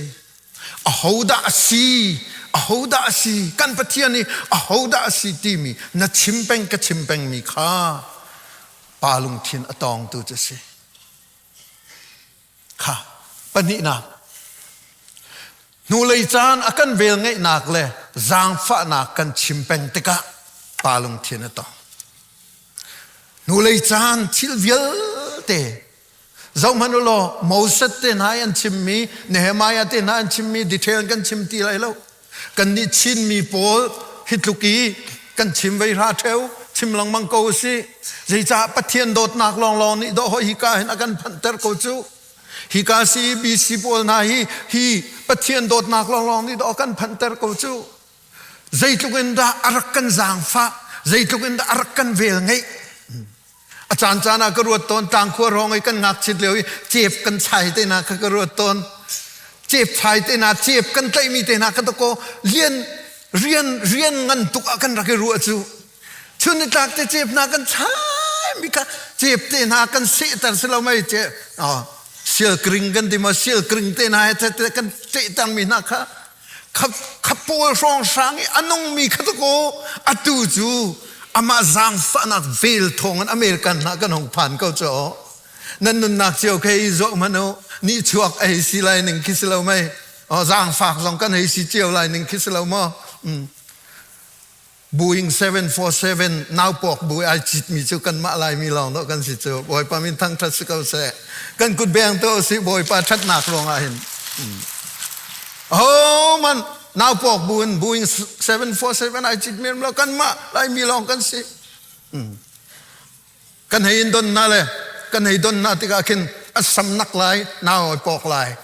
Ahodah a si? Ahodah a si? Kan Pathian hi ahodah a si timi na chim peng ka chim pengmi kha pa lungthin a tawngtu cu a si. Kha pahnihnak hnulei caan a kan vel ngeihnak le zaangfahnak kan chim peng tikah pa lungthin a tawng. Hnulei caan thil vialte Zohhmanh u law Moses te hna i an chimmi, Nehemiah te hna an chimmi detail kan chim ti lai lo. Kannih Chinmi pawl hi tluk i kan chim vei hra ṭheu, chim lengmang ko u sih. Zeicah Pathian dawtnak lawnglawng nih dawh hika hin a kan phanhter ko cu. Hika CBC pawl hna hi hi Pathian dawtnak lawnglawng nih dawh a kan phanhter ko cu. Zeitluk in dah a rak kan zaangfah, zeitluk in dah a rak kan vel ngeih. A caan caan ah ka ruat tawn tlangkhua hrawng i kan ngakchit lio i cep kan chai te hna kha ka ruat tawn. Cep chai te hna, cep kan tlaihmi te hna kha dakaw lian rian rian ngan tuk ah kan rak i ruah cu. Chun nitlak te cep hna kan chai mi kha cep te hna kan sehter si lo mei ce oh, sial kring kan ti ma sial kring te hna he te kan sehter mi hna kha kha pawl hrawnghrang i a nungmi kha dakaw atu cu. Amah zaangfahnak vel thawng in American hna kan hong phan ko cu. Nan nunnak cio khe i zoh hmanh u. Nihchuak a hei si lai ning khi si lo mei. Zaangfak zong kan hei si cio lai ning khi si lo maw? Boeing 747 naupawk bu ai citmi cu kanmah Laimi lawng dawh kan si cu. Bawipa min thangṭhat si ko seh. Kan kut beng to si Bawipa ṭhatnak ruangah hin. Ahohmanh naupawk bu in Boeing 747 ai citmi lo kanmah Laimi lawng kan si. Kan hei in don hna le kan hei don hna tikah khin a samnak lai nau ai pawk lai.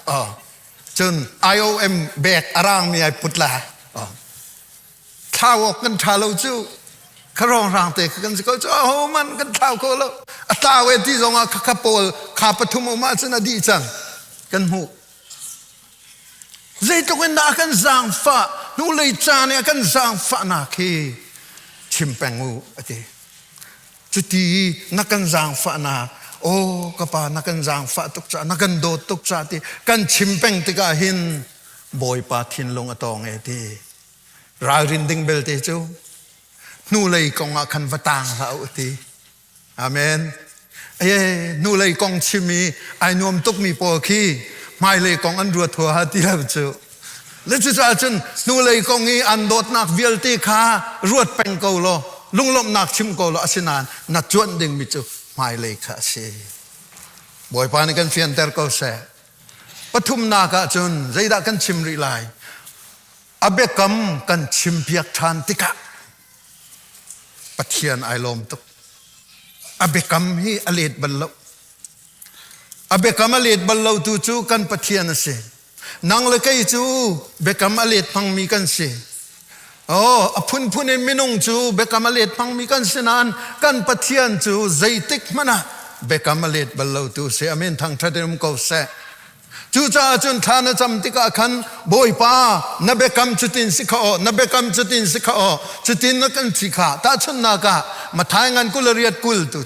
Cun IOM bag a rangmi ai put lai. Thlau awk kan ṭha lo cu kha rongrang te kha kan si ko cu ahohmanh kan thlau kho lo a tlau e ti zongah kha kha pawl kha pathum um ahcun a dih cang kan hmuh zeitluk in dah a kan zaangfah hnulei caan i a kan zaangfahnak hi chim peng u a ti cuti na kan zaangfahnak aw ka pa na kan zaangfah tuk ca na kan dawt tuk ca ti kan chim peng tikah hin Bawipa thinlung a tawng e ti Ralrin ding belte cu hnulei kong ah khan va tang hlah u ti. Amen. Aye, hnulei kong chim i ai nuam tukmi pawl khi hmailei kong an ruat huaha ti lo cu. Le cucaah cun hnulei kong i an dawtnak vialte kha ruat peng ko law lunglawmhnak chim ko law asinain na cuanh dingmi cu hmailei kha a si. Bawipa nih kan fianter ko seh. Pathumnak ah cun zeidah kan chim rih lai? A biakam kan chimpiak ṭhan tikah Pathian ai lawm tuk. A biakam hi a let bal lo. A biakam a let bal lo tu cu kan Pathian a si. Nang le kei cu biakam a let hmangmi kan si. Oh, a phunphun in minung cu biakam a let hmangmi kan si nain kan Pathian cu zeitik hmanh ah biakam a let bal lo tu si. Amen thangṭhat in um ko seh. Cucaah cun thla na cam tikah khan Bawipa na biakam cutin si kha aw na biakam cutin si kha aw cutin na kan si kha tahchunhnak ah Mathai ngan 28 kul tu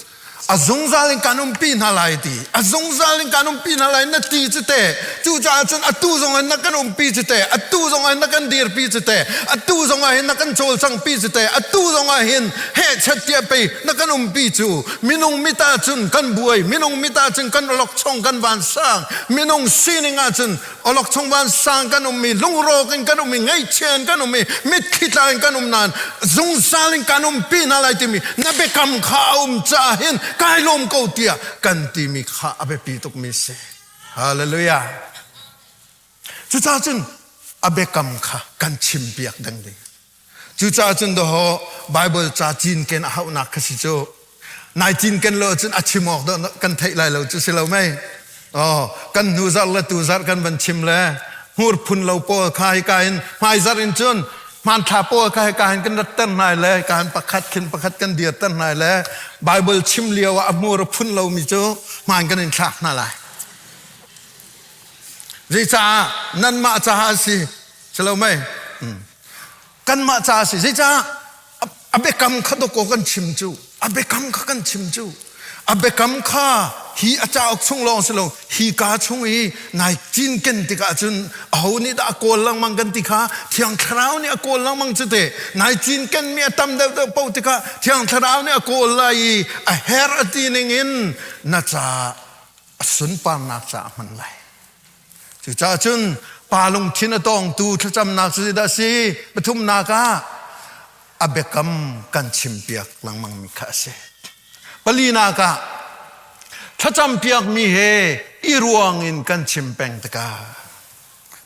a zungzal in kan umpi hna lai ti a zungzal in kan umpi hna lai na ti cu te cucaah cun atu zong in na kan umpi cu te atu zong ah na kan dirpi cu te atu zong ah hin na kan cawlcangpi cu te atu zong ah hin hehchet tiah pei na kan umpi cu minung mit ah cun kan buai minung mit ah cun kan awlokchong kan vansang minung sining ah cun awlokchong vansang kan ummi lungrawk in kan ummi ngaihchia in kan ummi mitthli tla in kan um nain zungzal in kan umpi hna lai timi na biakam kha a um caah hin kai lawm ko tiah kan timi kha a biapi tukmi si hallelujah cucaah cun a biakam kha kan chimpiak ding ding Cucaah cun dawhaw Bible ca cinken a hauhnak kha si cu. Nai cinken lo cun a chim awk dawh kan theih lai lo cu si lo mei. Oh, kan hnu zarh le tu zarh kan van chim le hmur phun lo pawl kha hika in hmai zarh in cun hmanthla pawl kha hika hin kan ratter hna le hika hin pakhat khin pakhat kan dirter hna le Bible chim lio ah a hmur a phun lomi cu hmaan kan in thlak hna lai. Zeicah nanmah caah a si si lo mei? Kanmah ca a si. Zeicah a biakam kha dawkaw kan chim cu a biakam kha kan chim cu a biakam kha hi a cauk chung lawng si lo hi ka chung i nai cinken tikah cun aho nih dah a kawl lengmang kan ti kha thiang thlarau nih a kawl lengmang cu te nai cinken mi a tam deuh deuh paoh tikah thiang thlarau nih a kawl lai i a her a ti ning in na ca a sunparnak caah hman lai Cucaah cun pa lungthin a tawngtu thlacamnak cu zeidah a si? Pathumnak ah a biakam kan chimpiak lengmangmi kha a si. Palinak ah thlacampiakmi he i ruang in kan chim peng tikah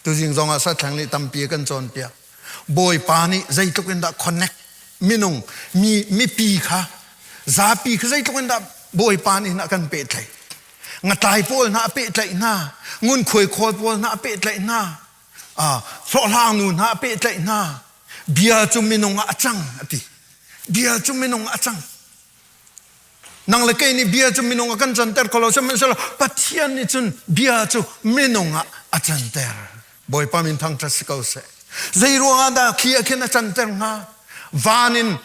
tuzing zong ah sathlang nih tampi a kan cawnpiak. Bawipa nih zeitluk in dah connect minung mi mipi kha zapi kha zeitluk in dah Bawipa nih a kan pehtlaih. Ngatlai pawl hna a pehtlaih hna, ngunkhuai khawl pawl hna a pehtlaih hna, hlawhhlang nu hna a pehtlaih hna. Bia cu minung ah a cang a ti. Bia cu minung ah a cang. Nang le kei nih bia cu minung ah kan canter kho lo sihmanhsehlaw Pathian nih cun bia cu minung ah a canter. Bawipa min thangṭhat si ko seh. Zei ruangah dah khi ah khin a canter hnga? Van in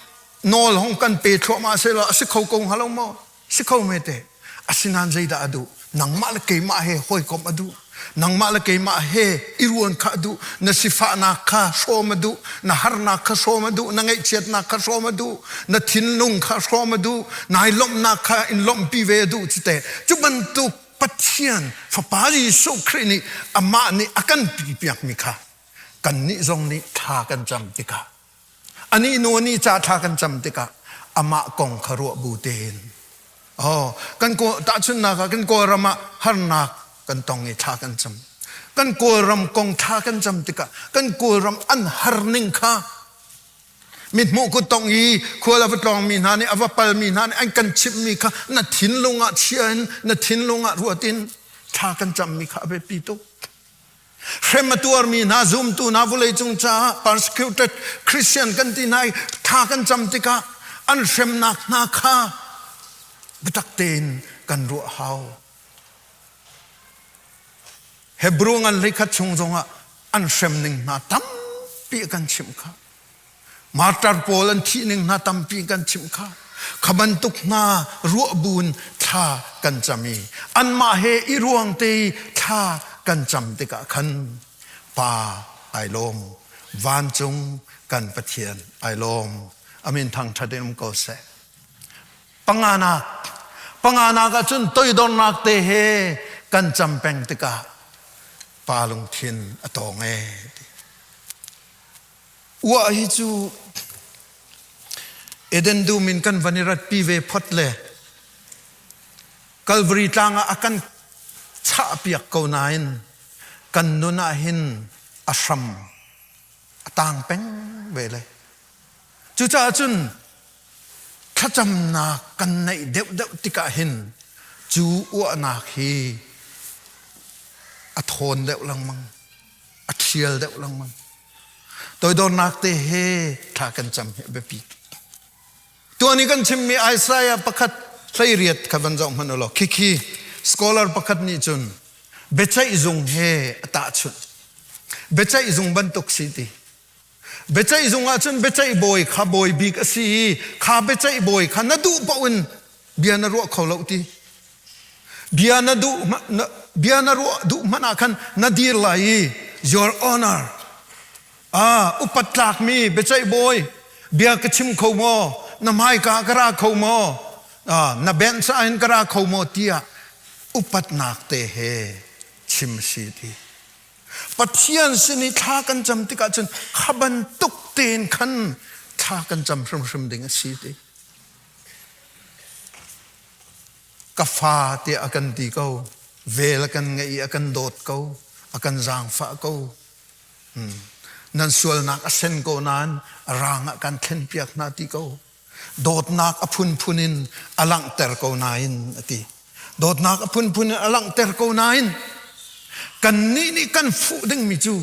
nawl hong kan pe thluahmah sehlaw a si kho ko hnga lo maw? Si kho me te. Asinain zeidah a duh? Nangmah le keimah he hawikomh a duh. Nangmah le keimah he i ruan kha a duh. Na sifahnak kha hrawm a duh. Na harnak kha hrawm a duh. Na ngaihchiatnak kha hrawm a duh. Na thinlung kha hrawm a duh. Nai lawmhnak kha in lawmhpi ve a duh cu teh. Cu bantuk Pathian Fapa Jesuh Khrih nih amah nih a kan pipiakmi kha kannih zong nih thla kan cam tikah anih nu anih ca thla kan cam tikah amah kong kha ruah bu tein oh kan tahchunhnak ah kan Kawlram ah harnak kan tong i thla kan cam kan Kawlram kong thla kan cam tikah kan Kawlram an har ning kha mithmuh kut tong i khual a va tlawngmi hna nih a va palmi hna nih an kan chimhmi kha na thinlung ah chia in na thinlung ah ruat in thla kan cammi kha a biapi tuk Hrem a tuarmi hna zumtu hna vawleicung caah persecuted Christian kan ti hna i thla kan cam tikah an hremnak hna kha biatak tein kan ruah hau. Hebrew ngan hleikhat chung zongah an hrem ning hna tampi a kan chimh kha. Martar pawl an thih ning hna tampi kan chimh kha. Kha bantuk hna ruah buin thla kan cam i anmah he i ruang te i thla kan cam tikah khan Pa ai lawm, vancung kan Pathian ai lawm. Amin thangṭhat in um ko seh. Panganak, panganak ah cun toidornak te he kan cam peng tikah Pa lungthin a tawng ee. Uah hi cu Eden dum in kan van i ratpi ve phot le Calvary tlang ah a kan chahpiak ko nain kan nun ah hin a hram a tang peng ve le. Cucaah cun thlacamnak kan neih deuhdeuh tikah hin cu uahnak hi a thawn deuh lengmang. A ṭhial deuh lengmang. Toidornak te he thla kan cam hi a biapi. Tuan i kan chimmi Isaiah pakhat 18 kha van zoh hmanh u law khikhi scholar pakhat nih cun biaceih zung he a tahchunh. Biaceih zung bantuk si ti. Biaceih zung ahcun biaceih bawi kha bawi bik a si i kha biaceih bawi kha na duh paoh in bia na ruah kho lo ti. Bia na duh bia na ruah duh hmanh ah khan na dir lai i your honor ah upat tlakmi biaceih bawi bia ka chim kho maw na hmaika ka ra kho maw ah na bench ah hin ka ra kho maw tiah upatnak te he chim si ti Pathian sin i thla kan cam tikah cun kha bantuk tein khan thla kan cam hrimhrim ding a si ti. Ka fa tiah a kan ti ko, vel a kan ngeih i a kan dawt ko, a kan zaangfah ko. Hmm. Nan sualnak a sen ko nain a rang ah kan thlenpiak hna ti ko. Dawtnak a phunphun in a langhter ko nain a ti. Dawtnak a phunphun in a langhter ko nain kannih nih kan fuh dingmi cu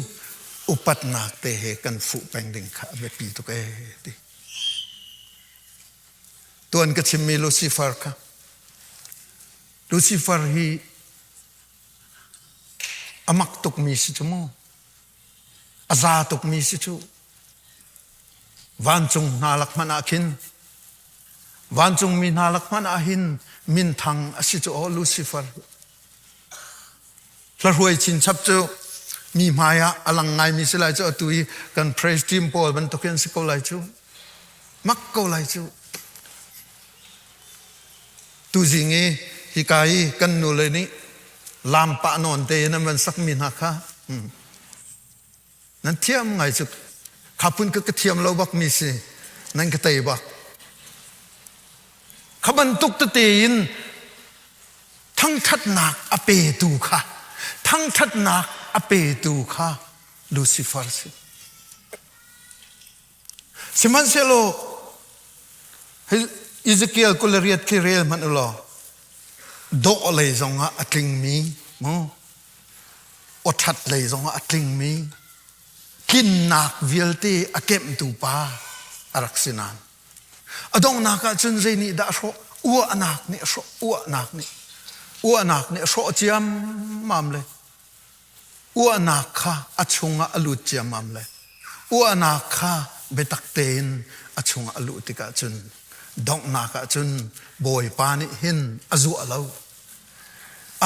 upatnak te he kan fuh peng ding kha a biapi tuk ee ti. Tuan ka chimmi Lucifer kha Lucifer hi a mak tukmi si cu mu. A za tukmi si cu. Vancung hna lak hmanh ah khin vancungmi hna lak hmanh ah hin minthang a si cu aw Lucifer. Hlahruai chinchap cu mi hmai ah a lang ngaimi si lai cu atu i kan praise team pawl bantuk hin si ko lai cu. Mak ko lai cu. Tuzing i hika i kan nule nih lam pah nawn tein an van sakmi hna kha hmm. Nan thiam ngai cu kha phun ka ka thiam lo bak mi si nan ka tei bak. Kha bantuk tete in thangthatnak a petu kha thangthatnak a petu kha Lucifer si. Sihmanhsehlaw Ezekiel 28 khi rel hmanh u law dawh lei zongah a tlingmi mu awṭhat lei zongah a tlingmi tlinnak vialte a kemhtu pa a rak si nain a donghnak ah cun zei nih dah a hrawh uahnak nih a hrawh uahnak nih uahnak nih a hrawh ciammam le uahnak kha a chungah a lut ciammam le uahnak kha biatak tein a chungah a luh tikah cun donghnak ah cun Bawipa nih hin a zuah lo.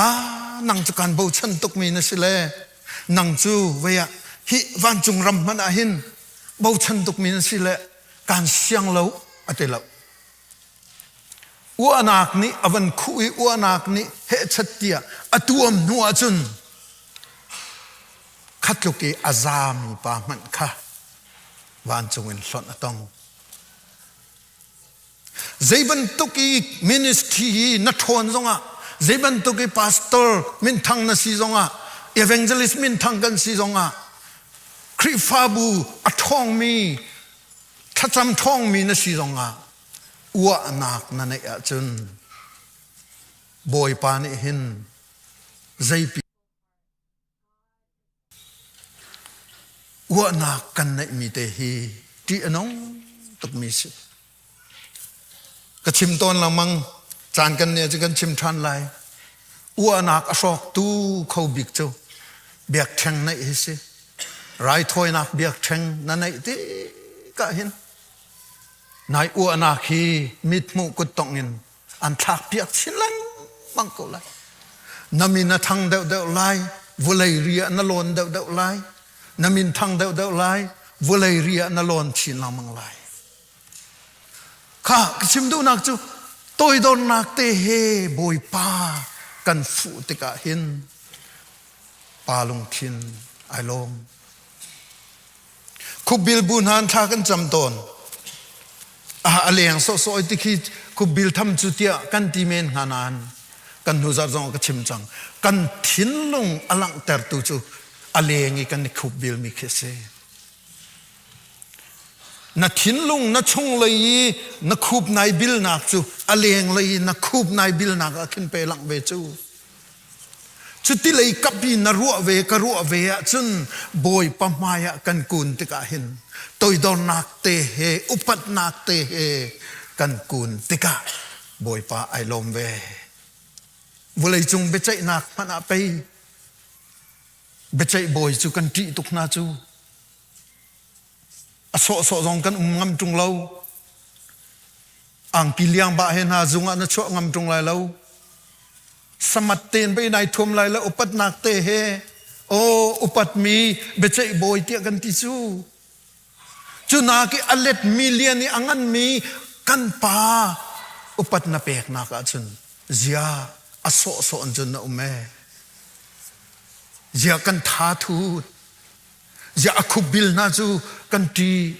Ah, nang cu kan bochan tukmi na si le nang cu vei ah hi vancung ram hmanh ah hin bochan tukmi na si le kan siang lo a ti lo. Uahnak nih a van khuh i uahnak nih hehchat tiah a tuam hnu ahcun khatluk i a zami pa hmanh kha vancung in hlonh a tong. Zei bantuk i ministry hi na ṭhawn zongah, zei bantuk i pastor minthang na si zongah, evangelist minthang kan si zongah, Khrihfabu a ṭhawngmi, thlacam ṭhawngmi na si zongah, uahnak na neih ahcun Bawipa nih hin zeipi Uahnak kan neihmi te hi ṭih a nung tukmi si. Ka chim tawn lengmang, caan kan nih cu kan chim ṭhan lai. Uahnak a hrawktu kho bik cu biakṭheng neih hi si. Raithawinak biakṭheng na neih tikah hin nai uahnak hi mithmuh kuttongh in an thlak piak chin lengmang ko lai. Na min a thang deuhdeuh lai, vawlei ri ah na lawn deuhdeuh lai. Na min thang deuhdeuh lai, vawlei ri ah na lawn chin lengmang lai. Kha ka chim duhnak cu toidornak te he Bawipa kan fuh tikah hin pa lungthin ai lawm. Khupbil bu hna thla kan cam tawn. A leng sawhsawh ti khi khupbil tham cu tiah kan ti men hnga nain kan hnu zarh zong ka chim cang. Kan thinlung a langhtertu cu a leng i kan i khupbil mi khi a si. Na thinlung na chunglei i na khup nai bilnak cu a lenglei i na khup nai bilnak ah khin pe langh ve cu. Cuti lei kap i na ruah ve ka ruah ve ahcun Bawipa hmai ah kan kun tikah hin toidornak te he upatnak te he kan kun tikah Bawipa ai lawm ve. Vawleicung biaceihnak hmanh ah pei biaceih bawi cu kan ṭih tuk hna cu. A sawhsawh zong kan um ngam ṭung lo. Angki liang bah he hna zung ah na chuah ngam ṭung lai lo. Samat tein bei nai thuam lai lo upatnak te he aw upatmi biaceih bawi tiah kan ti cu. Cu nak i a let million i a nganmi kan pa upat na peknak ahcun zia a sawhsawh in cun na um ee. Zia kan tha thut. Ziah a khupbil hna cu kan ṭih.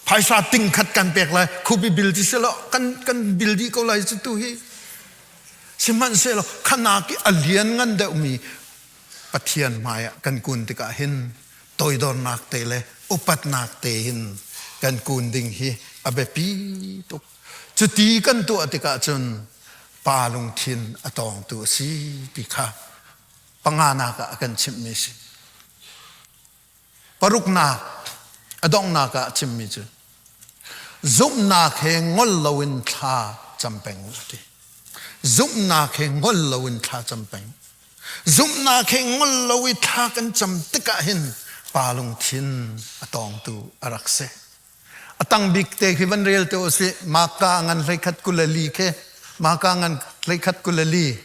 Phaisa ting khat kan pek lai, khup i bil ti selaw kan kan bil dih ko lai cu tu hi. Sihmanhsehlaw khanak i a lian ngan deuhmi Pathian hmaiah kan kun tikah hin toidornak te le upatnak te hin kan kun ding hi a biapi tuk. Cuti kan tuah tikah cun pa lungthin a tawngtu a si ti kha panganak ah a kan chimhmi a si. Paruknak a donghnak ah a chimmi cu zumhnak he ngol loin thla cam peng u a ti. Zumhnak he ngol loin thla cam peng. Zumhnak he ngol lo i thla kan cam tikah hin pa lungthin a tawngtu a rak si. A tang bik te khi van rel te usih. Maka ngan 31 24 khi Maka ngan 31 24.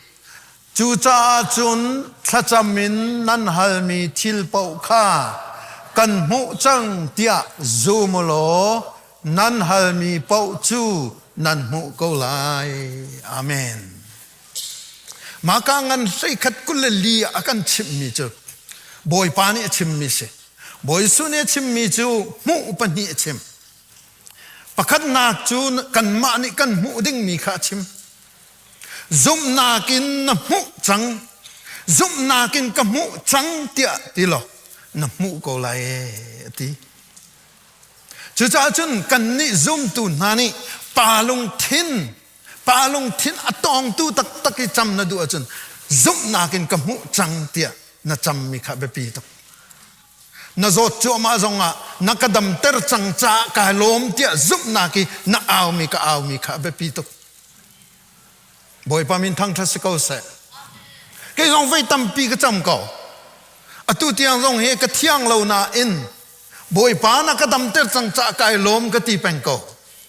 Cucaah cun thlacam in nan halmi thil paoh kha kan hmuh cang tiah zum u law nan halmi paoh cu nan hmuh ko lai. Amen. Maka ngan 31 24 ah a kan chimhmi cu Bawipa nih a chimmi si. Bawi Jesuh nih a chimmi cu hmuh pahnih a chim. Pakhatnak cu kanmah nih kan hmuh dingmi kha a chim. Zumhnak in na hmuh cang, zumhnak in ka hmuh cang tiah ti law na hmuh ko lai a ti. Cucaah cun kannih zumtu hna nih pa lungthin pa lungthin a tawngtu taktak i cam na duh ahcun zumhnak in ka hmuh cang tiah na cammi kha biapi tuk. Na zawt cuahmah zongah na ka damter cang caah kai lawm tiah zumhnak i na aumi ka aumi kha biapi tuk. Bawipa min thangṭhat si ko seh. Kei zong voi tampi ka cam ko. Atu tiang zong hi ka thiang lo nain Bawipa na ka damter cang caah kai lawm ka ti peng ko.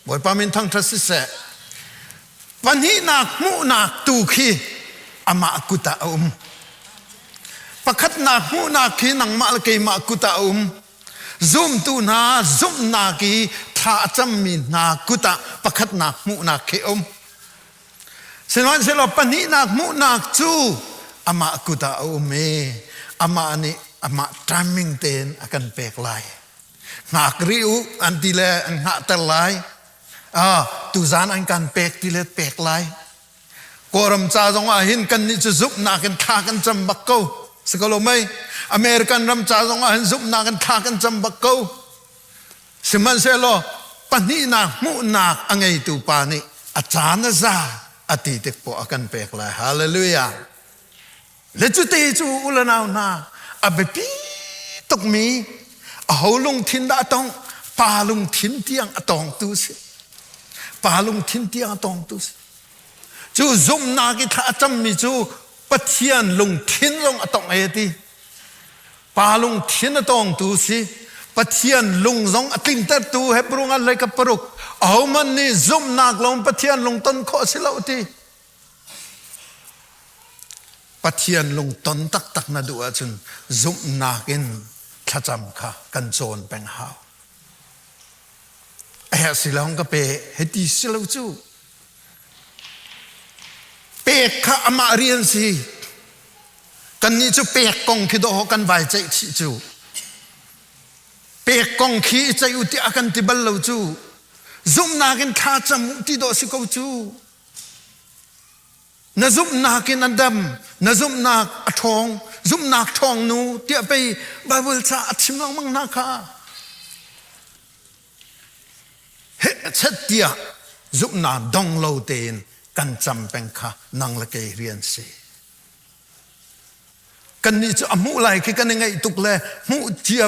Bawipa min thangṭhat siseh. Pahnihnak hmuhnak tu khi amah kut ah a um. Pakhatnak hmuhnak khi nangmah le keimah kut ah a um. Zumtu hna zumhnak i thla a cammi hna kut ah pakhatnak hmuhnak khi a um. Sihmanhsehlaw pahnihnak hmuhnak cu amah kut ah a um i amah nih amah timing tein a kan pek lai. Hngak rih u an ti le an hngahter lai. Ah, tuzan an kan pek ti le pek lai. Kawlram ca zong ah hin kannih cu zumhnak in thla kan cam bak ko. Si ko lo mei? American ram ca zong ah hin zumhnak in thla kan cam bak ko. Sihmanhsehlaw pahnihnak hmuhnak a ngeitu pa nih a caan a za a ti tik poah a kan pek lai. Hallelujah. Le cute cu u le nau hna a biapi tukmi aho lungthin dah a tong pa lungthin tiang a tawngtu si. Pa lungthin tiang a tawngtu si. Cu zumhnak i thla a cammi cu Pathian lungthin zong a tongh e ti. Pa lungthin a tawngtu si. Pathian lung zong a tlintertu Hebrew ngan hlei ka paruk. Ahohmanh nih zumhnak lawng Pathian lungton khawh a si lo ti. Pathian lungton taktak na duh ahcun zumhnak in thlacam kha kan cawn peng hau. A herh si lawng ka pe hei ti si lo cu. Pek kha amah rian si. Kannih cu pek kong khi dawh kan vai ceih chih cu. Pek kong khi i ceih u tiah a kan ti bal lo cu. Zumhnak in thla cam u ti dawh si ko cu. Na zumhnak in a dam, na zumhnak a ṭhawng, zumhnak ṭhawng nu tiah pei Bible ca a chim lengmang hna kha. Heh tiah zumhnak dong lo tein kan cam peng kha nang le kei rian si. Kannih cu a hmuh lai khi kan i ngaih tuk le hmuh cia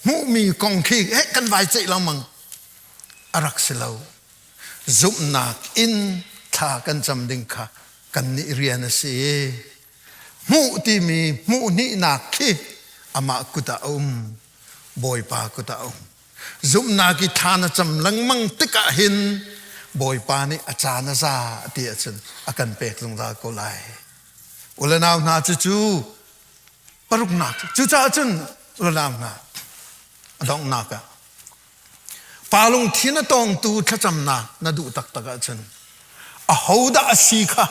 hmuhmi kong khi heh kan vai ceih lengmang a rak si lo. Zumhnak in thla kan cam ding kha kannih rian a si. Hmuh timi hmuh hnihnak khi amah kut ah a um. Bawipa kut ah a um. Zumhnak i thla na cam lengmang tikah hin Bawipa nih a caan a za ti ahcun a kan pek zungzal ko lai. U le nau hna cucu paruknak cucaah cun u le nau hna a donghnak ah pa lungthin a tawngtu thlacamnak na duh taktak ahcun ahodah a si kha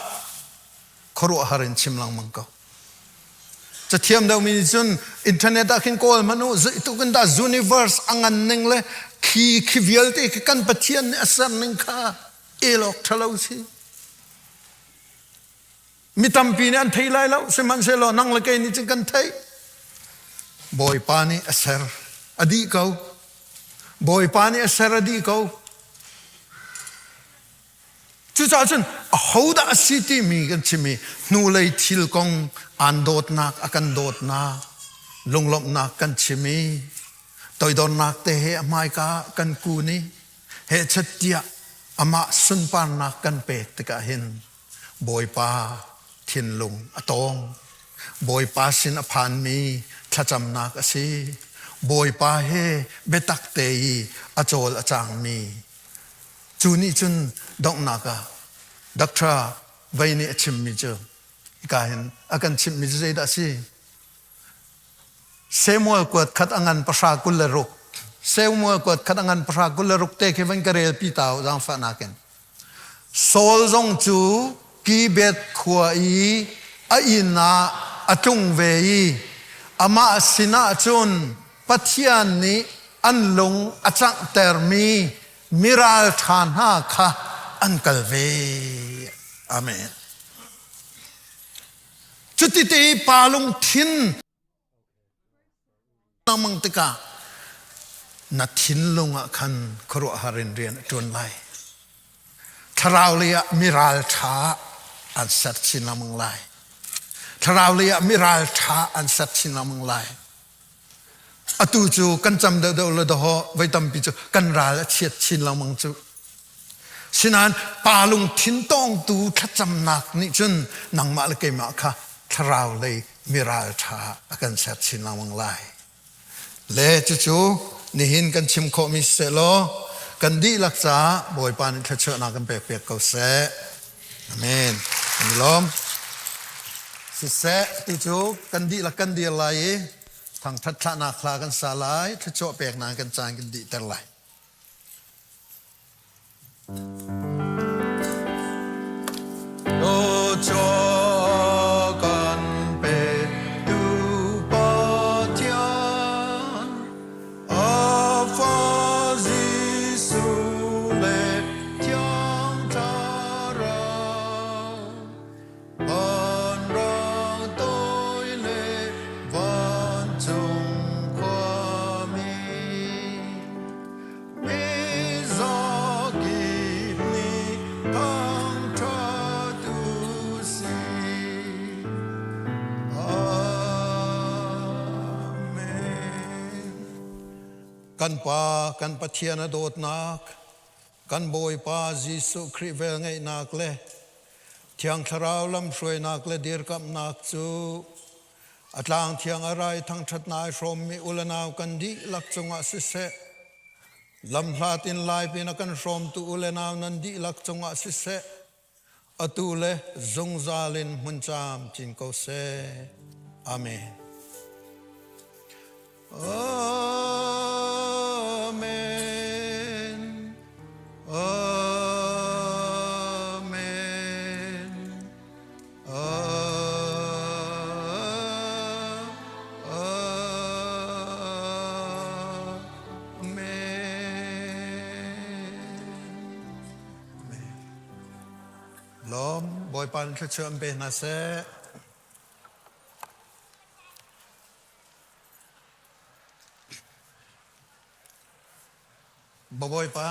khuaruahhar in chim lengmang ko. Cathiam deuhmi nih cun internet ah khin kawl hmanh u zeitluk in dah universe a ngan ning le khi khi vialte khi kan Pathian nih a ser ning kha el awk ṭhalo si. Mi tampi nih an thei lai lo sihmanhsehlaw nang le kei nih cun kan theih. Bawipa nih a ser a dih ko. Bawipa nih a ser a dih ko. Cucaah cun ahodah a si timi kan chim i hnulei thil kong aan dawtnak a kan dawtnak lunglawmhnak kan chim i toidornak te he a hmaika kan kun i hehchet tiah amah sunparnak kan pek tikah hin Bawipa thinlung a tawng. Bawipa sin a phanmi thlacamnak a si. Bawipa he biatak te i a cawl a cangmi Cu nih cun donghnak ah Doctor Vei nih a chimmi cu hika hin a kan chimhmi cu zeidah a si? Samuel kuat khat a ngan pahra 26 Samuel kuat khat a ngan pahra 26 te khi van ka rel pi ta u zaangfahnak in. Saul zong cu Gibeth khua i a inn ah a tlung ve i amah sinah cun Pathian nih an lung a canghtermi miralṭha hna kha an kal ve. Amen. Cuti te i pa lungthin lengmang tikah na thinlung ah khan khuaruahhar in rian a ṭuan lai. Thlarau lei ah miralṭha an ser chin lengmang lai. Thlarau lei ah miralṭha an ser chin lengmang lai. Atu cu kan cam deuhdeuh le dawh voi tampi cu kan ral a chiat chin lengmang cu. Sinain pa lungthin tawngtu thlacamnak nih cun nangmah le keimah kha thlarau lei miral ṭha a kan ser chin lengmang lai. Le cucu nihin kan chim khawhmi siseh law kan dihlak caah Bawipa nih thluachuahnak kan pek piak ko seh. Amen. Kan lawm. Siseh, tu cu kan dihlak kan dir lai i thangṭhat thlahnak hla kan sa lai, thluachuah peknak kan caan kan dihter lai. Kan petu Pathian, a fa Jesuh le Thiang Thlarau, vanrang toi le vancung khuami, mizakip nih thangṭhat u sih. Amen. Kan Pa, kan Pathian a dawtnak, kan Bawipa Jesuh Khrih velngeihnak le Thiang Thlarau lamhruainak le dirkamhnak cu a tlang thiang a rai thangṭhatnak ai hrawmmi u le nau kan dihlak cungah siseh, lamhlat in lai pin a kan hrawmtu u le nau nan dihlak cungah siseh, atu le zungzal in hmun camcin ko seh. Amen. Amen. Amen. Amen. Lawm Bawipa nih thluachuah an pe hna seh. Bawipa.